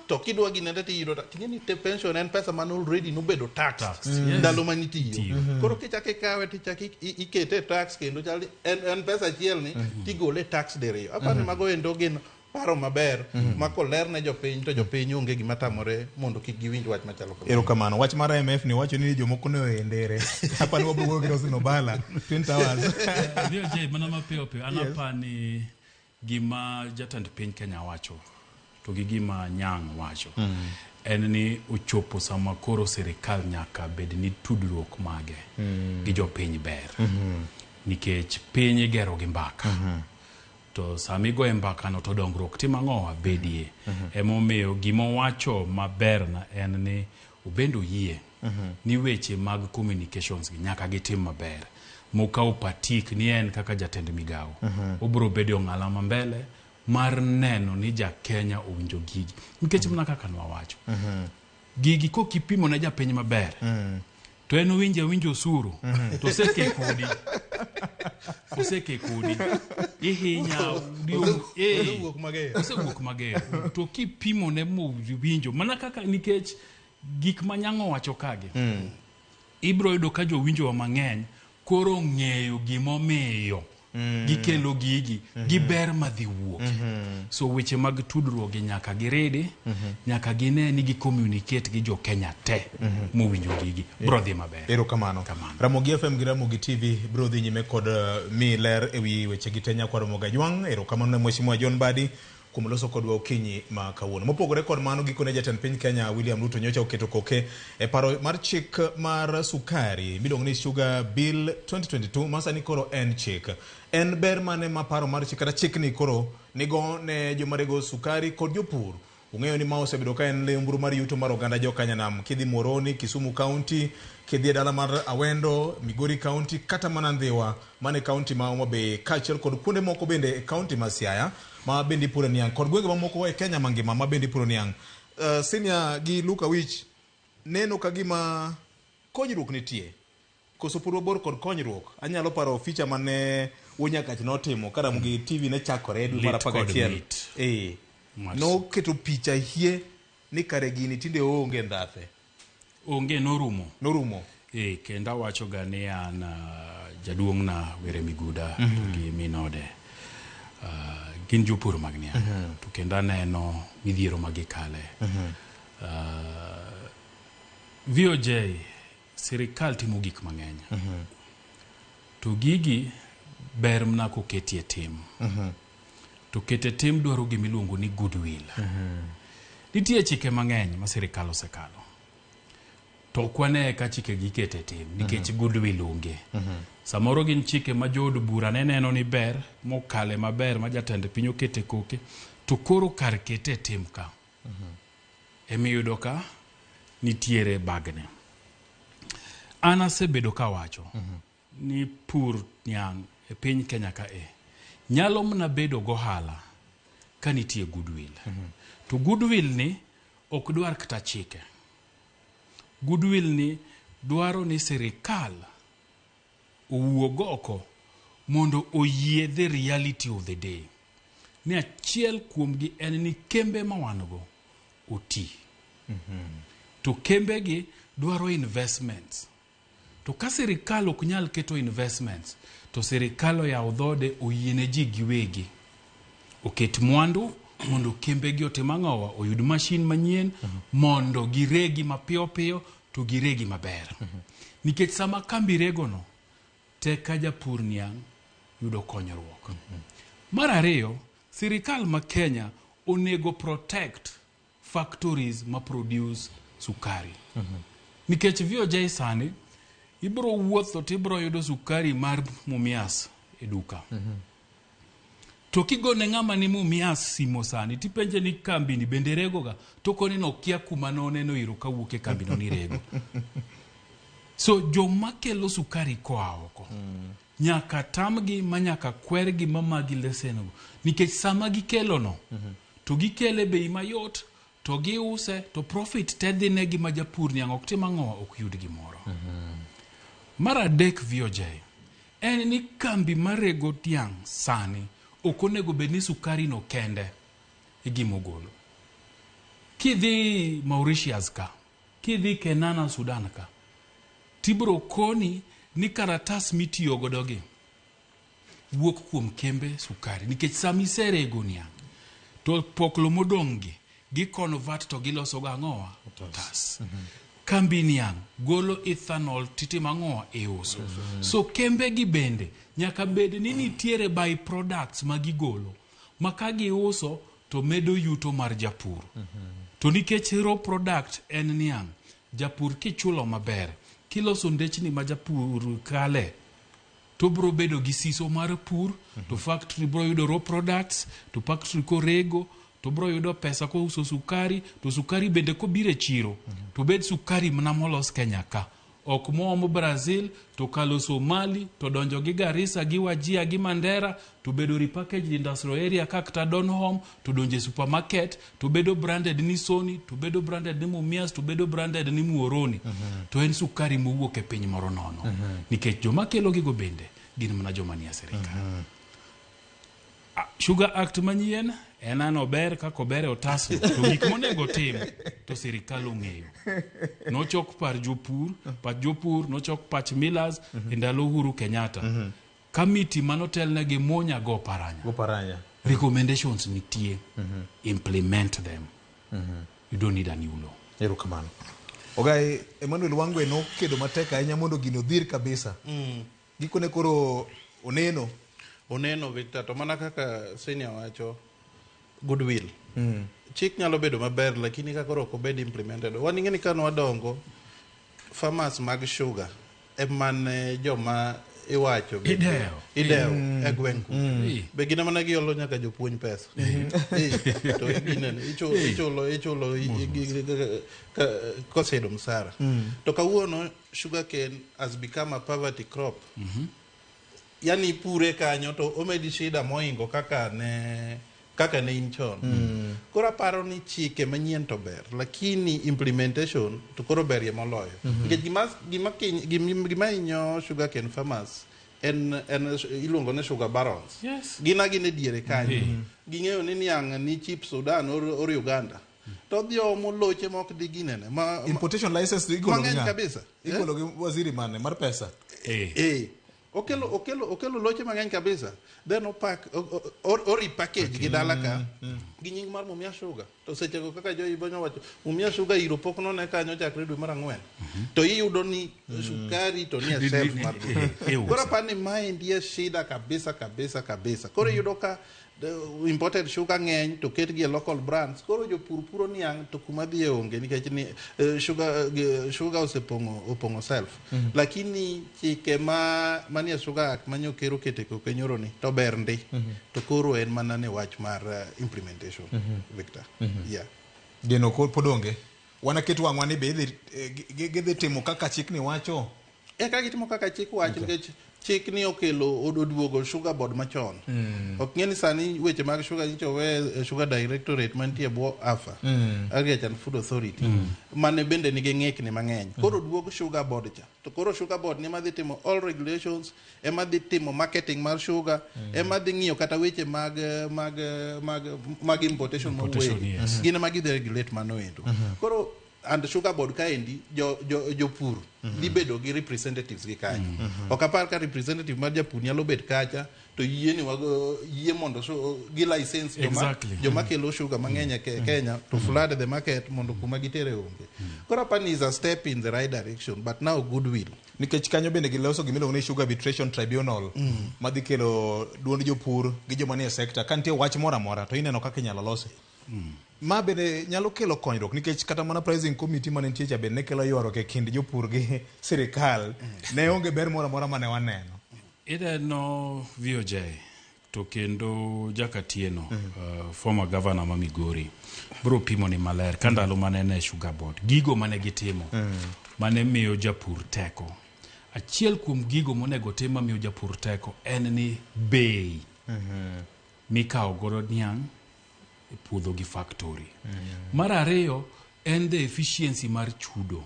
to kidwa ginende tiyudo tax ting'e ni te pension en pesa man already nobedo taxed Taxed, yes. ndalo manitiyo Tiyo. koro kichako ikawe tichako ikete e tax kendo chal ni en pesa achiel ni tigole e tax diriyo apani mago endo gin paro maber ma koler ne jopiny to jopiny onge gima tamore mondo kik giwinj wach machalo kamano Erokamano. Wach mar IMF ni wacho ni jomoko ne oendere. Apani wabro wuoyo gi Roslyn Obala. Twin Towers. VOJ mana mapiyo piyo an Yes. apani gima jatend piny Kenya wacho to gi gima Nyang' wacho en ni ochopo sama koro sirikal nyaka bed ni tudruok mage gi jopiny ber nikech piny igero gi mbaka to sama igoye mbakano to dongruok timo ang'owa bedie emomiyo gimowacho maberna en ni obende oyie ni weche mag communications gi nyaka gitim maber mokawo patik ni en kaka jatend migawo obiro bedo e ong'ala ma mbele mar neno ni jakenya owinjo gigi nikech mana kaka nwawacho gigi kokipimo ne japiny maber to en owinjo awinjo osuru to oseke kodi oseke kodi ihinya Osewuok mager. osewuok mager to kipimo ne mowinjo mana kaka nikech gik ma Nyang'o wacho kagi ibro yudo ka jowinjowa mang'eny koro ng'eyo gimomiyo gikelo gigi gi ber madhi wuok so weche mag tudruok gi nyaka giridi nyaka gine ni gi communicate gi jo Kenya te mowinjo gigi bro dhi maber Erokamano. Ramogi FM gi Ramogi TV biro dhi nyime kod mi ler ewi weche gi te nyakwa Ramogi Ajwang'. Erokamano ne Mheshimiwa John Mbadi kuom loso kodwa okinyi ma kawuono. Mopogore kod mano, gikone jatend piny Kenya William Ruto nyocha oketo koke e paro mar chik mar sukari miluongo ni Sugar Bill 2022 ma sani koro en chik. En ber mane ma paro mar chik kata chikni koro nigo ne joma rego sukari kod jopur? Ung'eyo ni ma osebedo ka en lembru mar yuto mar oganda jokanyanam kidhi Moroni, Kisumu County, kidhi e dala mar Awendo, Migori County, kata mana Ndhiwa mane county ma Homa Bay, kaachiel kod kuonde moko bende e county ma Siaya ma bende ipuro niang' kod gwenge mamoko e Kenya mangima ma bende ipuro niang'. Senior gi Luka Wich neno ka gima konyruok nitie koso pod wabor kod konyruok. Anyalo paro ficha mane Wuonyakach notimo ka Ramogi TV ne chakore dwe mar Lit kod 11. mit. Noketo picha hie ni kare gini tinde oonge ndhathe. Onge norumo. Norumo. Kendo awacho ga ni an jaduong'na Were Miguda to gi minode gin jopur mag niang' to kendo aneno midhiero ma gikale. VOJ sirikal timo gik mang'eny to gigi ber mana koketie tim to kete tim dwaro gimiluongo ni goodwill. Nitie chike mang'eny ma sirikal osekalo to ok wane ka chike gi ikete tim nikech goodwill onge. Samoro gin chike ma jood bura ne neno ni ber mokale maber ma jatend piny okete koke to koro kar kete tim ka emiyudo ka nitiere bagne. An asebedo kawacho ni pur niang' e piny Kenya ka e nyalo mana bedo gohala ka nitie goodwill. To goodwill ni ok dwar kata chike. Goodwill ni dwaro ni sirikal owuog oko mondo oyie the reality of the day. Ni achiel kuomgi en ni kembe ma wan go oti. To kembegi dwaro investments. To ka sirikal ok nyal keto investments, to sirikal oyawo dhode oyiene ji giwegi oket mwandu mondo kembegi otim ang'owa oyud mashin manyien mondo giregi mapiyo piyo to giregi maber. Nikech sama kambi regono, tek ka japur niang' yudo konyruok. Mar ariyo, sirikal ma Kenya onego protect factories ma produce sukari. Nikech VOJ sani, ibro wuotho to ibro yudo sukari mar Mumias e duka. To kigone ng'ama ni Mumias simo sani, tipenje ni kambini bende regoga, to koni nokia kuma noneno iro kawuok e kambino ni rego. So joma kelo sukari koa oko, nyaka tamgi ma nyaka kwergi ma magi lesen go. Nikech sama gikelo no, to gikele bei mayot, to giuse, to profit te dhi negi ma japur niang' ok tim ang'o, ok yud gimoro. Mar adek VOJ, en ni kambi marego tiang' sani ok onego bed ni sukari no kende e gima ogolo. Kidhi Mauritius ka, kidhi Kenana Sudan ka, tibro koni ni karatas mitiyo godo gi wuok kuom kembe sukari nikech sama iserego niang' to poklo modong' gi gi convert to giloso go ang'owa otas. Kambi niang' golo ethanol titimo ang'owa iuso. So kembe gi bende nyaka bed ni nitiere by products ma gigolo ma ka giuso to medo yuto mar japur. To nikech raw product en niang', japur kichulo maber, kiloso ndechni ma japur kale, to bro bedo gi siso mar pur, to factory bro yudo raw products, to factory korego, to bro yudo pesa kouso sukari, to sukari bende kobiro e chiro, to bed sukari mana molos Kenya ka. Ok moomo Brazil, to kalo Somali, to donjo gi Garissa, gi Wajir, gi Mandera, to bedo repackaged industrial area kaka Donholm, to donjo e supermarket, to bedo branded ni Sony, to bedo branded ni Mumias, to bedo branded ni Muhoroni. To en sukari mowuok e piny moro nono. Nikech joma kelo gigo bende gin mana joma nie sirikal. Sugar Act manyien en an ober kaka ober e otas to gik monego tim to sirikal ong'eyo. Nochok par jopur, pach jopur, nochok pach millers e ndalo Uhuru Kenyatta. Kamiti manotelne gi Munya go Paranya. Go Paranya. Recommendations nitie. Implement them. You don't need a new law. Erokamano. Ogai Emmanuel Wangwe nokedo matek ahinya mondo gino odhir kabisa. Gikone koro oneno. Oneno Victor, to mana kaka senior wacho, goodwill. Chik nyalo bedo maber, lakini ka koro ok obed implemented. Wan ing'e ni ka nwadongo, farmers mag sugar emane joma iwacho Idewo. idewo e gweng' ku. Be gin ema ne giolo nyaka jopuonj pesa. To ginene, ichulo ichulo koseyudo msara. To kawuono sugarcane has become a poverty crop. Yani ipure kanyo to omedi shida moingo kaka ne in chon. Koro aparo ni chike manyien to ber, lakini implementation to koro berie moloyo. Nikech gima hinyo sugarcane farmers en iluongo ni sugar barons. Gin agin e diere kanyo. Ging'eyo ni niang' ni cheap Sudan or Uganda. To odhi omo loche mok dhi ginene. Importation license to igolo gi mang'eny ng'a? Kabisa. Igolo gi waziri mane mar pesa? Eh. Okelo loche mang'eny kabisa. Then opak o repackage gi dala ka gi nying mar Mumia Sugar. To sechego kaka jo Ibo nowacho, Mumia Sugar iro pok none kanyo chakre dwe mar ang'wen. To iyudo ni sukari to nie shelf mar duka. Iuso. Koro aparo ni maendi e shida kabisa kabisa kabisa. Koro iyudo ka the imported sugar ng'eny to ketgi e local brands. Koro jopur puro niang' to kuma dhiye onge nikech ni sugar osepong'o opong'o shelf. Lakini chike ma manie Sugar Act manyo ker okete koke nyoro ni to ber ndi. To koro en mana ne wach mar implementation, Victor. Yeah. Geno pod onge. Wanaket wang'wa ni be gidhi timo kaka chikni wacho. Eka gitimo kaka chik wacho nikech chik ni okelo oduogo sugar board machon. Ok ng'e ni sani weche mag sugar nyicho we e sugar directorate mantie e bwo AFA, Agriculture and Food Authority, mane bende nigi ng'ikni mang'eny. Koro duog sugar board cha. To koro sugar board ni ema dhi timo all regulations, ema dhi timo marketing mar sugar, ema dhi ng'iyo kata weche mag importation Importation, mowuoye. yes. Gin ema gidhi regulate mano endo. Koro and sugar board kaendi jo jopur dhi bedo gi representatives gi kanyo. Ok apar ka representative mar japur nyalo bet kacha To yie ni wago yie mondo so, gi license joma, joma kelo sugar mang'eny e Kenya to flood the market mondo kuma gitere onge. Koro apani is a step in the right direction, but now goodwill. Nikech kanyo bende giloso gimiluongo ni Sugar Arbitration Tribunal madhi kelo duond jopur gi joma nie sector. Ka nitie wach moro amora to ineno kaka inyalo lose. Ma bende nyalo kelo konyruok, nikech kata mana pricing committee mane nitie cha bende ne kelo ywaruok e kind jopur gi sirikal. Ne onge ber moro amora mane waneno. Ineno VOJ to kendo Jakatieno, former governor ma Migori, bro pimo ni maler ka ndalo mane en e Sugar Board, gigo mane gitimo mane miyo japur teko. Achiel kuom gigo monego tim mamiyo japur teko en ni bei mikawo godo niang' e puodho gi factory. Mar ariyo en the efficiency mar chudo.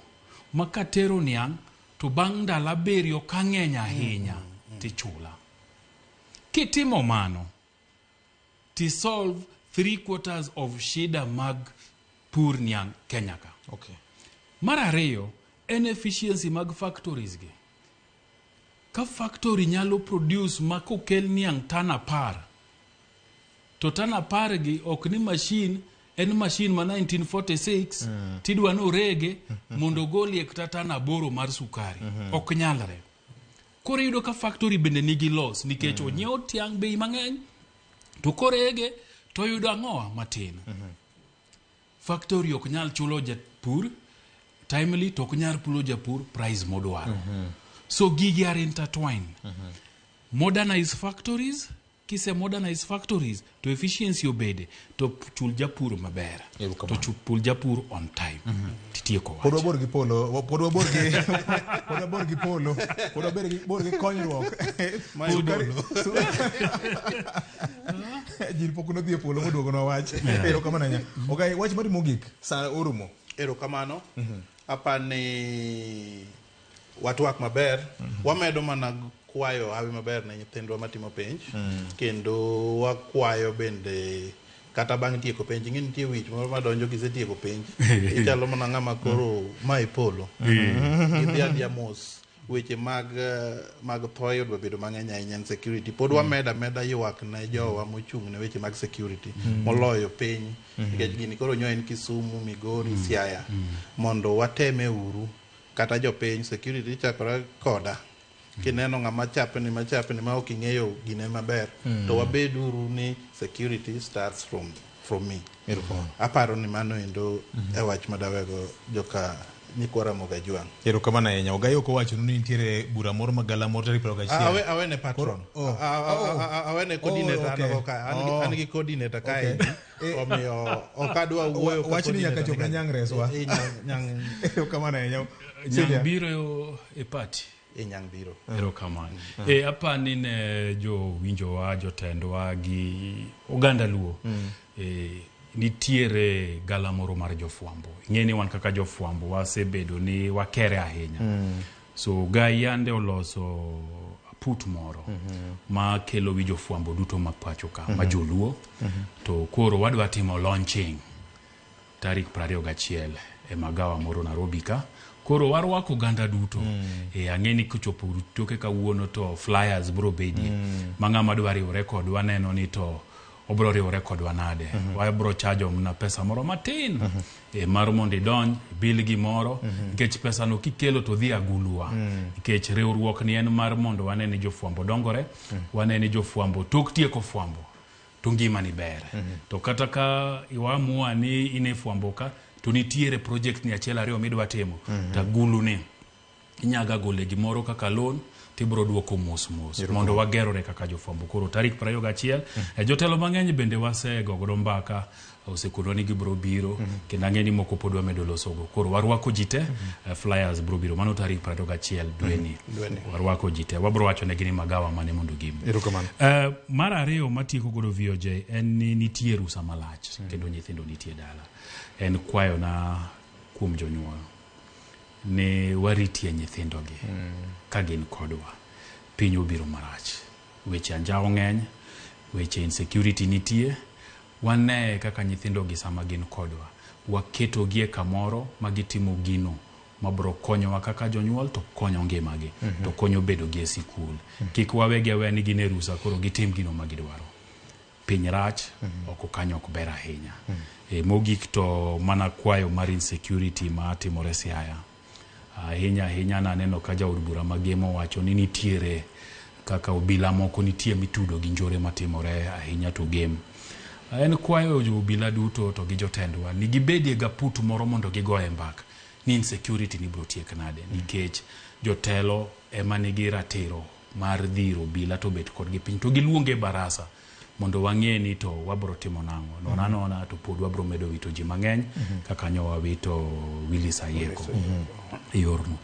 Ma katero niang' to bang' ndalo 7 ka ng'eny ahinya tichula. Kitimo mano, ti solve 3/4 of shida mag pur niang' Kenya ka. Mar ariyo en efficiency mag factories gi. Ka factory nyalo produce ma kokel niang' tan 10, to tan 10 gi ok ni machine, en machine ma 1946 tidwa ni orege mondo ogolie kata tan 8 mar sukari. Ok nyalre. Koro iyudo ka factory bende nigi loss nikech onyiewo tiang' bei mang'eny to korege to oyudo ang'owa matin. Factory ok nyal chulo japur timely to ok nyal chulo japur price modwaro. So gigi are intertwined. Modernize factories, kise modernize factories to efficiency obede to chul japur maber. To chul japur on time. Titieko wach. Pod wabor gi polo, pod wabor gi pod wabor gi polo, pod wabor gi bor gi konyruok. Ji pok nodhi e polo moduogonwa wach. Erokamano ahinya. Okay, wach mari mogik sa orumo. Erokamano. Apani watwak maber. Wamedo mana kwayo hawi maber ne nyithindwa matimo penj. Kendo wakwayo bende kata bang' tieko penj, ing'e nitie wich moro madonjo kisetieko penj, ichalo mana ng'ama koro ma e polo. Idhi adhiya mos. Weche mag thoe odwa bedo mang'eny ahinya en security. Pod wamedo ameda ywak ne jowa mochung' ne weche mag security moloyo piny. Nikech gini koro nyo en Kisumu, Migori, Siaya. Mondo wateme uru kata jopiny, security chakore koda. Kineno ng'ama chapni ma ok ing'eyo gine maber, to wabed uru ni security starts from me. Aparo ni mano endo e wach madawego joka nyikwa Ramogi Ajwang'. Erokamano ahinya. Ogai ok owachonu ni nitiere bura moro magala moro tarik 21. Awene patron. Awene coordinator an ka. An gi coordinator kae. Omiyo ok adwa wuoyo ka Wachni nyaka chop ne Nyang' Reswa. Erokamano ahinya. Nyang' biro e party. Nyang' biro. Erokamano. Apani ne jowinjowa, jotendwa gi oganda Luo. Nitiere gala moro mar jofwambo. Ing'e ni wan kaka jofwambo wasebedo ni wakere ahinya. So Gai yande oloso aput moro ma kelo wi jofwambo duto ma pacho ka, ma joluo. To koro wadwa timo launching tarik 21 e magawa moro Nairobi ka. Koro warwako oganda duto. Ang'e ni kochopo toke kawuono to flyers bro bedie. Ma ng'ama dwa riwore kodwa neno ni to obro riwore kodwa nade. Wabro chajo mana pesa moro matin. Mar mondo idonj, ibil gimoro. Nikech pesa no kikelo to dhi agulwa. Nikech riwruok ni en mar mondo wane ni jofwambo dongore. Wane ni jofwambo tok tieko fwambo to ngima ni ber. To kata ka iwamua ni in e fwambo ka, to nitiere project ni achiel ariyo midwa timo. To agulu ni inyaga gole gimoro kaka loan tibro duoko mos mos mondo wagerore kaka jofwambo. Koro tarik 21 jotelo mang'eny bende wasego godo mbaka, osekonwa ni gibro biro, kendo ang'e ni moko pod wamedo losogo. Koro warwako ji te, flyers bro biro mano tarik 21 dweni. Warwako ji te, wabro wacho negi ni magawa mane mondo gim. Mar ariyo matieko godo VOJ en ni nitie rusa malach kendo nyithindo nitie dala. En kwayo na kuom jonyuol ni waritie nyithindogi ka gin kodwa. Piny obiro marach, weche anjawo ng'eny, weche insecurity nitie. Wane kaka nyithindogi sama gin kodwa, waketogi e kamoro ma gitimo gino Mabro konyowa kaka jonyuol to konyo ngimagi to konyo bedo gi e sikul. Kik wawegi aweya ni gin e rusa koro gitim gino ma gidwaro. Piny rach, oko kanyo ok ber ahinya. Mogik to mana kwayo mar insecurity ma timore Siaya. Ahinya ahinya naneno ka jaod bura ma Gemo wacho ni nitiere kaka obila moko nitie mitudo gi njore matimore ahinya to Gem. En kwayo jo obila duto to gi jotendwa ni gibedie gaput moro mondo gigoye mbaka ni insecurity ni bro tiek nade nikech jotelo ema nigi ratiro mar dhiro obila to bet kodgi piny to giluonge barasa mondo wang'e ni to wabro timo nang'o nona nona to pod wabro medo wito ji mang'eny kaka nyo wawito Willis Ayeko e yorno.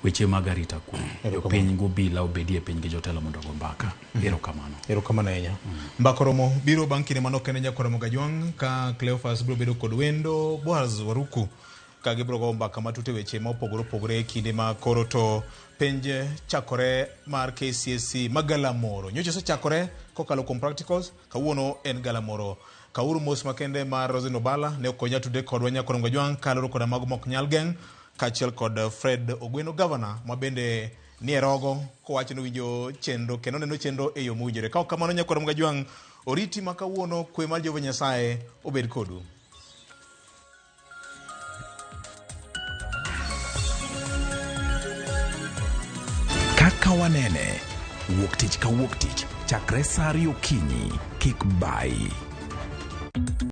Weche mag arita kwe, jopiny gobila obedie piny gi jotelo mondo ogo mbaka. Erokamano. Erokamano ahinya. Mbaka oromo biro bang' kinde manok kende nyaka Ramogi Ajwang' ka Cleophas biro bedo kod wendo Boaz Waruku ka gibiro goyo mbaka matut e weche ma opogore opogore e kinde ma koro to penj chakore mar KCSE ma galamoro. Nyocha osechakore kokalo kuom practicals, kawuono en galamoro. Kauru mos makende mar Roslyn Obala ne okonya tudre kodwa nyaka Ramogi Ajwang' kaluwore koda mago mok nyal geng' kaachiel kod Fred Ogweno gavana ma bende nie rogo kowacho ni owinjo chenro kendo neno chenro e yo mowinjore. Ka ok kamano nyaka Ramogi Ajwang' oriti ma kawuono kwe mar Jehova Nyasaye obed kodu. Kaka wanene, wuok tich ka wuok tich chakre saa ariyo okinyi, kik bayi.